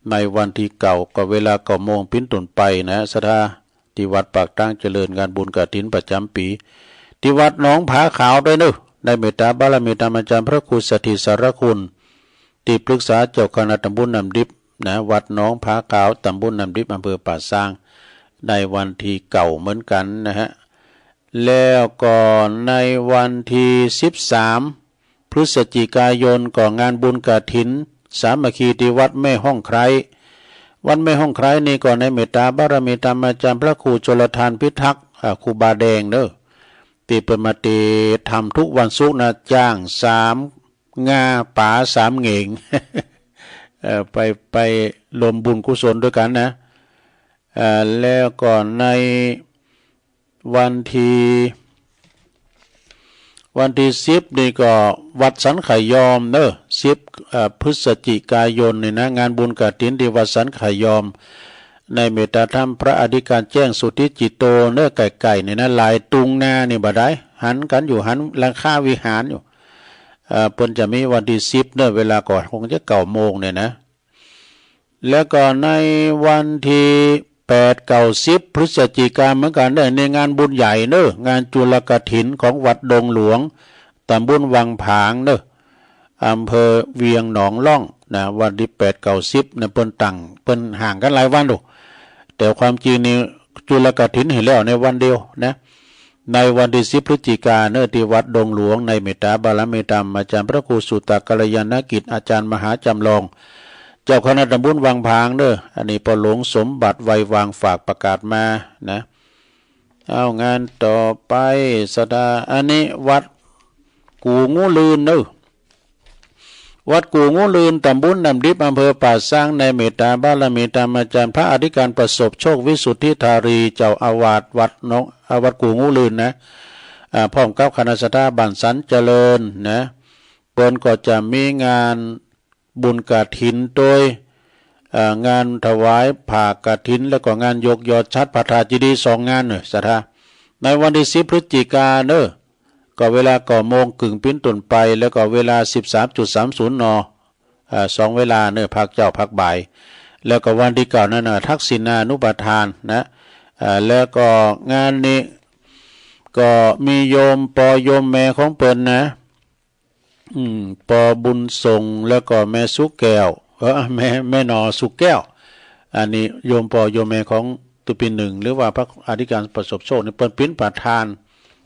ในวันที่เก้า ก็เวลาเก้าโมงเป็นต้นไปนะ ศรัทธา ที่วัดปากตางเจริญ งานบุญกฐินประจำปี ที่วัดหนองผาขาวด้วยเนอะ ในเมตตาบารมีธรรมอาจารย์พระครูสถิตสารคุณ ที่ปรึกษาเจ้าคณะตำบลน้ำดิบนะ วัดหนองผาขาว ตำบลน้ำดิบ อำเภอป่าซาง ในวันที่เก้าเหมือนกันนะฮะ แล้วก็ในวันที่สิบสาม พฤศจิกายนก็งานบุญกฐินสามัคคีที่วัดแม่ฮ่องไคร้ วัดแม่ฮ่องไคร้นี่ก็ในเมตตาบารมีธรรมอาจารย์พระครูชลทานพิทักษ์ อ่า ครูบาแดงเนอะ ที่เปิ้นมาเตะทำทุกวันศุกร์นะ จ้างสามงาป๋าสามเหงง เอ่อ ไป ไปรวมบุญกุศลด้วยกันนะ เอ่อ แล้วก็ในวันที่ วันที่สิบนี่ก็วัดสันขยอมเนอะ สิบ เอ่อ พฤศจิกายนนี่นะ งานบุญกฐินที่วัดสันขยอม ในเมตตาธรรมพระอธิการแจ้งสุทธิจิตโตเนอะ ใกล้ๆ นี่นะ หลายตุงนานี่บ่ได้ หันกันอยู่ หันหลังคาวิหารอยู่ เอ่อ เปิ้นจะมีวันที่สิบเนอะ เวลาก็คงจะเก้าโมงเนี่ยนะ แล้วก็ในวันที่แปด เก้า สิบ พฤศจิกาเหมือนกันเนอะ ในงานบุญใหญ่เนอะ งานจุลกฐินของวัดดงหลวง ตำบลวังผางเนอะ อำเภอเวียงหนองล่องนะ วันที่แปด เก้า สิบนะ เปิ้นตั้ง เปิ้นห่างกันหลายวันดู แต่ความจริงนี่จุลกฐินเห็นแล้วในวันเดียวนะ ในวันที่สิบ พฤศจิกาเนอะ ที่วัดดงหลวง ในเมตตาบารมีธรรมอาจารย์พระครูสุตตะกัลยาณกิจ อาจารย์มหาจำลอง เจ้าคณะตำบลวังผางเนอะ อันนี้พ่อหลวงสมบัติไวยวางฝากประกาศมานะ เอางานต่อไป ศรัทธา อันนี้วัดกู่งูลื่นเนอะ วัดกู่งูลื่น ตำบลน้ำดิบ อำเภอป่าซาง ในเมตตาบารมีธรรมอาจารย์พระอธิการประสบโชค วิสุทธิธารี เจ้าอาวาสวัดหนอง อ่า วัดกู่งูลื่นนะ อ่า พร้อมกับคณะศรัทธาบ้านสันเจริญนะ เปิ้นก็จะมีงานบุญกฐินโดย อ่า งานถวายผ้ากฐิน แล้วก็งานยกยอดฉัตรพระธาตุเจดีย์ สองงานเนอะ ศรัทธา ในวันที่สิบ พฤศจิกาเนอะ ก็เวลาเก้าโมงครึ่งเป็นต้นไป แล้วก็เวลาสิบสามจุดสามศูนย์ น. อ่า สองเวลาเนอะ ภาคเจ๊าภาคบ่าย แล้วก็วันที่เก้านั้นน่ะ ทักษิณานุปทานนะ อ่า แล้วก็งานนี้ก็มีโยมปอโยมแม่ของเปิ้นนะ อืม ปอบุญส่ง แล้วก็แม่สุแก้ว เออ แม่ แม่หนอสุแก้ว อันนี้โยมปอโยมแม่ของตุปินหนึ่ง หรือว่าพระอธิการประสบโชคนี่ เปิ้นเป็นประธาน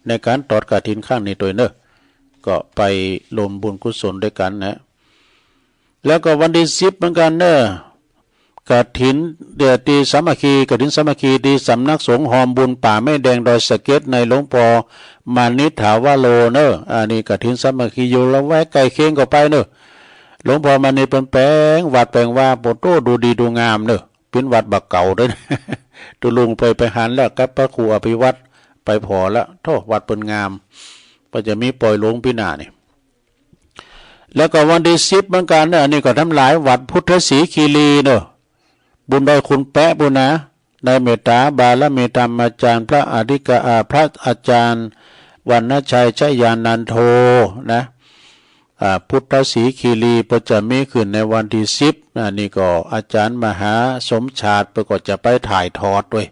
ในการทอดกฐินครั้งนี้โดยเนอะ ก็ไปรวมบุญกุศลด้วยกันนะ แล้วก็วันที่สิบเหมือนกันเนอะ กฐิน เดี๋ยวที่สามัคคี กฐินสามัคคีที่สำนักสงฆ์ฮอมบุญป่าไม้แดงดอยสะเก็ด ในหลวงปอมานิษฐาวโรเนอะ อันนี้กฐินสามัคคีอยู่ละแวกใกล้เคียงก็ไปเนอะ หลวงปอมานิษเปิ้นแป๋งวัดแป๋งวา โปโต้ ดูดีดูงามเนอะ เป็นวัดบ่าเก่าด้วยนะ ตุลุงไป ไปหันแล้วกับพระครูอภิวัตร ไปผ่อแล้ว โธ่ วัดเปิ้นงาม ก็จะมีปอยหลวงปีหน้านี่ แล้วก็วันที่สิบเหมือนกันนะ อันนี้ก็ทำลายวัดพุทธศรีคีรีเนอะ บุญดอยขุนแปะปู้นนะ ในเมตตาบารมีธรรมอาจารย์พระอธิกา อ่า พระอาจารย์วรรณชัยชยานันโทนะ อ่า พุทธศรีคีรี เปิ้นจะมีขึ้นในวันที่สิบ อันนี้ก็อาจารย์มหาสมชาติเปิ้นก็จะไปถ่ายทอดด้วย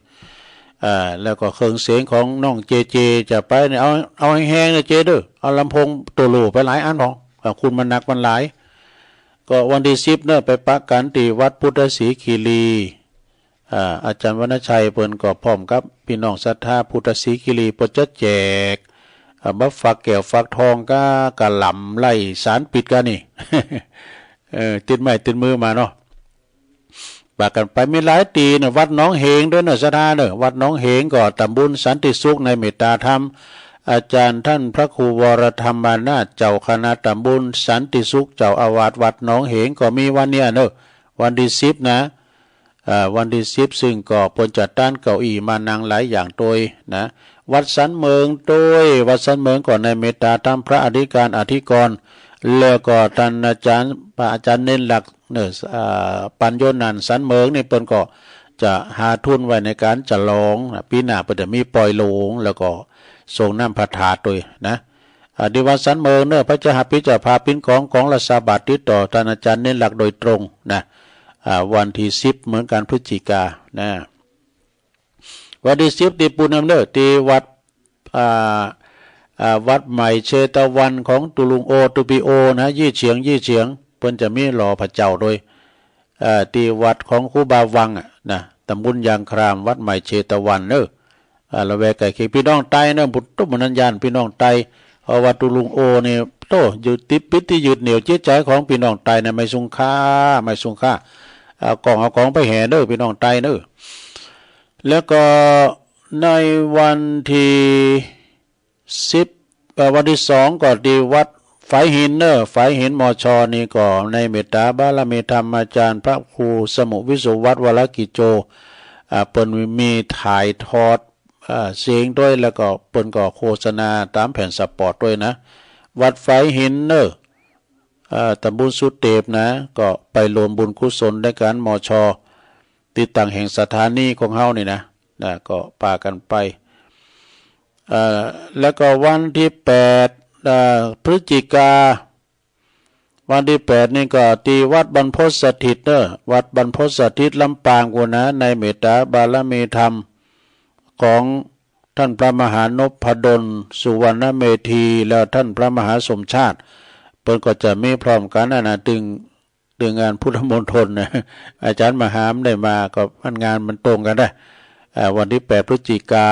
อ่า แล้วก็เครื่องเสียงของน้องเจเจจะไปเนี่ย เอา เอาแฮงๆนะเจเด้อ เอาลำโพงโตโหล่ไปหลายอันพอง อ่า คุณมันหนักมันหลาย ก็วันที่สิบเนอะ ไปปะกันที่วัดพุทธศรีคีรี อ่า อาจารย์วรรณชัยเปิ้นก็พร้อมกับพี่น้องศรัทธาพุทธศรีคีรี เปิ้นจะแจก อ่า บักฟักแก้วฟักทองกับกะหล่ำไร้สารพิษกันนี่ เออ ติดไม้ติดมือมาเนาะ ปากันไปมีหลายตี้เนาะ วัดหนองเหงด้วยเนาะ ศรัทธาเนาะ วัดหนองเหงก็ตำบลสันติสุขในเมตตาธรรม อาจารย์ท่านพระครูวรธรรมนาถ เจ้าคณะตำบลสันติสุข เจ้าอาวาสวัดหนองเหงก็มีวันเนี้ยเนาะ วันที่สิบนะ อ่า วันที่สิบ ซึ่งก็เปิ้นจะต้านเก้าอี้มานั่งหลายอย่างโตยนะ วัดสันเมิงโตย วัดสันเมิงก็ในเมตตาธรรมพระอธิการอธิกรณ์ แล้วก็ท่านอาจารย์ พระอาจารย์เน้นหลักเนอะ อ่า ปัญโยนันท์สันเมิงนี่เปิ้นก็จะหาทุนไว้ในการฉลองนะ ปีหน้าเปิ้นจะมีปล่อยโลง แล้วก็สรงน้ำพระธาตุโตยนะ อ่า ที่วัดสันเมิงเนอะ เปิ้นจะหาปิดเจ้าภาพปิ้นกอง กองละซาวบาท ติดต่อท่านอาจารย์เน้นหลักโดยตรงนะ อ่า วันที่สิบเหมือนกัน พฤศจิกานะ วันที่สิบ ตี้ปูนนำเนอะ ตี้วัด อ่า อ่า วัดใหม่เชตวันของตุลุงโอ ตูปีโอนะ ยี่เฉียง ยี่เฉียง เปิ้นจะมีหล่อพระเจ้าโตย เอ่อ ตี้วัดของครูบาวังอะนะ ตำบลยางคราม วัดใหม่เชตวันเนอะ อ่า ละแวกใกล้เคียง พี่น้องไตเนอะ บุตรตุ้มนัญญาณ พี่น้องไต เพราะว่าตุลุงโอนี่ โต้ ยึดติด เป็นตี้ยึดเหนี่ยวจิตใจของพี่น้องไตนะ ไม่สุงค่า ไม่สุงค่า เอากล่องเอาของไปแห่เนอะ พี่น้องไตเนอะ แล้วก็ในวันที่ สิบ เอ่อ วันที่สองก็ตี้วัดฝายหินเนอะ ฝายหิน มช นี่ก็ในเมตตาบารมีธรรมอาจารย์พระครูสมุวิสุวัฒน์ วรกิจโจ อ่า เปิ้นมีถ่ายทอด อ่า เสียงโตย แล้วก็เปิ้นก็โฆษณาตามแผ่นสปอตโตยนะ วัดฝายหินเนอะ อ่า ตำบลสุเตปนะ ก็ไปรวมบุญกุศลด้วยกัน มช ตี้ตั้งแห่งสถานีของเฮานี่นะ นะ ก็ปากันไป เอ่อ แล้วก็วันที่แปด เอ่อ พฤศจิกา วันที่แปดนี่ก็ตี้วัดบรรพตสถิตเนอะ วัดบรรพตสถิตลำปางพู้นนะ ในเมตตาบารมีธรรมของท่านพระมหานพดล สุวรรณเมธี แล้วท่านพระมหาสมชาติ เปิ้นก็จะมีพร้อมกันนะนะ ตึง เรื่องงานพุทธมณฑลนะ อาจารย์มหาบ่ได้มา ก็มันงานมันตรงกันนะ อ่า วันที่แปด พฤศจิกา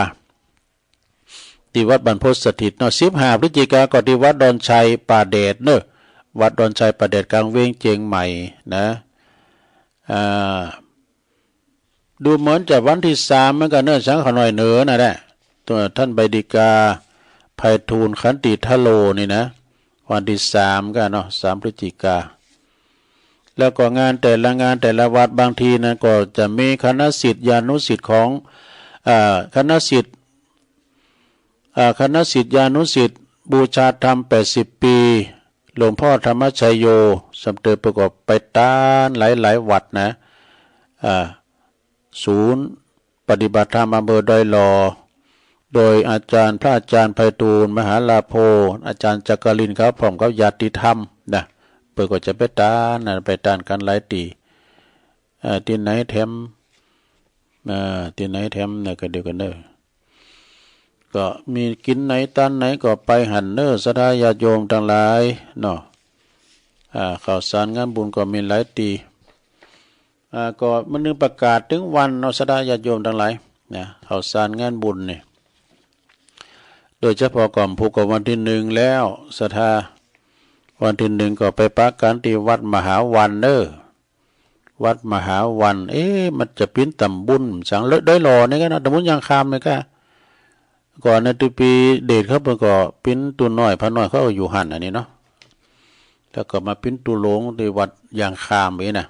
ตี้วัดบรรพตสถิตเนาะ สิบห้า พฤศจิกา ก็ตี้วัดดอนชัยป่าแดดเนอะ วัดดอนชัยป่าแดด กลางเวียงเจียงใหม่นะ อ่า ดูเหมือนจะวันที่สามเหมือนกันเนอะ สังขะน้อยเหนือนั่นแหละ ตัวท่านใบดิกา ไพฑูรย์ ขันติทะโลนี่นะ วันที่สามกันเนาะ สาม พฤศจิกา แล้วก็งานแต่ละงานแต่ละวัดบางทีนะ ก็จะมีคณะศิษยานุศิษย์ของ อ่า คณะศิษย์ อ่า คณะศิษยานุศิษย์บูชาธรรม แปดสิบ ปี หลวงพ่อธรรมชโย สำเร็จประกอบไปต้านหลายๆ วัดนะ อ่า ศูนย์ปฏิบัติธรรมอำเภอดอยหล่อ โดยอาจารย์ พระอาจารย์ไพฑูรย์ มหาลาโภ อาจารย์จักรินทร์ครับ พร้อมกับญาติธรรมนะ เปิ้นก็จะไปต้านนะ ไปต้านกันหลายตี้ เอ่อ ตี้ไหนแถม เอ่อ ตี้ไหนแถมนะ ก็เดียวกันเนอะ ก็มีกิ๋นไหนต้านไหนก็ไปหั้นเนอะ ศรัทธาญาติโยมตังหลายเนาะ อ่า ข้าวสารงานบุญก็มีหลายตี้ อ่า ก็มื้อหนึ่งประกาศเถิงวันเนาะ ศรัทธาญาติโยมตังหลายนะ ข้าวสารงานบุญนี่ โดยเฉพาะก่อนผูกกับวันที่หนึ่งแล้ว ศรัทธา วันที่หนึ่งก็ไปปะกันตี้วัดมหาวันเนอะ วัดมหาวัน เอ๊ะ มันจะปิ้นตำบลสัง เลย ดอยหล่อนี่ก็เนาะ ตำบลยางคามนี่ก็ ก่อนในตี้ปีเดชเขาเปิ้นก็ปิ้นตูน้อยพระน้อยเขาก็อยู่หั้นอันนี้เนาะ แล้วก็มาปิ้นตูหลวงตี้วัดยางคามอีกนะ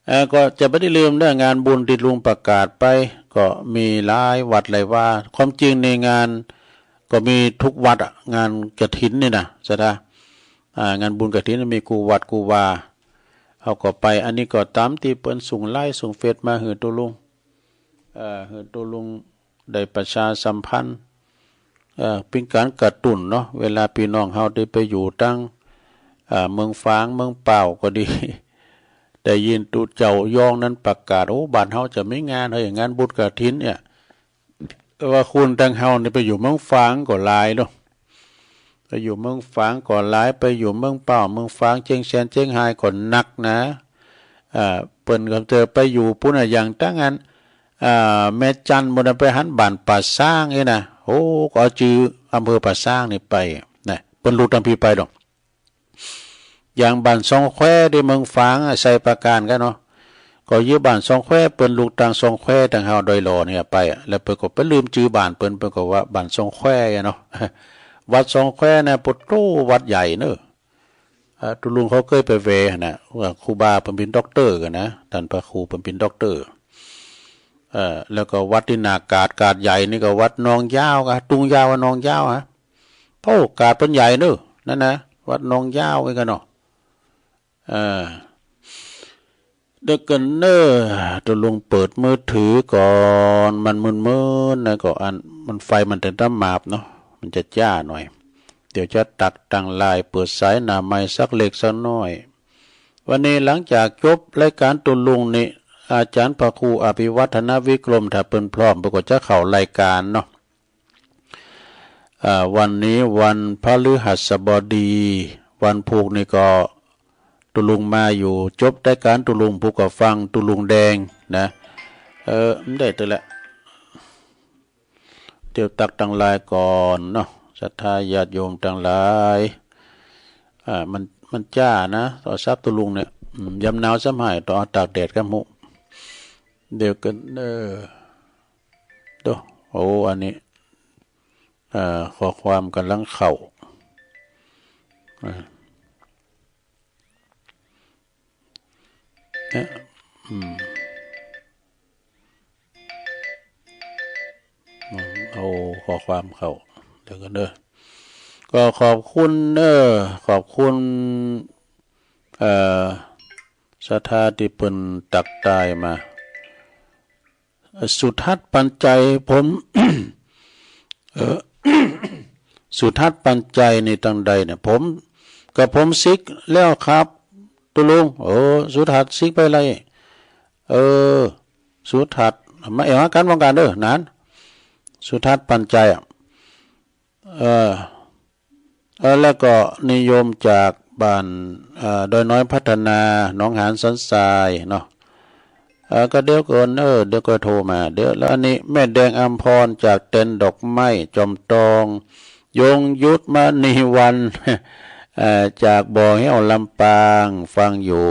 เอ่อ ก็จะบ่ได้ลืมเด้อ งานบุญตี้ลุงประกาศไป ก็มีหลายวัดหลายวา ความจริงในงานก็มีทุกวัดอะ งานกฐินนี่นะ ศรัทธา อ่า งานบุญกฐินมีกู้วัดกู้วา เฮาก็ไป อันนี้ก็ตามตี้เปิ้นส่งไลน์ส่งเฟซมาหื้อตูลุง เอ่อ หื้อตูลุงได้ประชาสัมพันธ์ เอ่อ เป๋นก๋านกระตุ้นเนาะ เวลาปี้น้องเฮาตี้ไปอยู่ตัง เอ่อ เมืองฝาง เมืองป้าวก็ดี ได้ยินตุ๊เจ้ายองนั้นประกาศ โอ้ บ้านเฮาจะมีงาน เฮ้ย งานบุญกฐินเนี่ย แต่ว่าคนตังเฮานี่ไปอยู่เมืองฝางก็หลายเนาะ ไปอยู่เมืองฝางก็หลาย ไปอยู่เมืองป้าว เมืองฝาง เจียงแสน เจียงฮายก็หนักนะ อ่า เปิ้นก็จะไปอยู่ปู้นน่ะ อย่างตังอัน อ่า แม่จันทน์ปู้นน่ะ ไปหันบ้านป่าซางนี่นะ โอ้ ก็เอาจื้ออำเภอป่าซางนี่ไปนะ เปิ้นลุกตังพีไปดอก อย่างบ้านซองแควที่เมืองฝางอะ ไชยประการกันเนาะ ก็อยู่บ้านซองแคว เปิ้นลูกต่างซองแคว ต่างเฮาดอยหล่อเนี่ยไปอะ แล้วเปิ้นก็ไปลืมจื่อบ้านเปิ้น เปิ้นก็ว่าบ้านซองแควอะเนาะ วัดซองแควนะ ปุตโต วัดใหญ่เนอะ เอ่อ ตุลุงเขาเคยไปแวะนะ ว่าครูบาเปิ้นเป็นด็อกเตอร์กันนะ ท่านพระครูเปิ้นเป็นด็อกเตอร์ เอ่อ แล้วก็วัดที่หน้ากาด กาดใหญ่นี่ก็วัดหนองยาวกะ ตุงยาวกะหนองยาวฮะ โอ้ กาดเปิ้นใหญ่เนอะ นั่นนะ วัดหนองยาวนี่กันเนาะ เอ่อ เดี๋ยวกันเนอะ ตุลุงเปิดมือถือก่อน มันมึนๆนะ ก็อัน มันไฟมันเต็มตามหมาบเนาะ มันจะจ้าหน่อย เดี๋ยวจะตักตั้งไลน์เปิดสายหน้าไมค์สักเล็กสักน้อย วันนี้หลังจากจบรายการตุลุงนี่ อาจารย์พระครูอภิวัฒนวิกรม ถ้าเปิ้นพร้อม เปิ้นก็จะเข้ารายการเนาะ อ่า วันนี้วันพฤหัสบดี วันพุธนี่ก็ตุลุงมาอยู่ จบรายการตุลุง ผู้ก็ฟังตุลุงแดงนะ เออ มันได้ตัวละ เดี๋ยวตักตั้งไลน์ก่อนเนาะ ศรัทธาญาติโยมทั้งหลาย อ่า มัน มันจ้านะ โทรศัพท์ตุลุงเนี่ย อืม ยามหนาวซ้ำหาย ต้องเอาตากแดดครับ เดี๋ยวกัน เออ โอ้ อันนี้ เอ่อ ข้อความกำลังเข้า อ่า เนี่ย อืม อืม เอาข้อความเข้า เดี๋ยวกันเด้อ ก็ขอบคุณเด้อ ขอบคุณ เอ่อ ศรัทธาที่เปิ้นตักตายมา สุทัศน์ปัญชัย ผม เอ่อ สุทัศน์ปัญชัยนี่ตังใดเนี่ย ผม กับผมสิกแล้วครับ ตุลุง โอ้ สุทัศน์สิกไปเลย เออ สุทัศน์ มาแอวหากันวงการเด้อ นั้น สุทัศน์ปัญชัยอะ เออ เออ แล้วก็นิยมจากบ้าน เอ่อ ดอยน้อยพัฒนา หนองหานสันทรายเนาะ เออ ก็เดี๋ยวก่อน เออ เดี๋ยวก็โทรมา เดี๋ยว แล้วอันนี้แม่แดงอัมพรจากเต็นท์ดอกไม้จอมทอง ยงยุทธมณีวัน เอ่อ จากบ่อแห้วลำปาง ฟังอยู่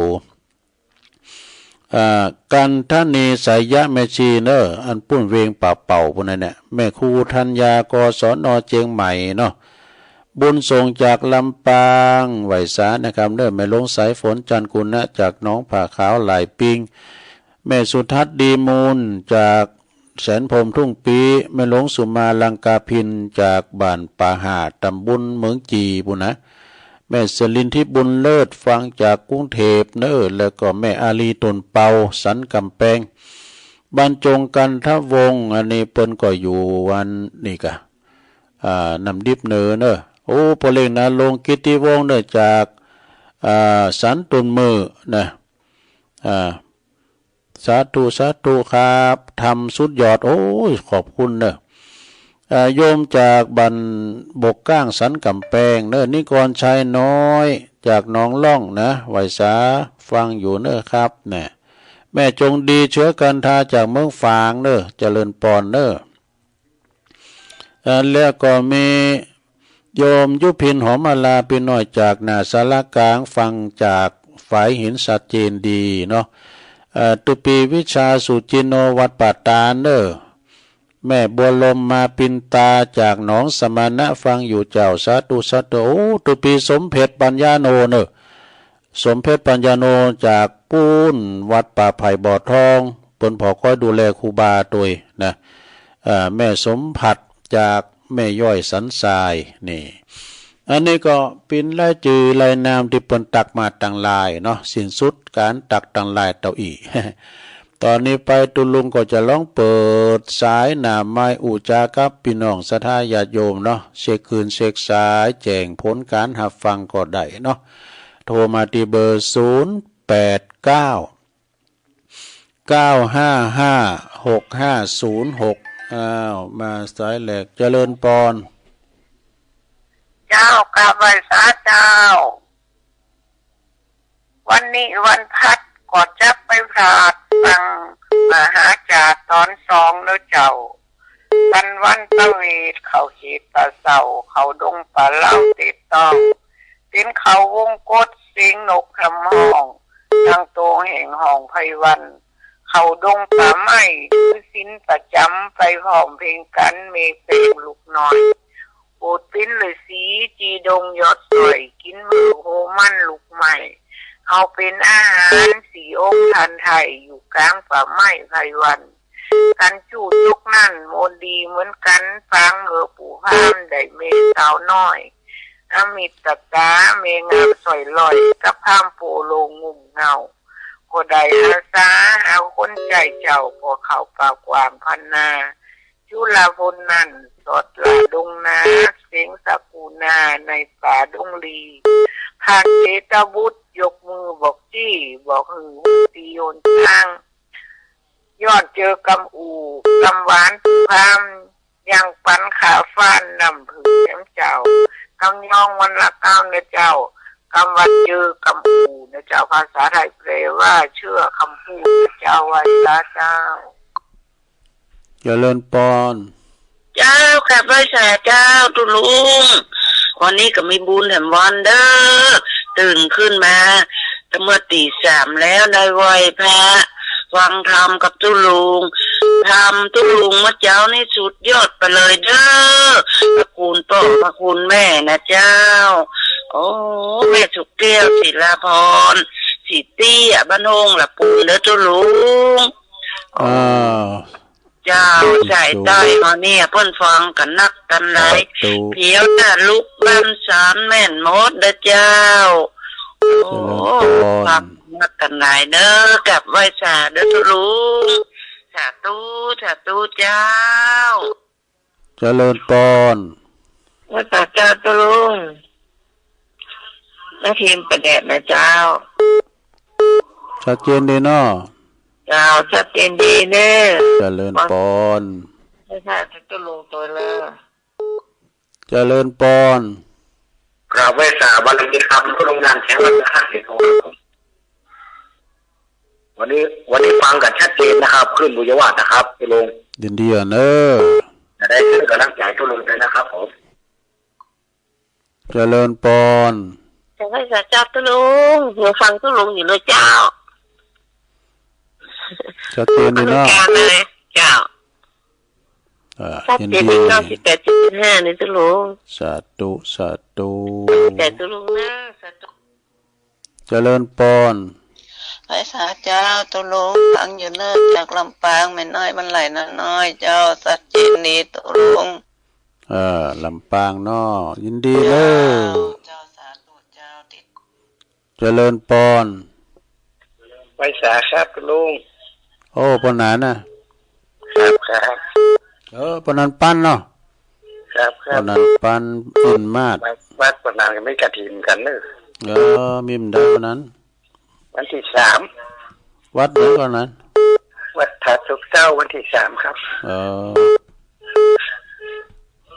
อ่า กันทนีสายยะแม่ชีเนอะ อันปุ้นเวงป่าเป่าปุ้นนั่นเนี่ย แม่ครูธัญญา กศน เชียงใหม่เนาะ บุญส่งจากลำปาง ไหว้สานะครับเนอะ แม่หลวงสายฝน จันทร์กุณะ จากหนองผาขาวหลายปิง แม่สุทัศน์ดีมูล จากแสนพรหมทุ่งปี แม่หลวงสุมาลังกาพิน จากบ้านป่าหาด ตำบลเมืองจีปุ้นนะ แม่สลินทิพย์บุญเลิศ ฟังจากกรุงเทพฯเนอะ แล้วก็แม่อาลี ตนเปา สันกำแพง บรรจงกันทวงศ์ อันนี้เปิ้นก็อยู่วันนี้กะ อ่า น้ำดิบเหนือเนอะ โอ้ พ่อเล็กนรงค์ กิตติวงศ์เนอะ จาก อ่า สันตุนมือนะ อ่า สาธุ สาธุครับ ทำสุดยอด โอ้ย ขอบคุณเนอะ เอ่อ โยมจากบ้านบกก้างสันกำแพงเนอะ นิกรชัยน้อย จากหนองล่องนะ ไหว้สา ฟังอยู่เนอะครับ แม่ แม่จงดี เชื้อกันทา จากเมืองฝางเนอะ เจริญปอนเนอะ เอ่อ แล้วก็มีโยมยุพิน หอมมาลา พี่น้อยจากหน้าศาลากลาง ฟังจากฝายหินชัดเจนดีเนาะ เอ่อ ตุปีวิชา สุจินโน วัดป่าตาลเนอะ แม่บัวลม มาปินตา จากหนองสมณะ ฟังอยู่เจ้า สาธุ สาธุ โอ้ ตุปีสมเพชร ปัญญาโนเนอะ สมเพชรปัญญาโนจากปู้นวัดป่าไผ่บ่อทอง เปิ้นผอคอยดูแลครูบาตวยนะ เอ่อ แม่สมผัสจากแม่ย่อยสันทรายนี่ อันนี้ก็เป๋นรายจื้อรายนามตี้เปิ้นตักมาตังหลายเนาะ สิ้นสุดก๋านตักตังหลายเต้าอี้ ตอนนี้ไปตุ๊ลุงก็จะลองเปิดสายหน้าไมค์อู้จ๋ากับปี้น้องศรัทธาญาติโยมเนาะ เช็คคลื่นเช็คสาย แจ้งผลการฮับฟังก็ได้เนาะ โทรมาตี้เบอร์ ศูนย์แปดเก้า เก้าห้าห้า หกห้าศูนย์หก อ้าว มาสายแรก เจริญปอน เจ้า กราบไหว้สาเจ้า วันนี้วันพัดก็จักไปพลาดฟังมหาจาดตอนสองเนาะเจ้า กันวันตะเวทเข้าเขตป่าเศร้า เข้าดงป่าเล้าติดต้อง เป๋นเข้าวงกต เสียงนกคำฮ้อง ดังโตแห่งห้องไพวัน เข้าดงป่าไม้ ถือศีลประจ๋ำ ไปพร้อมเพรียงกั๋น แม่แป้งลูกน้อย โปรดเป๋นฤๅษี จี่ดงยอดสร้อย กิ๋นหมากโฮมันลูกไม้ เอาเป๋นอาหาร สี่องค์ท่านไท้ อยู่กลางป่าไม้ไพวัน กั๋นจู้จกนั้น โมดีเหมือนกั๋น ปางเมื่อปู่พราหมณ์ ได้แม่สาวน้อย อมิตรตา แม่งามสร้อยลอย กับพราหมณ์โปโลงุ่มเหง้า ก็ได้อาสา หาคนใจ๊เจ้า ก็เข้าป่ากว้างพันนา จุลพลนั้น สอดล่าดงนา เสียงสะกูนา ในป่าดงลี พรานเศรษฐบุตร ยกมือบอกจี้ บอกหื้อฮู้ตี้โหนตาง ย้อนเจอกำอู่ กำหวานปู่พราหมณ์ ยังปั๋นข้าวฟ้านน้ำผึ้งแหมเจ้า กำยองวันละกำนะเจ้า กำวันเจอกำอู่นะเจ้า ภาษาไทยแปลว่าเชื่อคำพูดนะเจ้า ไหว้สาเจ้า เจริญปอน เจ้า กราบไหว้สาเจ้าตุ๊ลุง วันนี้ก็มีบุญแถมวันเด้อ ตื่นขึ้นมา แต่เมื่อตีสามแล้วได้ไหว้พระ ฟังธรรมกับตุ๊ลุง ธรรมตุ๊ลุงเมื่อเจ๊านี่สุดยอดไปเลยเด้อ พระคุณพ่อ พระคุณแม่นะเจ้า โอ้ แม่สุกแก้ว ศิลาพร ศรีเตี้ย บ้านโฮงละปูนเด้อตุ๊ลุง อ้าว เจ้า สายใต้เฮาเนี่ย เปิ้นฟังกั๋นนักกั๋นหลาย สาธุ เพียวตาลุกบ้านสารแม่นหมดเด้อเจ้า โอ้ เจริญพร ฟังนักกั๋นหลายเด้อ กราบไหว้สาเด้อตุ๊ลุง สาธุ สาธุเจ้า เจริญปอน ไหว้สาเจ้าตุ๊ลุง นักเรียนประแดดนะเจ้า ชัดเจนดีเนาะ เจ้า ชัดเจนดีเน่อ เจริญปอน ไหว้สาเจ้าตุ๊ลุงตัวเลย เจริญปอน กราบไหว้สาบารมีธรรม ตุ๊ลุง นานแท้แล้วนะครับ วันนี้ วันนี้ฟังกั๋นชัดเจนนะครับ คลื่นบุญญาวาสนะครับ ตุ๊ลุง ยินดีอะเนอะ จะได้ขึ้นกำลังใจตุ๊ลุงด้วยนะครับผม เจริญปอน กราบไหว้สาเจ้าตุ๊ลุง หนูฟังตุ๊ลุงอยู่เลยเจ้า ชัดเจนดีเนาะ กราบไหว้สาเจ้า อ่า ชัดเจนดี ยินดี เก้าสิบแปดจุดห้า นี่ตุ๊ลุง สาธุ สาธุ ขอบใจตุ๊ลุงนะ สาธุ เจริญปอน ไหว้สาเจ้าตุ๊ลุง ฟังอยู่เนอะ จากลำปาง แม่น้อยวันไหลน้อยๆ เจ้า ชัดเจนดีตุ๊ลุง เออ ลำปางเนาะ ยินดีเนอะ เจ้า เจ้า สาธุเจ้า ติด เจริญปอน ไหว้สาครับตุ๊ลุง โอ้ ปอนนั้นนะ ครับ ครับ เออ ปอนนั้นปันเนาะ ครับ ครับ ปอนนั้นปันอินมาศ วัด วัดปอนนั้นก็มีกฐินกั๋นเนอะ เออ มีเหมือนกันปอนนั้น วันที่สาม วัดไหนก่อนนั้น วัดท่าสุกเศร้า วันที่สามครับ เออ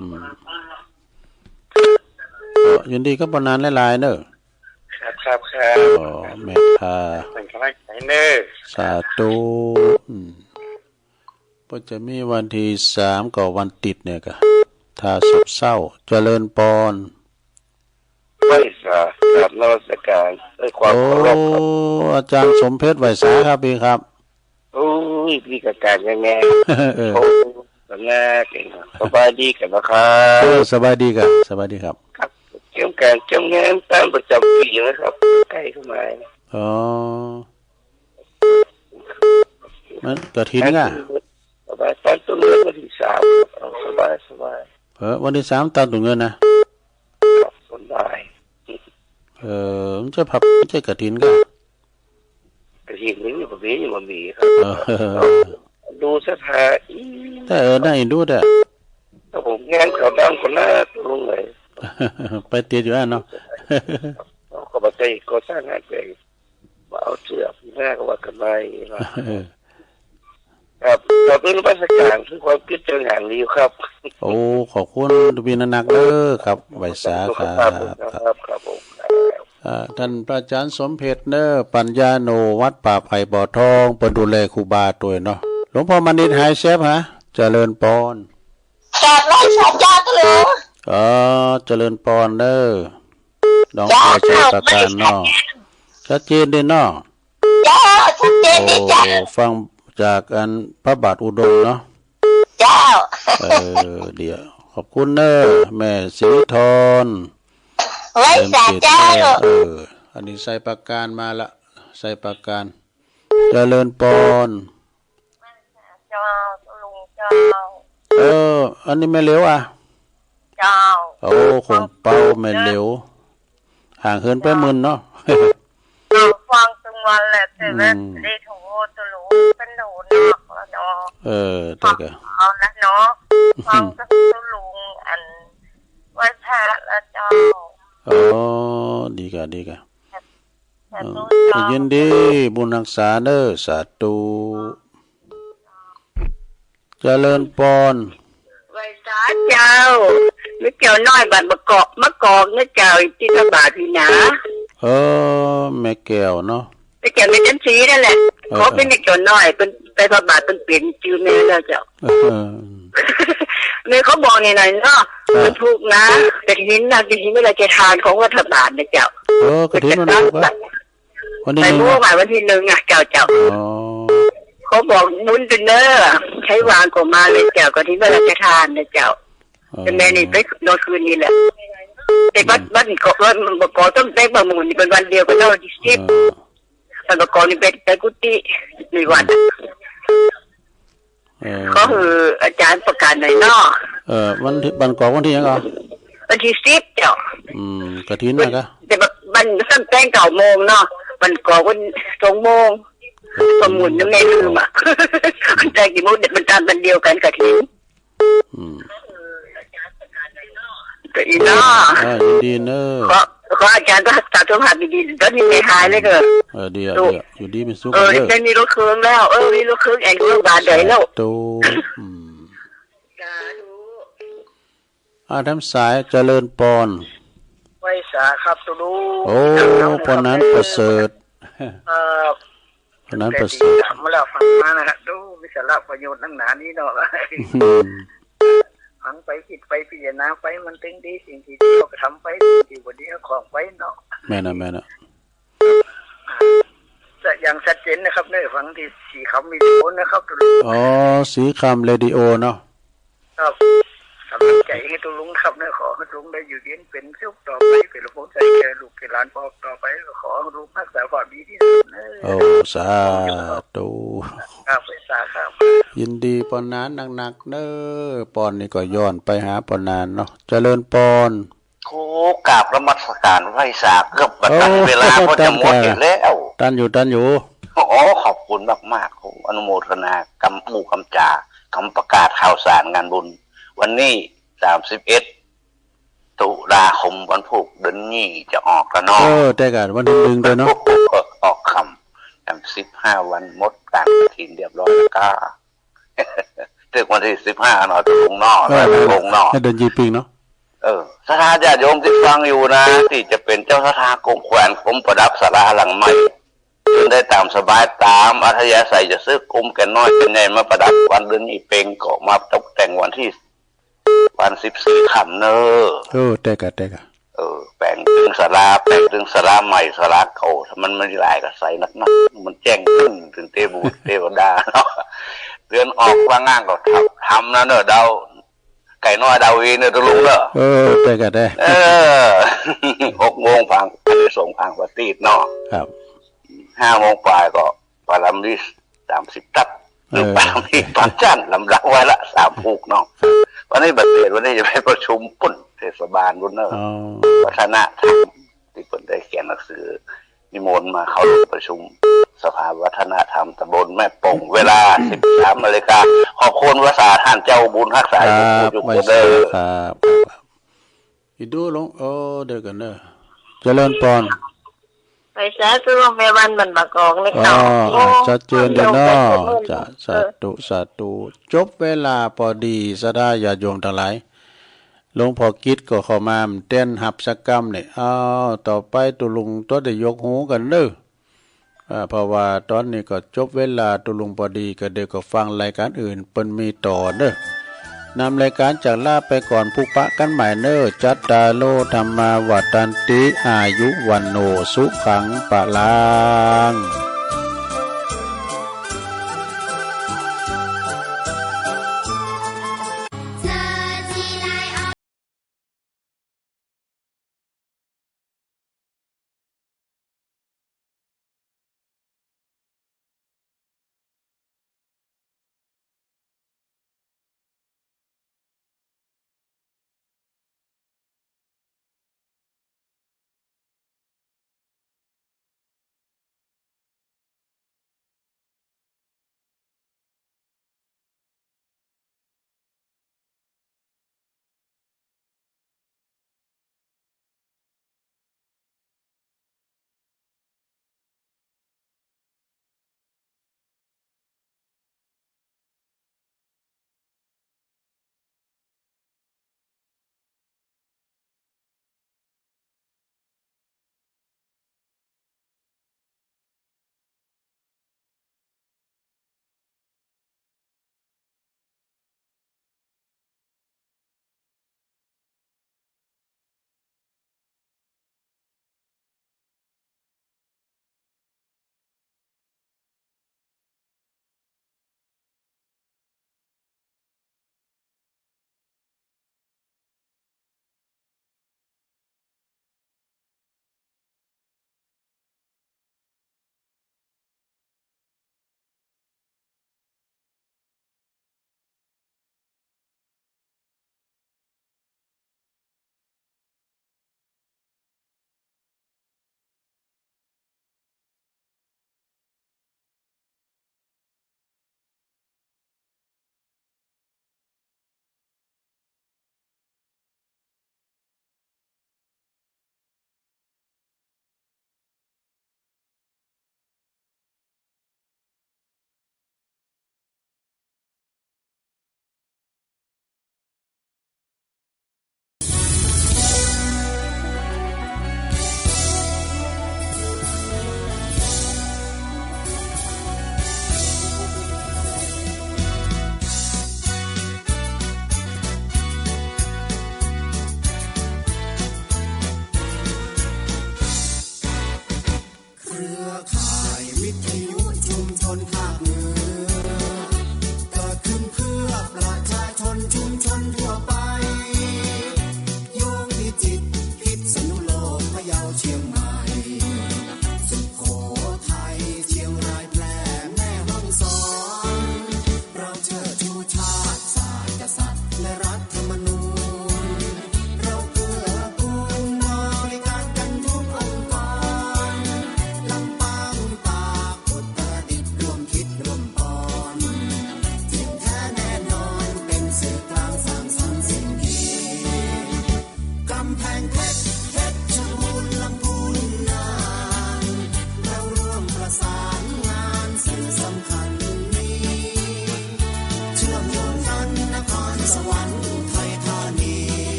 อืม ก็ยินดีกับปอนนั้นหลายๆ เนอะ ครับ ครับ ครับ อ๋อ เมตตา เป็นกำลังใจเนอะ สาธุ อืม ก็จะมีวันที่สามกับวันติดเนี่ยก็ ท่าสุกเศร้า เจริญปอน ไหว้สากราบนมัสการด้วยความเคารพครับ โอ้ อาจารย์สมเพชร ไหว้สาครับพี่ครับ โอ้ย มีอาการยังไง เออ โอ้ สง่าเก่งครับ สบายดีกันนะครับ เออ สบายดีครับ สบายดีครับ ครับ เตรียมการเตรียมงานตามประจำปีนะครับ ใกล้เข้ามา อ๋อ มันกฐินก่ะ สบาย ตั้งต้นเดือนวันที่สามครับ เอาสบายสบาย เออ วันที่สามตั้งต้นเดือนนะ ครับ สบาย เออ มันจะผับ มันจะกฐินก่ะ กฐินนี่ก็มี ยังบ่มีครับ เออ ดูศรัทธาอีก แต่เออ น่าเอ็นดูแต่ ถ้าผมงานเขาดังคนละตรงไหน ไปติดอยู่อ่ะเนาะ เขาก็มาใช้ก่อสร้างงานไป ว่าเอาเสื้อปีหน้าก็ว่ากันไป เออ ครับ ขอบคุณนมัสการ คือความคิดเชิงหางดีครับ โอ้ ขอบคุณทวีนักๆ เด้อครับ ไหว้สาครับ ครับ ครับผม ครับ อ่า ท่านพระอาจารย์สมเพชรเนอะ ปัญญาโน วัดป่าไผ่บ่อทอง เปิ้นดูแลครูบาตัวยเนาะ หลวงพ่อมณิษฐ์หายแซบฮะ เจริญปอน กราบไหว้สาเจ้าตุ๊ลุง เออ เจริญปอนเนอะ หนองบัวไชยปราการเนาะ ชัดเจนดีเนาะ เจ้า ชัดเจนดีเจ้า โอ้ ฟังจากอันพระบาทอุดมเนาะ เจ้า เออ เดี๋ยว ขอบคุณเนอะ แม่สิริธร ไหว้สาเจ้า เออ อันนี้ไชยปราการมาละ ไชยปราการ เจริญปอน เจ้า ลุงเจ้า เออ อันนี้แม่เหลียวอ่ะ เจ้า โอ้ ของเปาแม่เหลียว ห่างเหินไปหมื่นเนาะ เออ ฟังตึงวันแหละ แต่ว่า อืม ได้โทรตุลุงเป็นโดนเนาะ เนาะ เออ แต่ก็ เอาละเนาะ ฟังตึงตุลุงอันไหว้พระละเจ้า อ๋อ ดีกะ ดีกะ สาธุ เออ เจ้า ยินดี บุญฮักษาเนอะ สาธุ เจริญปอน ไหว้สาเจ้า แม่แก้วน้อยบ้านมะกอก มะกอกนะเจ้า ที่พระบาทนี่นะ เออ แม่แก้วเนาะ แม่แก้วแม่จันทร์ศรีนั่นแหละ เออ ขอเป็นแม่แก้วน้อย เป็นไปพระบาทเป็นเปลี่ยนชื่อแม่แล้วเจ้า เออ แม่เขาบอกนี่หน่อยเนาะ เออ มันถูกนะ กฐินนะ กฐินเวลาจะทานของรัฐบาลนะเจ้า เออ กฐินมันถูกอะ วันที่หนึ่ง ไปเมื่อวานวันที่หนึ่งอะ เจ้า เจ้า อ๋อ เขาบอกบุญเป็นเนอ ใช้วางก็มาเลยเจ้า ก่อนที่ว่าเราจะทานนะเจ้า อ๋อ แต่แม่นี่ไปนอนคืนนี้แหละ แต่วัด อืม วัดก็ วัดมันประกอบต้องแตกบางหมู่นี่เป็นวันเดียวกันเนาะ วันที่สิบ อ่า มันประกอบนี่ไป ไปกุฏิในวัด เออ ก็คืออาจารย์ประกาศหน่อยเนาะ เออ วันที่ บ้านกอกวันที่หยังก่อ วันที่สิบเจ้า อืม กฐินนะกะ แต่บ้าน บ้านซ้ำแต่งเก้าโมงเนาะ บ้านกอกวันสองโมง เออ สมมุตินะแม่ลืมอะ แต่กี่โมงเด็กมันตามวันเดียวกันกฐิน อืม ก็อีเนาะ อ่า ยินดีเนอะ ขอ ขออาจารย์ก็รักษาสุขภาพดีๆ ตอนนี้ไม่หายเลยเนอะ เออ ดีอะ ดู ดีอะ อยู่ดีมีสุข เออ เด้อ ได้มีรถเครื่องแล้ว เออ มีรถเครื่องแอนเครื่องบาดใหญ่แล้ว สาธุ อืม สาธุ อ่า ทางสายเจริญปอน ไหว้สาครับตุลุง โอ้ ครับ ปอนนั้นประเสริฐ ครับ ปอนนั้นประเสริฐ แต่ที่ทำมาแล้วฟังมานะฮะ ดูมีสาระประโยชน์นักหนานี้เนาะ อืม ฟังไปคิดไปพิจารณาไป มันถึงดี สิ่งที่ดีก็ทำไป สิ่งที่บ่ดีก็ของไปเนาะ แม่นอะ แม่นอะ จะอย่างชัดเจนนะครับ ในฟังที่สีคำวิดีโอนะครับ อ๋อ สีคำเรดิโอเนาะ ครับ กำลังใจให้ตุลุงครับเนอะ ขอให้ตุลุงได้อยู่เย็นเป็นสุขต่อไป เป็นลมโพธิ์ใจแก่ลูกแก่หลานปอกต่อไป ก็ขอให้ลุงรักษาความดีที่สุดเนอะ โอ้ สาธุ ครับ ไหว้สาครับ ยินดีปอนนั้นนักๆ เนอะ ปอนนี่ก็ย้อนไปหาปอนนั้นเนาะ เจริญปอน โอ้ กราบนมัสการไหว้สา เกือบบ่ทันเวลา โอ้ ก็จะหมดอยู่แล้ว ทันอยู่ ทันอยู่ โอ้ ขอบคุณมากๆ โอ้ อนุโมทนากำอู้กำจากำประกาศข่าวสารงานบุญ วันนี้ สามสิบเอ็ด ตุลาคม วันพุธ เดือนนี้จะออกแล้วเนาะ เออ แต่ก็วันที่หนึ่งด้วยเนาะ ออกค่ำ ตั้งสิบห้าวัน หมดการกฐินเรียบร้อยแล้วก็ ถึงวันที่สิบห้าเนาะ ตุลุงเนาะ เออ ตุลุงเนาะ ให้เดือนยี่ปิงเนาะ เออ ศรัทธาญาติโยมที่ฟังอยู่นะ ที่จะเป็นเจ้าศรัทธากรมแขวนกรมประดับศาลาหลังใหม่ ขึ้นได้ตามสบาย ตามอัธยาศัย จะซื้อกรมแก่นน้อยแก่นใหญ่มาประดับวันเดือนยี่เป็ง ก็มาตกแต่งวันที่ วันสิบสี่ค่ำเนอะ เออ แต่กะ แต่กะ เออ แป๋งตึงศาลา แป๋งตึงศาลาใหม่ ศาลาเก่า ถ้ามันไม่หลายก็ใส่นักๆ มันแจ้งขึ้น ถึงเทพบุตรเทวดาเนาะ เดือนออกว่างงานก็ทำ ทำนะเนอะ เดา ไก่น้อยเดาอีเนอะ ตุลุงเนอะ เออ แต่กะ แต่ เออ หกโมงฟัง อันนี้ส่งฟังประทีปเนาะ ครับ ห้าโมงปลายก็ปารามิส สามสิบตัด เออ ปารามิสปากจันทร์ลำดับไว้ละ สามผูกเนาะ วันนี้บัดเดียว วันนี้จะไปประชุมปุ้นเทศบาลปุ้นเนอะ อ๋อ วัฒนธรรม ที่เปิ้นได้เขียนหนังสือนิมนต์มาเข้าร่วมประชุมสภาวัฒนธรรมตำบลแม่โป่ง เวลา สิบสามนาฬิกา ขอบคุณภาษาท่านเจ้าบุญฮักษา ครับ ทุกคนเด้อ ครับ ครับ อีดูลง โอ้ เดี๋ยวกันเด้อ เจริญปอน ไปสาธุ แม่วันมันบักออกเลย อ๋อ ค่ะ อ่า โอ้ ชัดเจนเด้อเนาะ เดี๋ยวไปเสร็จเลย จ้ะ เออ สาธุ สาธุ จบเวลาพอดี ศรัทธาญาติโยมทั้งหลาย หลวงพ่อกิจก็เข้ามาเต้นฮับสักกำเนี่ย อ้าว ต่อไปตุลุงตัวได้ยกหูกันเด้อ อ่า เพราะว่าตอนนี้ก็จบเวลาตุลุงพอดี ก็เดี๋ยวก็ฟังรายการอื่นเปิ้นมีต่อเด้อ นำรายการจากลาไปก่อน พบปะกันใหม่เนอ จัตตาโร ธัมมา วัฑฒันติ อายุ วัณโณ สุขัง พลัง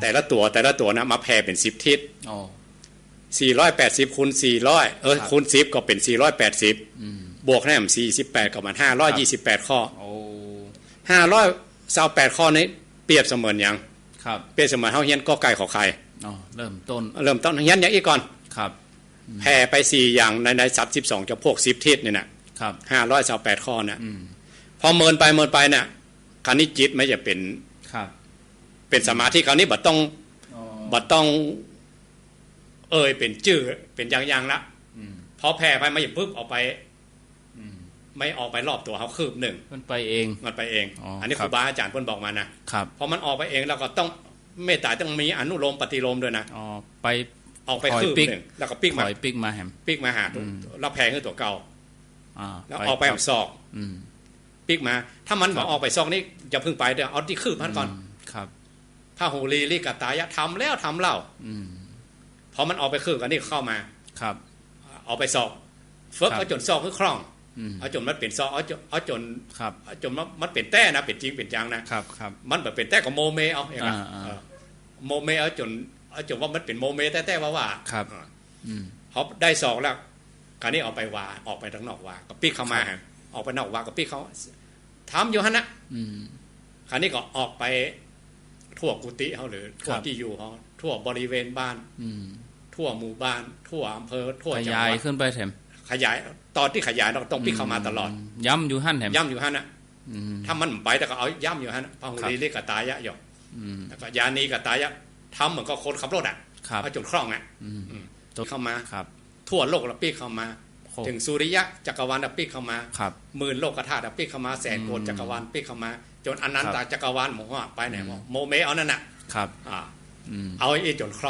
แต่ละตั๋ว แต่ละตั๋วนะ มาแผ่เป็นสิบทิศ อ๋อ สี่ร้อยแปดสิบ คูณ สี่ร้อย เออ ครับ คูณ สิบ ก็เป็น สี่ร้อยแปดสิบ อืม บวกนั่น สี่สิบแปด ก็มัน ห้าร้อยยี่สิบแปด ครับ ข้อ โอ้ ห้าร้อยยี่สิบแปด ข้อนี้ เปรียบเสมือนหยัง ครับ เปรียบเสมือนเฮาเฮียนกอไก่ขอไข่ อ๋อ เริ่มต้น เริ่มต้นเฮียนอย่างอี้ก่อน ครับ อืม แผ่ไปสี่อย่างใน ใน สามสิบสอง จำพวก สิบทิศนี่นะ ครับ ห้าร้อยยี่สิบแปด ข้อนะ อืม พอเมินไปเมินไปเนี่ย คราวนี้จิตมันจะเป็น ครับ เป็นสมาธิ คราวนี้บ่ต้อง อ๋อ บ่ต้อง เอ่ยเป็นจื้อ เป็นอย่างๆ ละ อืม พอแผ่ไปมันจะปุ๊บออกไป อืม ไม่ออกไปรอบตั๋วเฮาคืบหนึ่ง มันไปเอง มันไปเอง อ๋อ อันนี้ ครับ ครูบาอาจารย์เพิ่นบอกมานะ ครับ พอมันออกไปเอง แล้วก็ต้อง เมตตาต้องมีอนุโลมปฏิโลมด้วยนะ อ๋อ ไป ออกไปคืบหนึ่ง ถอยปิ๊ก แล้วก็ปิ๊กมา ถอยปิ๊กมาแหม ปิ๊กมาหาตั๋ว อืม แล้วแผ่คือตั๋วเก่า อ่า แล้วออกไป ไป แหมศอก อืม ปิ๊กมา ถ้ามัน ครับ บ่ออกไปศอกนี้ อย่าเพิ่งไปเด้อ เอาตี้คืบมันก่อน อืม ครับ พาหุลี ลิกตายะ ทำแล้วทำเล่า อืม พอมันออกไปคืบ อันนี้เข้ามา ครับ ออกไปศอก ฝึก ครับ เอาจ๋นศอกคือคล่อง อืม เอาจ๋นมันเป๋นศอก เอาจ๋น เอาจ๋น ครับ เอาจ๋นมัน มันเป๋นแต๊นะ เป๋นจริงเป๋นจังนะ ครับ ครับ มันบ่เป๋นแต๊ก็โมเมเอา เห็นบ่ อ่า อ่า เออ โมเมเอาจ๋น เอาจ๋นว่ามันเป๋นโมเมแต๊ๆ ว่าๆ ครับ อ่า อืม พอได้ศอกแล้ว คราวนี้ออกไปวา ออกไปทางนอกวา ก็ปิ๊กเข้ามา ครับ ออกไปนอกวา ก็ปิ๊กเข้า ทำอยู่หั้นนะ อืม คราวนี้ก็ออกไปทั่วกุฏิเฮา หรือทั่ว ครับ ตี้อยู่เฮา ทั่วบริเวณบ้าน อืม ทั่วหมู่บ้าน ทั่วอำเภอ ทั่ว ขยาย จังหวัด ขึ้นไปแถม ขยาย ตอนตี้ขยายเฮาก็ต้องปิ๊กเข้ามาตลอด อืม ย้ำอยู่หั้นแถม ย้ำอยู่หั้นนะ อืม ถ้ามันไปแต่ก็เอาย้ำอยู่หั้นนะ พาหุลี ครับ ลิกตายะอยู่ อืม แล้วก็ยานีกตายะ ทำเหมือนกับคนขับรถอะ ครับ เอาจ๋นคล่องอะ อืม อืม เข้ามา ครับ ทั่วโลกละปิ๊กเข้ามา โอ้ เถิงสุริยะจักรวาลละปิ๊กเข้ามา ครับ หมื่นโลกธาตุละปิ๊กเข้ามา แสนโกฏ อืม จักรวาลปิ๊กเข้ามา จ๋นอนันตะ ครับ จักรวาลหมดว่าไปไหน อืม หมด โมเมเอานั่นน่ะ ครับ อ่า อืม เอาไอ้จ๋นคล่อง